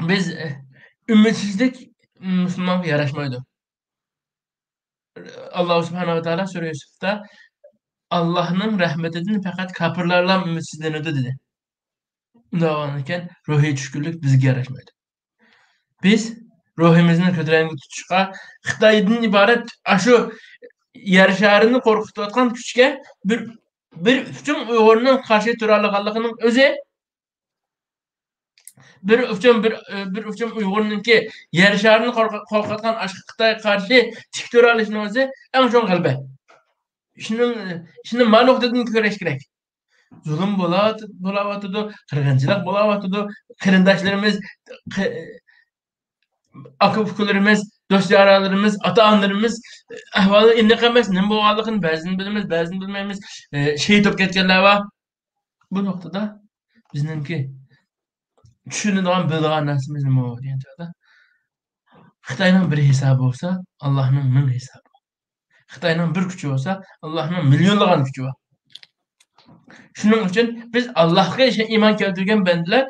بىز، ئە، ئۈمىدسىزلىك مۇسۇلمانغا ياراشمايدۇ. ئاللاھ سۇبھانەھۇ ۋە تائالا سۈرە يۈسۈفتا، «ئاللاھنىڭ رەھمىتىدىن پەقەت كاپىرلارلا ئۈمىدسىزلىنىدۇ» دېدى. ئۇنداق بولغاندىكىن روھىي چۈشكۈنلۈك بىزگە ياراشمايدۇ. بىز روھىمىزنى كۆتۈرەڭگۈ تۇتۇشقا، خىتايدىن ئىبارەت ئاشۇ يەر شارىنى قورقۇتۇۋاتقان كۈچكە بىر، بىر ئۇچۇم ئۇيغۇرنىڭ قارشى تۇرالىغانلىقىنىڭ ئۆزى، بىر ئۇچۇم، بىر، بىر ئۇچۇم ئۇيغۇرنىڭكى يەر شارىنى قورق-، قورقۇتقان ئاشۇ خىتايغا قارشى تىك تۇرالىشىنىڭ ئۆزى ئەڭ چوڭ غەلىبە. شۇنىڭ، شۇنى ما نۇقتىدىن كۆرۈش كېرەك. زۇلۇم بولاۋات-، بولاۋاتىدۇ، قىرغىنچىلىق بولاۋاتىدۇ، قېرىنداشلىرىمىز، قې-، ئاكا-ئۇكىلىرىمىز، دوست-يارلىرىمىز، ئاتا-ئانىلىرىمىز ئەھۋالى ئېنىق ئەمەس، نېمە بولغانلىقىنى بەزىدىن بىلىمىز، بەزىدىن بىلمەيمىز، ئى، شېھىت بولۇپ كەتكەنلەر بار. بۇ نۇقتىدا بىزنىڭكى چۈشىنىدىغان، بىلىدىغان نەرسىمىز نېمە دېگەن چاغدا، خىتاينىڭ بىر ھېسابى بولسا، ئاللاھنىڭ مىڭ ھېسابى بار. خىتاينىڭ بىر كۈچى بولسا، ئاللاھنىڭ مىليونلىغان كۈچى بار. شۇنىڭ ئۈچۈن بىز ئاللاھقا ئىش-، ئىمان كەلتۈرگەن بەندىلەر،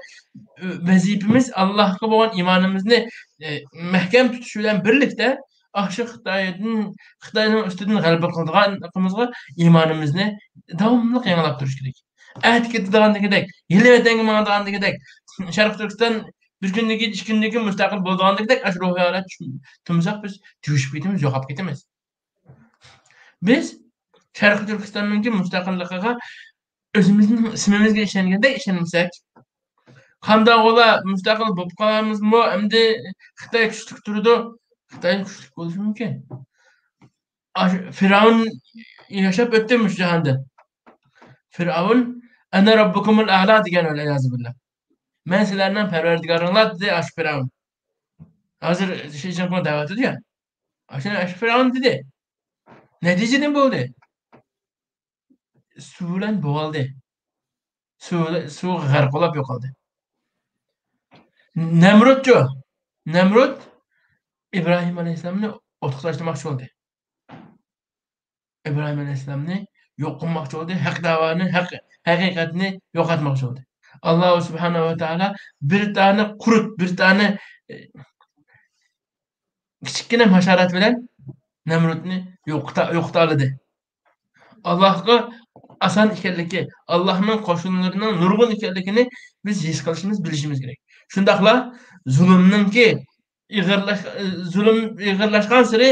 ئۆ-، ۋەزىپىمىز ئاللاھقا بولغان ئىمانىمىزنى، ئە، مەھكەم تۇتۇش بىلەن بىرلىكتە، ئاشۇ خىتايدىن، خىتاينىڭ ئۈستىدىن غەلىبە قىلىدىغانلىقىمىزغا ئىمانىمىزنى داۋاملىق يېڭىلاپ تۇرۇش كېرەك. ئەتە كېتىدىغاندىكىدەك، ھېلى ۋەتەنگە ماڭىدىغاندىكىدەك، شەرقىي تۈركىستان بىر كۈندىن كېيىن، ئىككى كۈندىن كېيىن مۇستەقىل بولىدىغاندىكىدەك، ئاشۇ روھىي ھالەت چۈش-، تۇرمىساق، بىز تۈگىشىپ كېتىمىز، يوقاپ كېتىمىز. بىز شەرقىي تۈركىستاننىڭكى مۇستەقىللىقىغا ئۆزىمىزنىڭ ئىسمىمىزگە ئىشەنگەندەك ئىشەنمىسەك، قانداقلا مۇستەقىل بولۇپ قالامىزمۇ؟ ئەمدى خىتاي كۈچلۈك تۇرىدۇ. خىتاي كۈچلۈك بولۇشى مۇمكىن. ئاشۇ فىرئەۋن ياشاپ ئۆتتى مۇشۇ جاھاندىن. فىرئەۋن، «ئەنە رەببۇكۇمۇل ئەئلا» دېگەن، ۋەلئىيازۇ بىللا. «مەن سىلەرنىڭ پەرۋەردىگارىڭلار» دېدى ئاشۇ فىرئەۋن. ھازىر شى جىنپىڭ دەۋاتىدۇ يا. ئاشۇنى ئاشۇ فىرئەۋن دېدى. نەتىجە نېمە بولدى؟ سۇ بىلەن بوغۇلدى. سۇ، سۇغا غەرق بولاپ يوقالدى. نەمرۇتچۇ؟ نەمرۇت ئىبراھىم ئەلەيھىسسالامنى ئوتقا تاشلىماقچى بولدى. ئىبراھىم ئەلەيھىسسالامنى يوق قىلماقچى بولدى. ھەق دەۋانى، ھەق، ھەقىقەتنى يوقاتماقچى بولدى. ئاللاھ سۇبھانەھۇ ۋە تائالا بىر دانە قۇرت، بىر دانە، ئى، كىچىككىنە ھاشارات بىلەن نەمرۇتنى يوقىتا-، يوقىتالىدى. ئاللاھقا ئاسان ئىكەنلىكى، ئاللاھنىڭ قوشۇنلىرىنىڭ نۇرغۇن ئىكەنلىكىنى بىز ھېس قىلىشىمىز، بىلىشىمىز كېرەك. شۇنداقلا زۇلۇمنىڭكى ئېغىرلاش-، زۇلۇم ئېغىرلاشقانسېرى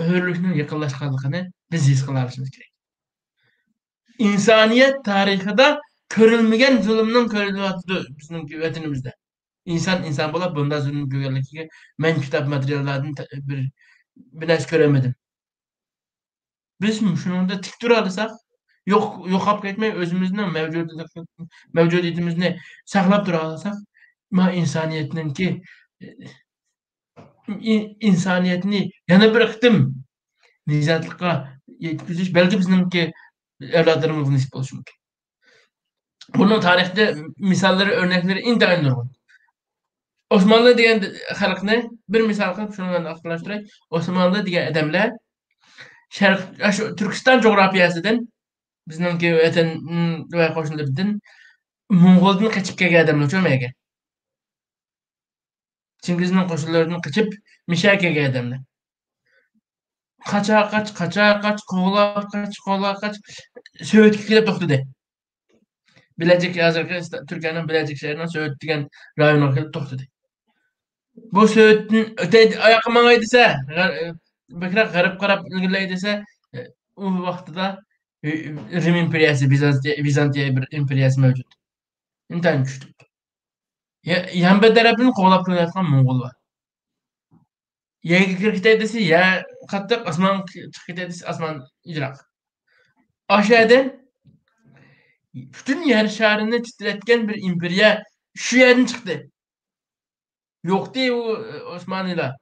ھۆرلۈكنىڭ يېقىنلاشقانلىقىنى بىز ھېس قىلالىشىمىز كېرەك. ئىنسانىيەت تارىخىدا كۆرۈلمىگەن زۇلۇمنىڭ كۆرۈلۈۋاتىدۇ بىزنىڭ ۋەتىنىمىزدە. ئىنسان ئىنسان بولاپ بۇنداق زۇلۇم كۆرگەنلىكىگە مەن كىتاب ماتېرىياللاردىن تە-، بىر، بىر نەرسە كۆرەلمىدىم. بىز شۇنىڭدا تىك تۇرالىساق، يوق، يوقاپ كەتمەي، ئۆزىمىزنىڭ مەۋجۇدىيىتىمىز-، مەۋجۇدىيىتىمىزنى ساقلاپ تۇرالىساق، ما ئىنسانىيەتنىڭكى، ئىن-، ئىنسانىيەتنى يەنە بىر قېتىم نىجاتلىققا يەتكۈزۈش بەلكى بىزنىڭكى ئەۋلادلىرىمىزغا نېسىپ بولۇشى مۇمكىن. بۇنىڭ تارىختا مىساللىرى، ئۆرنەكلىرى ئىنتايىن نۇرغۇن. ئوسمانلى دېگەن خەلقنى بىر مىسال قىلىپ، شۇنىڭ بىلەن ئاخىرلاشتۇراي. ئوسمانلى دېگەن ئادەملەر شەرق، شۇ تۈركىستان جۇغراپىيەسىدىن، بىزنىڭكى ۋەتەن ۋە قوشنىلىرىدىن موڭغۇلدىن قېچىپ كەلگەن ئادەملەر شۇ مەگە. چىڭگىزنىڭ قوشۇنلىرىدىن قېچىپ، مىشەگە كەلگەن ئادەملەر. قاچا قاچ، قاچا قاچ، قوغلاپ قاچ، قوغلاپ قاچ، سۆۋېتكە كېلىپ توختىدى. بىلەجىك، ھازىرقى ئىست-، تۈركىيەنىڭ بىلەجىك شەھىرىنىڭ سۆۋېت دېگەن رايونىغا كېلىپ توختىدى. بۇ سۆۋېتتىن ئۆتەي، ئاياققا ماڭاي دېسە، غەر-، بەكرەك غەربكە قاراپ ئىلگىرىلەي دېسە، ئۇ ۋاقتىدا رىم ئىمپېرىيەسى، ۋىزانتىيە، ۋىزانتىيە بىر ئىمپېرىيەسى مەۋجۇت. ئىنتايىن كۈچلۈك. يا-، يانبە تەرەپتىن قوغلاپ كېلىۋاتقان موڭغۇل بار. يەرگە كىرىپ كېتەي دېسە، يەر قاتتىق، ئاسمانغا چىقىپ كېتەي دېسە، ئاسمان يىراق. ئاشۇ يەردىن پۈتۈن يەر شارىنى تىترەتكەن بىر ئىمپېرىيە شۇ يەردىن چىقتى. يوقتى ئۇ، ئوسمانلىلار.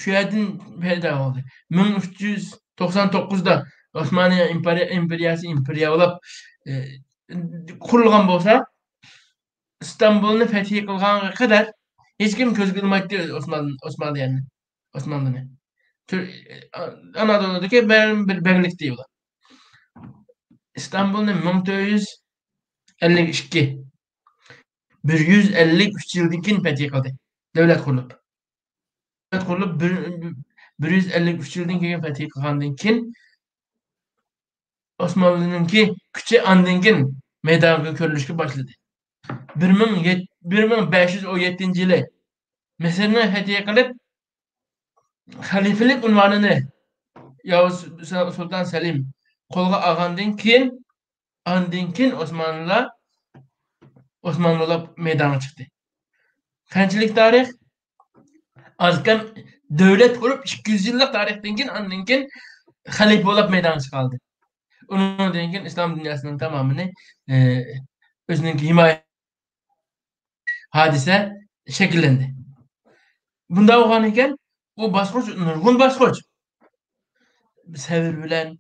شۇ يەردىن پەيدا بولدى. مىڭ ئۈچ يۈز توقسان توققۇزدا ئوسمانلى ئىمپېرىيە-، ئىمپېرىيەسى ئىمپېرىيە بولۇپ، ئى، قۇرۇلغان بولسا، ئىستانبۇلنى پەتھى قىلغانغا قەدەر ھېچكىم كۆزگە ئىلمايتتى ئوسمان-، ئوسمانلىيەنى، ئوسمانلىنى. تۈر-، ئانادولۇدىكى بىر، بىر بەگلىكتى ئۇلار. ئىستانبۇلنى مىڭ تۆت يۈز ئەللىك ئىككى، بىر يۈز ئەللىك ئۈچ يىلدىن كېيىن پەتھى قىلدى. دۆلەت قۇرۇلۇپ. دۆلەت قۇرۇلۇپ، بىر، بىر يۈز ئەللىك ئۈچ يىلدىن كېيىن پەتھى قىلغاندىن كېيىن، ئوسمانلىنىڭكى كۈچى ئاندىن كېيىن مەيدانغا كۆرۈنۈشكە باشلىدى. بىر مىڭ يەت-، بىر مىڭ بەش يۈز ئون يەتتىنچى يىلى مىسىرنى پەتھى قىلىپ، خەلىپىلىك ئۇنۋانىنى ياۋۇز سۇ-، سۇلتان سەلىم قولغا ئالغاندىن كېيىن، ئاندىن كېيىن ئوسمانلىلار، ئوسمانلىلار مەيدانغا چىقتى. قانچىلىك تارىخ؟ ئاز كەم دۆلەت قۇرۇپ ئىككى يۈز يىللىق تارىختىن كېيىن، ئاندىن كېيىن خەلىپە بولۇپ مەيدانغا چىقالدى. ئۇنىڭدىن كېيىن ئىسلام دۇنياسىنىڭ تامامىنى، ئى، ئۆزىنىڭكى ھىمايە ھادىسە شەكىللەندى. بۇنداق بولغان ئىكەن، ئۇ باسقۇچ نۇرغۇن باسقۇچ. سەۋر بىلەن،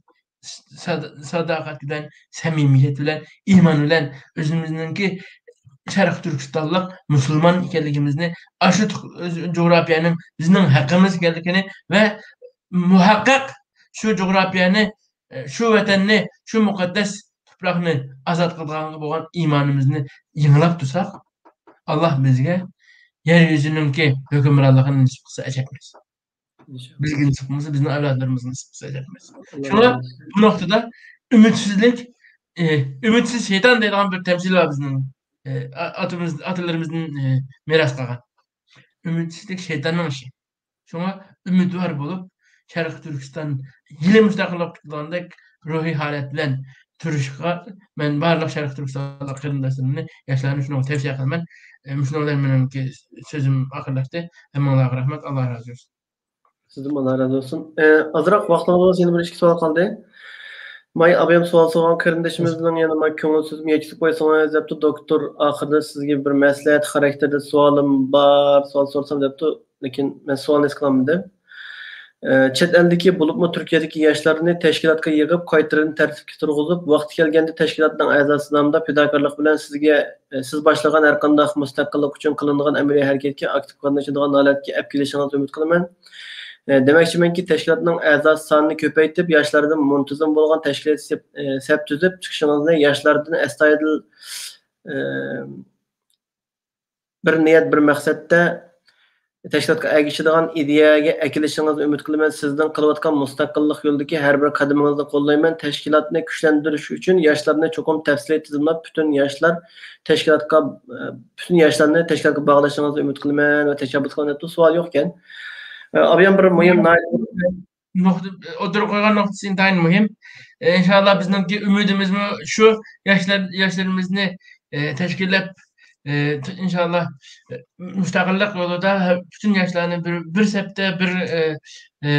ساد-، ساداقەت بىلەن، سەمىمىيەت بىلەن، ئىمان بىلەن ئۆزىمىزنىڭكى شەرقىي تۈركىستانلىق مۇسۇلمان ئىكەنلىكىمىزنى، ئاشۇ تۇق-، جۇغراپىيەنىڭ بىزنىڭ ھەققىمىز ئىكەنلىكىنى ۋە مۇھەققەق شۇ جۇغراپىيەنى، شۇ ۋەتەننى، شۇ مۇقەددەس تۇپراقنى ئازاد قىلىدىغانغا بولغان ئىمانىمىزنى يېڭىلاپ تۇرساق، ئاللا بىزگە يەر يۈزىنىڭكى ھۆكۈمرانلىقىنى نېسىپ قىلسا ئەجەب ئەمەس. ئىنشاللا. بىزگە نېسىپ قىلمىسا، بىزنىڭ ئەۋلادلىرىمىزغا نېسىپ قىلسا ئەجەب ئەمەس. ئاللا شۇڭا رازى بۇ نۇقتىدا ئۈمىدسىزلىك، ئى، ئۈمىدسىز شەيتان دەيدىغان بىر تەمسىل بار بىزنىڭ، ئى، ئا-، ئاتىمىز، ئاتىلىرىمىزدىن، ئى، مىراس قالغان. ئۈمىدسىزلىك شەيتاننىڭ ئىشى. شۇڭا ئۈمىدۋار بولۇپ، شەرقىي تۈركىستان يېڭى مۇستەقىللىق قۇتلىغاندەك روھىي ھالەت بىلەن تۇرۇشقا مەن بارلىق شەرقىي تۈركىستانلىق قېرىنداشلىرىمنى، ياشلارنى شۇنىڭغا تەۋسىيە قىلىمەن. ئى، مۇشۇنىڭ بىلەن مېنىڭكى سۆزۈم ئاخىرلاشتى. ھەممىڭلارغا رەھمەت، ئاللا رازى بولسۇن. سىزدىن ئاللا رازى بولسۇن. ئى، ئازراق ۋاقتىڭىز بولسا يەنە بىر ئىككى سوئال قالدى. ماي ئابايام سوئال سورىغان قېرىندىشىمىزنىڭ يەنە ماي كۆڭۈل سۆزىمۇ يەتكۈزۈپ قويسىڭىز دەپتۇ. دوكتور ئاخىرىدا سىزگە بىر مەسلىھەت خاراكتېرىدە سوئالىم بار، سوئال سورىسام دەپتۇ. لېكىن مەن سوئالنى ھېس قىلالمىدىم. ئى، چەت ئەلدىكى، بولۇپمۇ تۈركىيەدىكى ياشلارنى تەشكىلاتقا يىغىپ، قايتىدىن تەرتىپكە تۇرغۇزۇپ، ۋاقتى كەلگەندە تەشكىلاتنىڭ ئەزاسى نامىدا پىداكارلىق بىلەن سىزگە، ئى، سىز باشلىغان ھەرقانداق مۇستەقىللىق ئۈچۈن قىلىنىدىغان ئەمەلىي ھەرىكەتكە ئاكتىپ قاتنىشىدىغان ھالەتكە ئەپ كېلىشىڭىزنى ئۈمىد قىلىمەن. ئى، دېمەكچىمەنكى، تەشكىلاتنىڭ ئەزاسى سانىنى كۆپەيتىپ، ياشلاردىن مۇنتىزىم بولغان تەشكىلات سەپ، ئى، سەپ تۈزۈپ چىقىشىڭىزنى، ياشلاردىن ئەستايىدىل، ئى، بىر نىيەت، بىر مەقسەتتە تەشكىلاتقا ئەگىشىدىغان ئىدىيەگە ئەكېلىشىڭىزنى ئۈمىد قىلىمەن. سىزنىڭ قىلىۋاتقان مۇستەقىللىق يولىدىكى ھەر بىر قەدىمىڭىزنى قوللايمەن. تەشكىلاتنى كۈچلەندۈرۈش ئۈچۈن ياشلارنى چوقۇم تەپسىلىي تىزىملاپ، پۈتۈن ياشلار تەشكىلاتقا، پۈتۈن ياشلارنى تەشكىلاتقا باغلىشىڭىزنى ئۈمىد قىلىمەن ۋە تەشەببۇس قىلىمەن دەپتۇ. سوئال يوقكەن. ئابىيان بىر مۇھىم، ناھايىتى نۇقتا، ئوتتۇرىغا قويغان نۇقتىسى ئىنتايىن مۇھىم. ئى، ئىنشاللا بىزنىڭكى ئۈمىدىمىزمۇ شۇ، ياشلار، ياشلىرىمىزنى، ئى، تەشكىللەپ، ئى، ت-، ئىنشاللا، ئى، مۇستەقىللىق يولىدا پۈتۈن ياشلارنى بىر، بىر سەپتە، بىر، ئى، ئى،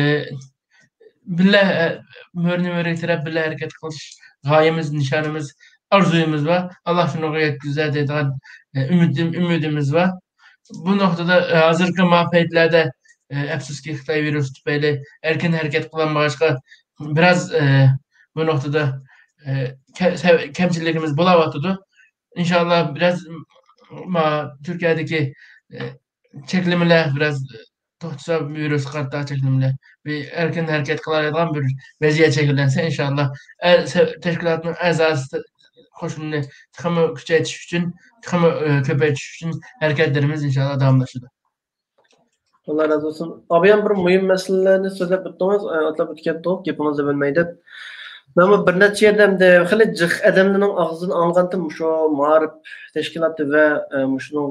بىللە، ئى، مۈرىنى مۈرىگە تىرەپ بىللە ھەرىكەت قىلىش غايىمىز، نىشانىمىز، ئارزۇيىمىز بار. ئاللا شۇنىڭغا يەتكۈزە دەيدىغان، ئى، ئۈمىدىم-، ئۈمىدىمىز بار. بۇ نۇقتىدا، ئى، ھازىرقى ما پەيتلەردە، ئى، ئەپسۇسكى، خىتاي ۋىرۇسى تۈپەيلى ئەركىن ھەرىكەت قىلالمىغاچقا، بىراز، ئى، بۇ نۇقتىدا، ئى، كە-، سە-، كەمچىلىكىمىز بولاۋاتىدۇ. ئىنشاللا بىراز، ما، تۈركىيەدىكى، ئى، چەكلىمىلەر بىراز توختىسا، ۋىرۇسقا قارىتا چەكلىمىلەر، بىر ئەركىن ھەرىكەت قىلالايدىغان بىر ۋەزىيەت شەكىللەنسە، ئىنشاللا، ئە-، سە-، تەشكىلاتنىڭ ئەزاسى قوشۇنىنى تېخىمۇ كۈچەيتىش ئۈچۈن، تېخىمۇ، ئە، كۆپەيتىش ئۈچۈن ھەرىكەتلىرىمىز ئىنشائاللا داۋاملىشىدۇ. ئاللا رازى بولسۇن. ئابىيان بىر مۇھىم مەسىلىلەرنى سۆزلەپ ئۆتتىڭىز، ئە، ئاتلاپ ئۆتۈپ كەتتۇق، گېپىڭىزنى بۆلمەي دەپ. مەنمۇ بىر نەچچە يەردە ئەمدى خېلى جىق ئادەملەرنىڭ ئاغزىدىن ئاڭلىغانتىم مۇشۇ مائارىپ تەشكىلاتى ۋە، ئە، مۇشۇنىڭ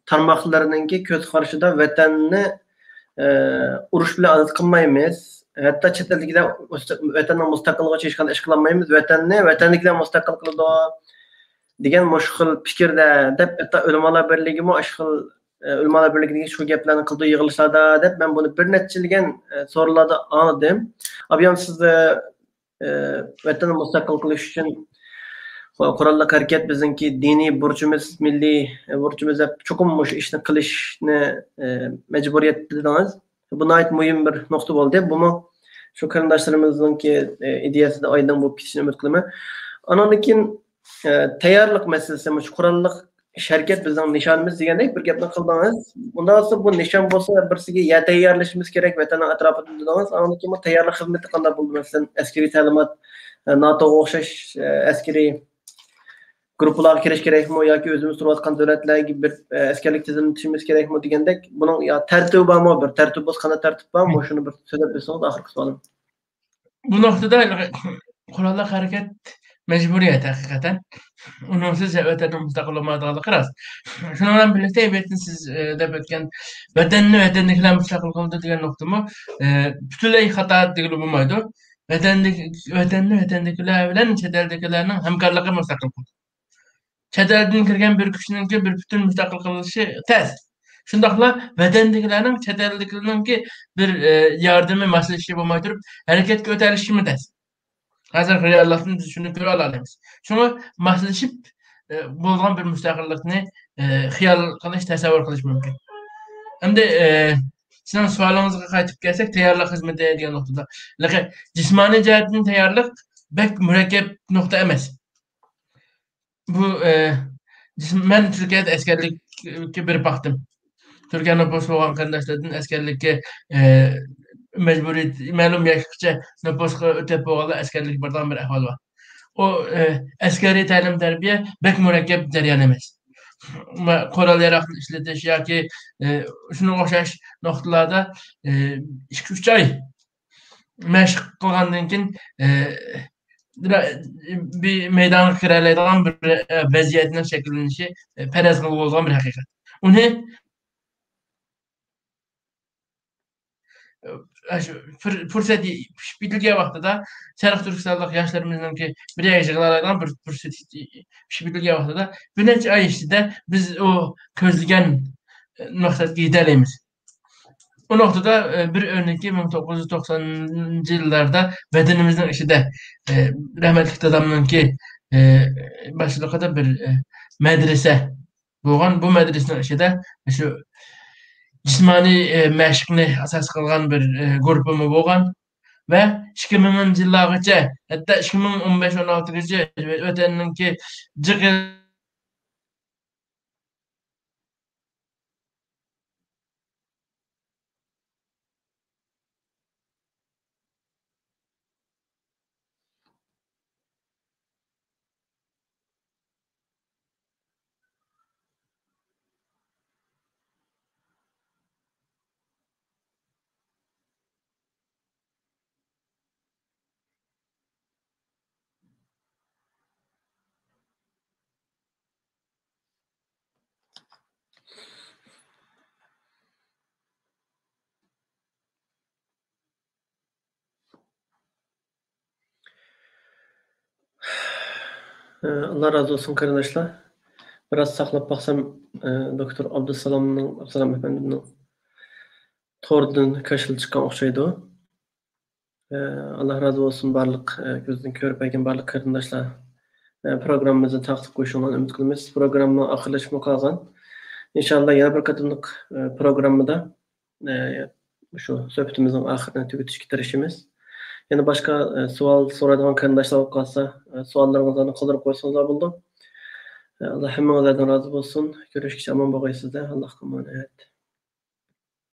تارماقلىرىنىڭكى كۆز قارىشىدا ۋەتەننى، ئە، ئۇرۇش بىلەن ئازاد قىلمايمىز. ھەتتا چەت ئەلدىكىلەر ۋەتەننىڭ مۇستەقىللىقى ئۈچۈن ھېچقانداق ئىش قىلالمايمىز. ۋەتەننى ۋەتەندىكىلەر مۇستەقىل قىلىدۇ دېگەن مۇشۇ خىل پىكىردە دەپ، ھەتتا ئۆلىمالار بىرلىكىمۇ ئاشۇ خىل، ئە، ئۆلىمالار بىرلىكىدىكى شۇ گەپلەرنى قىلىدۇ يىغىلىشلاردا دەپ، مەن بۇنى بىر نەچچىلىگەن، ئە، سورۇنلاردا ئاڭلىدىم. ئابىيان سىز، ئە، ئە، ۋەتەننى مۇستەقىل قىلىش ئۈچۈن قوراللىق ھەرىكەت بىزنىڭكى دىنىي بۇرچىمىز، مىللىي، ئە، بۇرچىمىز دەپ چوقۇم مۇشۇ ئىشنى قىلىشنى، ئە، مەجبۇرىيەت دېدىڭىز. بۇ ناھايىتى مۇھىم بىر نۇقتا بولدى. بۇمۇ شۇ قېرىنداشلىرىمىزنىڭكى، ئە، ئىدىيەسىدە ئايدىڭ بولۇپ كېتىشىنى ئۈمىد قىلىمەن. ئانىڭدىن كېيىن، ئە، تەييارلىق مەسىلىسى، مۇشۇ قوراللىق ئىش ھەرىكەت بىزنىڭ نىشانىمىز دېگەندەك بىر گەپنى قىلدىڭىز. ئۇنداق بولسا بۇ نىشان بولسا بىرسىگە يەر تەييارلىشىمىز كېرەك ۋەتەننىڭ ئەتراپىدا دېدىڭىز. ئاندىن كېيىن بۇ تەييارلىق خىزمىتى قانداق بولدى؟ مەسىلەن، ئەسكىرىي تەلىمات، ئە، ناتوغا ئوخشاش، ئە، ئەسكىرىي گۇرۇپپىلارغا كىرىش كېرەكمۇ ياكى ئۆزىمىز تۇرۇۋاتقان دۆلەتلەرگە بىر، ئە، ئەسكەرلىك تىزىملىتىشىمىز كېرەكمۇ دېگەندەك، بۇنىڭ يا تەرتىپى بارمۇ؟ بىر تەرتىپ بولسا قانداق تەرتىپ بارمۇ؟ شۇنى بىر سۆزلەپ بەرسىڭىز ئاخىرقى سوئالىم. بۇ نۇقتىدا قوراللىق ھەرىكەت مەجبۇرىيەت ھەقىقەتەن. ئۇنىڭسىز ۋەتەننىڭ مۇستەقىل بولمايدىغانلىقى راست. شۇنىڭ بىلەن بىرلىكتە، ئەلۋەتتە سىز، ئە، دەپ ئۆتكەن ۋەتەننى ۋەتەندىكىلەر مۇستەقىل قىلىدۇ دېگەن نۇقتىمۇ، ئە، پۈتۈنلەي خاتا دېگىلى بولمايدۇ. ۋەتەندىكى، ۋەتەننى ۋەتەندىكىلەر بىلەن چەت ئەلدىكىلەرنىڭ ھەمكارلىقى مۇستەقىل قىلىدۇ. چەت ئەلدىن كىرگەن بىر كۈچنىڭكى بىر پۈتۈن مۇستەقىل قىلىنىشى تەس. شۇنداقلا ۋەتەندىكىلەرنىڭ چەت ئەلدىكىلەرنىڭكى بىر، ئە، ياردىمى، ماسلىشىشى بولماي تۇرۇپ ھەرىكەتكە ئۆتەلىشىمۇ تەس. ھازىر رېئاللىقتىن بىز شۇنى كۆرۈۋالالايمىز. شۇڭا ماسلىشىپ، ئە، بولغان بىر مۇستەقىللىقنى، ئە، خىيال قىلىش، تەسەۋۋۇر قىلىش مۇمكىن. ئەمدى، ئە، سىزنىڭ سوئالىڭىزغا قايتىپ كەلسەك، تەييارلىق خىزمىتى دېگەن نۇقتىدا، لېكىن جىسمانىي جەھەتتىن تەييارلىق بەك مۇرەككەپ نۇقتا ئەمەس. بۇ، ئە، جىسم-، مەن تۈركىيەدە ئەسكەرلىككە بېرىپ باقتىم. تۈركىيە نوپۇسى بولغان قېرىنداشلاردىن ئەسكەرلىككە، ئە، مەجبۇرىي مەلۇم ياشقىچە نوپۇسقا ئۆتۈپ بولغانلار ئەسكەرلىككە بارىدىغان بىر ئەھۋال بار. ئۇ، ئە، ئەسكەرىي تەلىم-تەربىيە بەك مۇرەككەپ جەريان ئەمەس. مە-، قورال-ياراغنى ئىشلىتىش ياكى، ئە، شۇنىڭغا ئوخشاش نۇقتىلاردا، ئە، ئىككى-ئۈچ ئاي مەشىق قىلغاندىن كېيىن، ئە، بىر مەيدانغا كىرەلەيدىغان بىر، ئە، ۋەزىيەتنىڭ شەكىللىنىشى، ئە، پەرەز قىلغىلى بولىدىغان بىر ھەقىقەت. ئۇنى، ئە، شۇ پۇر-، پۇرسەت پىشىپ يېتىلگەن ۋاقتىدا شەرقىي تۈركىستانلىق ياشلىرىمىزنىڭكى بىر يەرگە يىغىلالايدىغان بىر پۇرسەت پىشىپ يېتىلگەن ۋاقتىدا بىر نەچچە ئاي ئىچىدە بىز ئۇ كۆزلىگەن، ئە، مەقسەتكە يېتەلەيمىز. ئۇ نۇقتىدا، ئە، بىر ئۆرنىكى مىڭ توققۇز يۈز توقسانىنچى يىللاردا ۋەتىنىمىزنىڭ ئىچىدە، ئە، رەھمەتلىك دادامنىڭكى، ئە، باشچىلىقىدا بىر، ئە، مەدرىسە بولغان. بۇ مەدرىسىنىڭ ئىچىدە شۇ جىسمانىي، ئە، مەشىقنى ئاساس قىلغان بىر، ئە، گۇرۇپپىمۇ بولغان ۋە ئىككى مىڭىنچى يىللارغىچە، ھەتتا ئىككى مىڭ ئون بەش، ئون ئالتىغىچە ۋەتەننىڭكى جىق ئاللا رازى بولسۇن قېرىنداشلار. بىراز ساقلاپ باقسام، ئە، دوكتور ئابدۇسالامنىڭ، ئابدۇسالام ئەپەندىمنىڭ توردىن كاشىلا چىققان ئوخشايدۇ. ئە، ئاللا رازى بولسۇن بارلىق، ئە، بىزنى كۆرۈپ بەرگەن بارلىق قېرىنداشلار. ئە، پروگراممىمىزنى تارقىتىپ قويۇشۇڭلارنى ئۈمىد قىلىمىز. پروگرامما ئاخىرلىشىپمۇ قالغان. ئىنشاللا يەنە بىر قېتىملىق، ئە، پروگراممىدا، ئە، شۇ سۆھبىتىمىزنىڭ ئاخىرىنى تۈگىتىشكە تىرىشىمىز. يەنە باشقا، ئە، سوئال سورايدىغان قېرىنداشلار بولۇپ قالسا، ئە، سوئاللىرىڭىزلارنى قالدۇرۇپ قويسىڭىزلار بولىدۇ. ئە، ئاللا ھەممىڭىزلەردىن رازى بولسۇن. كۆرۈشكىچە ئامان بولغايسىزلەر. ئاللاھقا ئامانەت.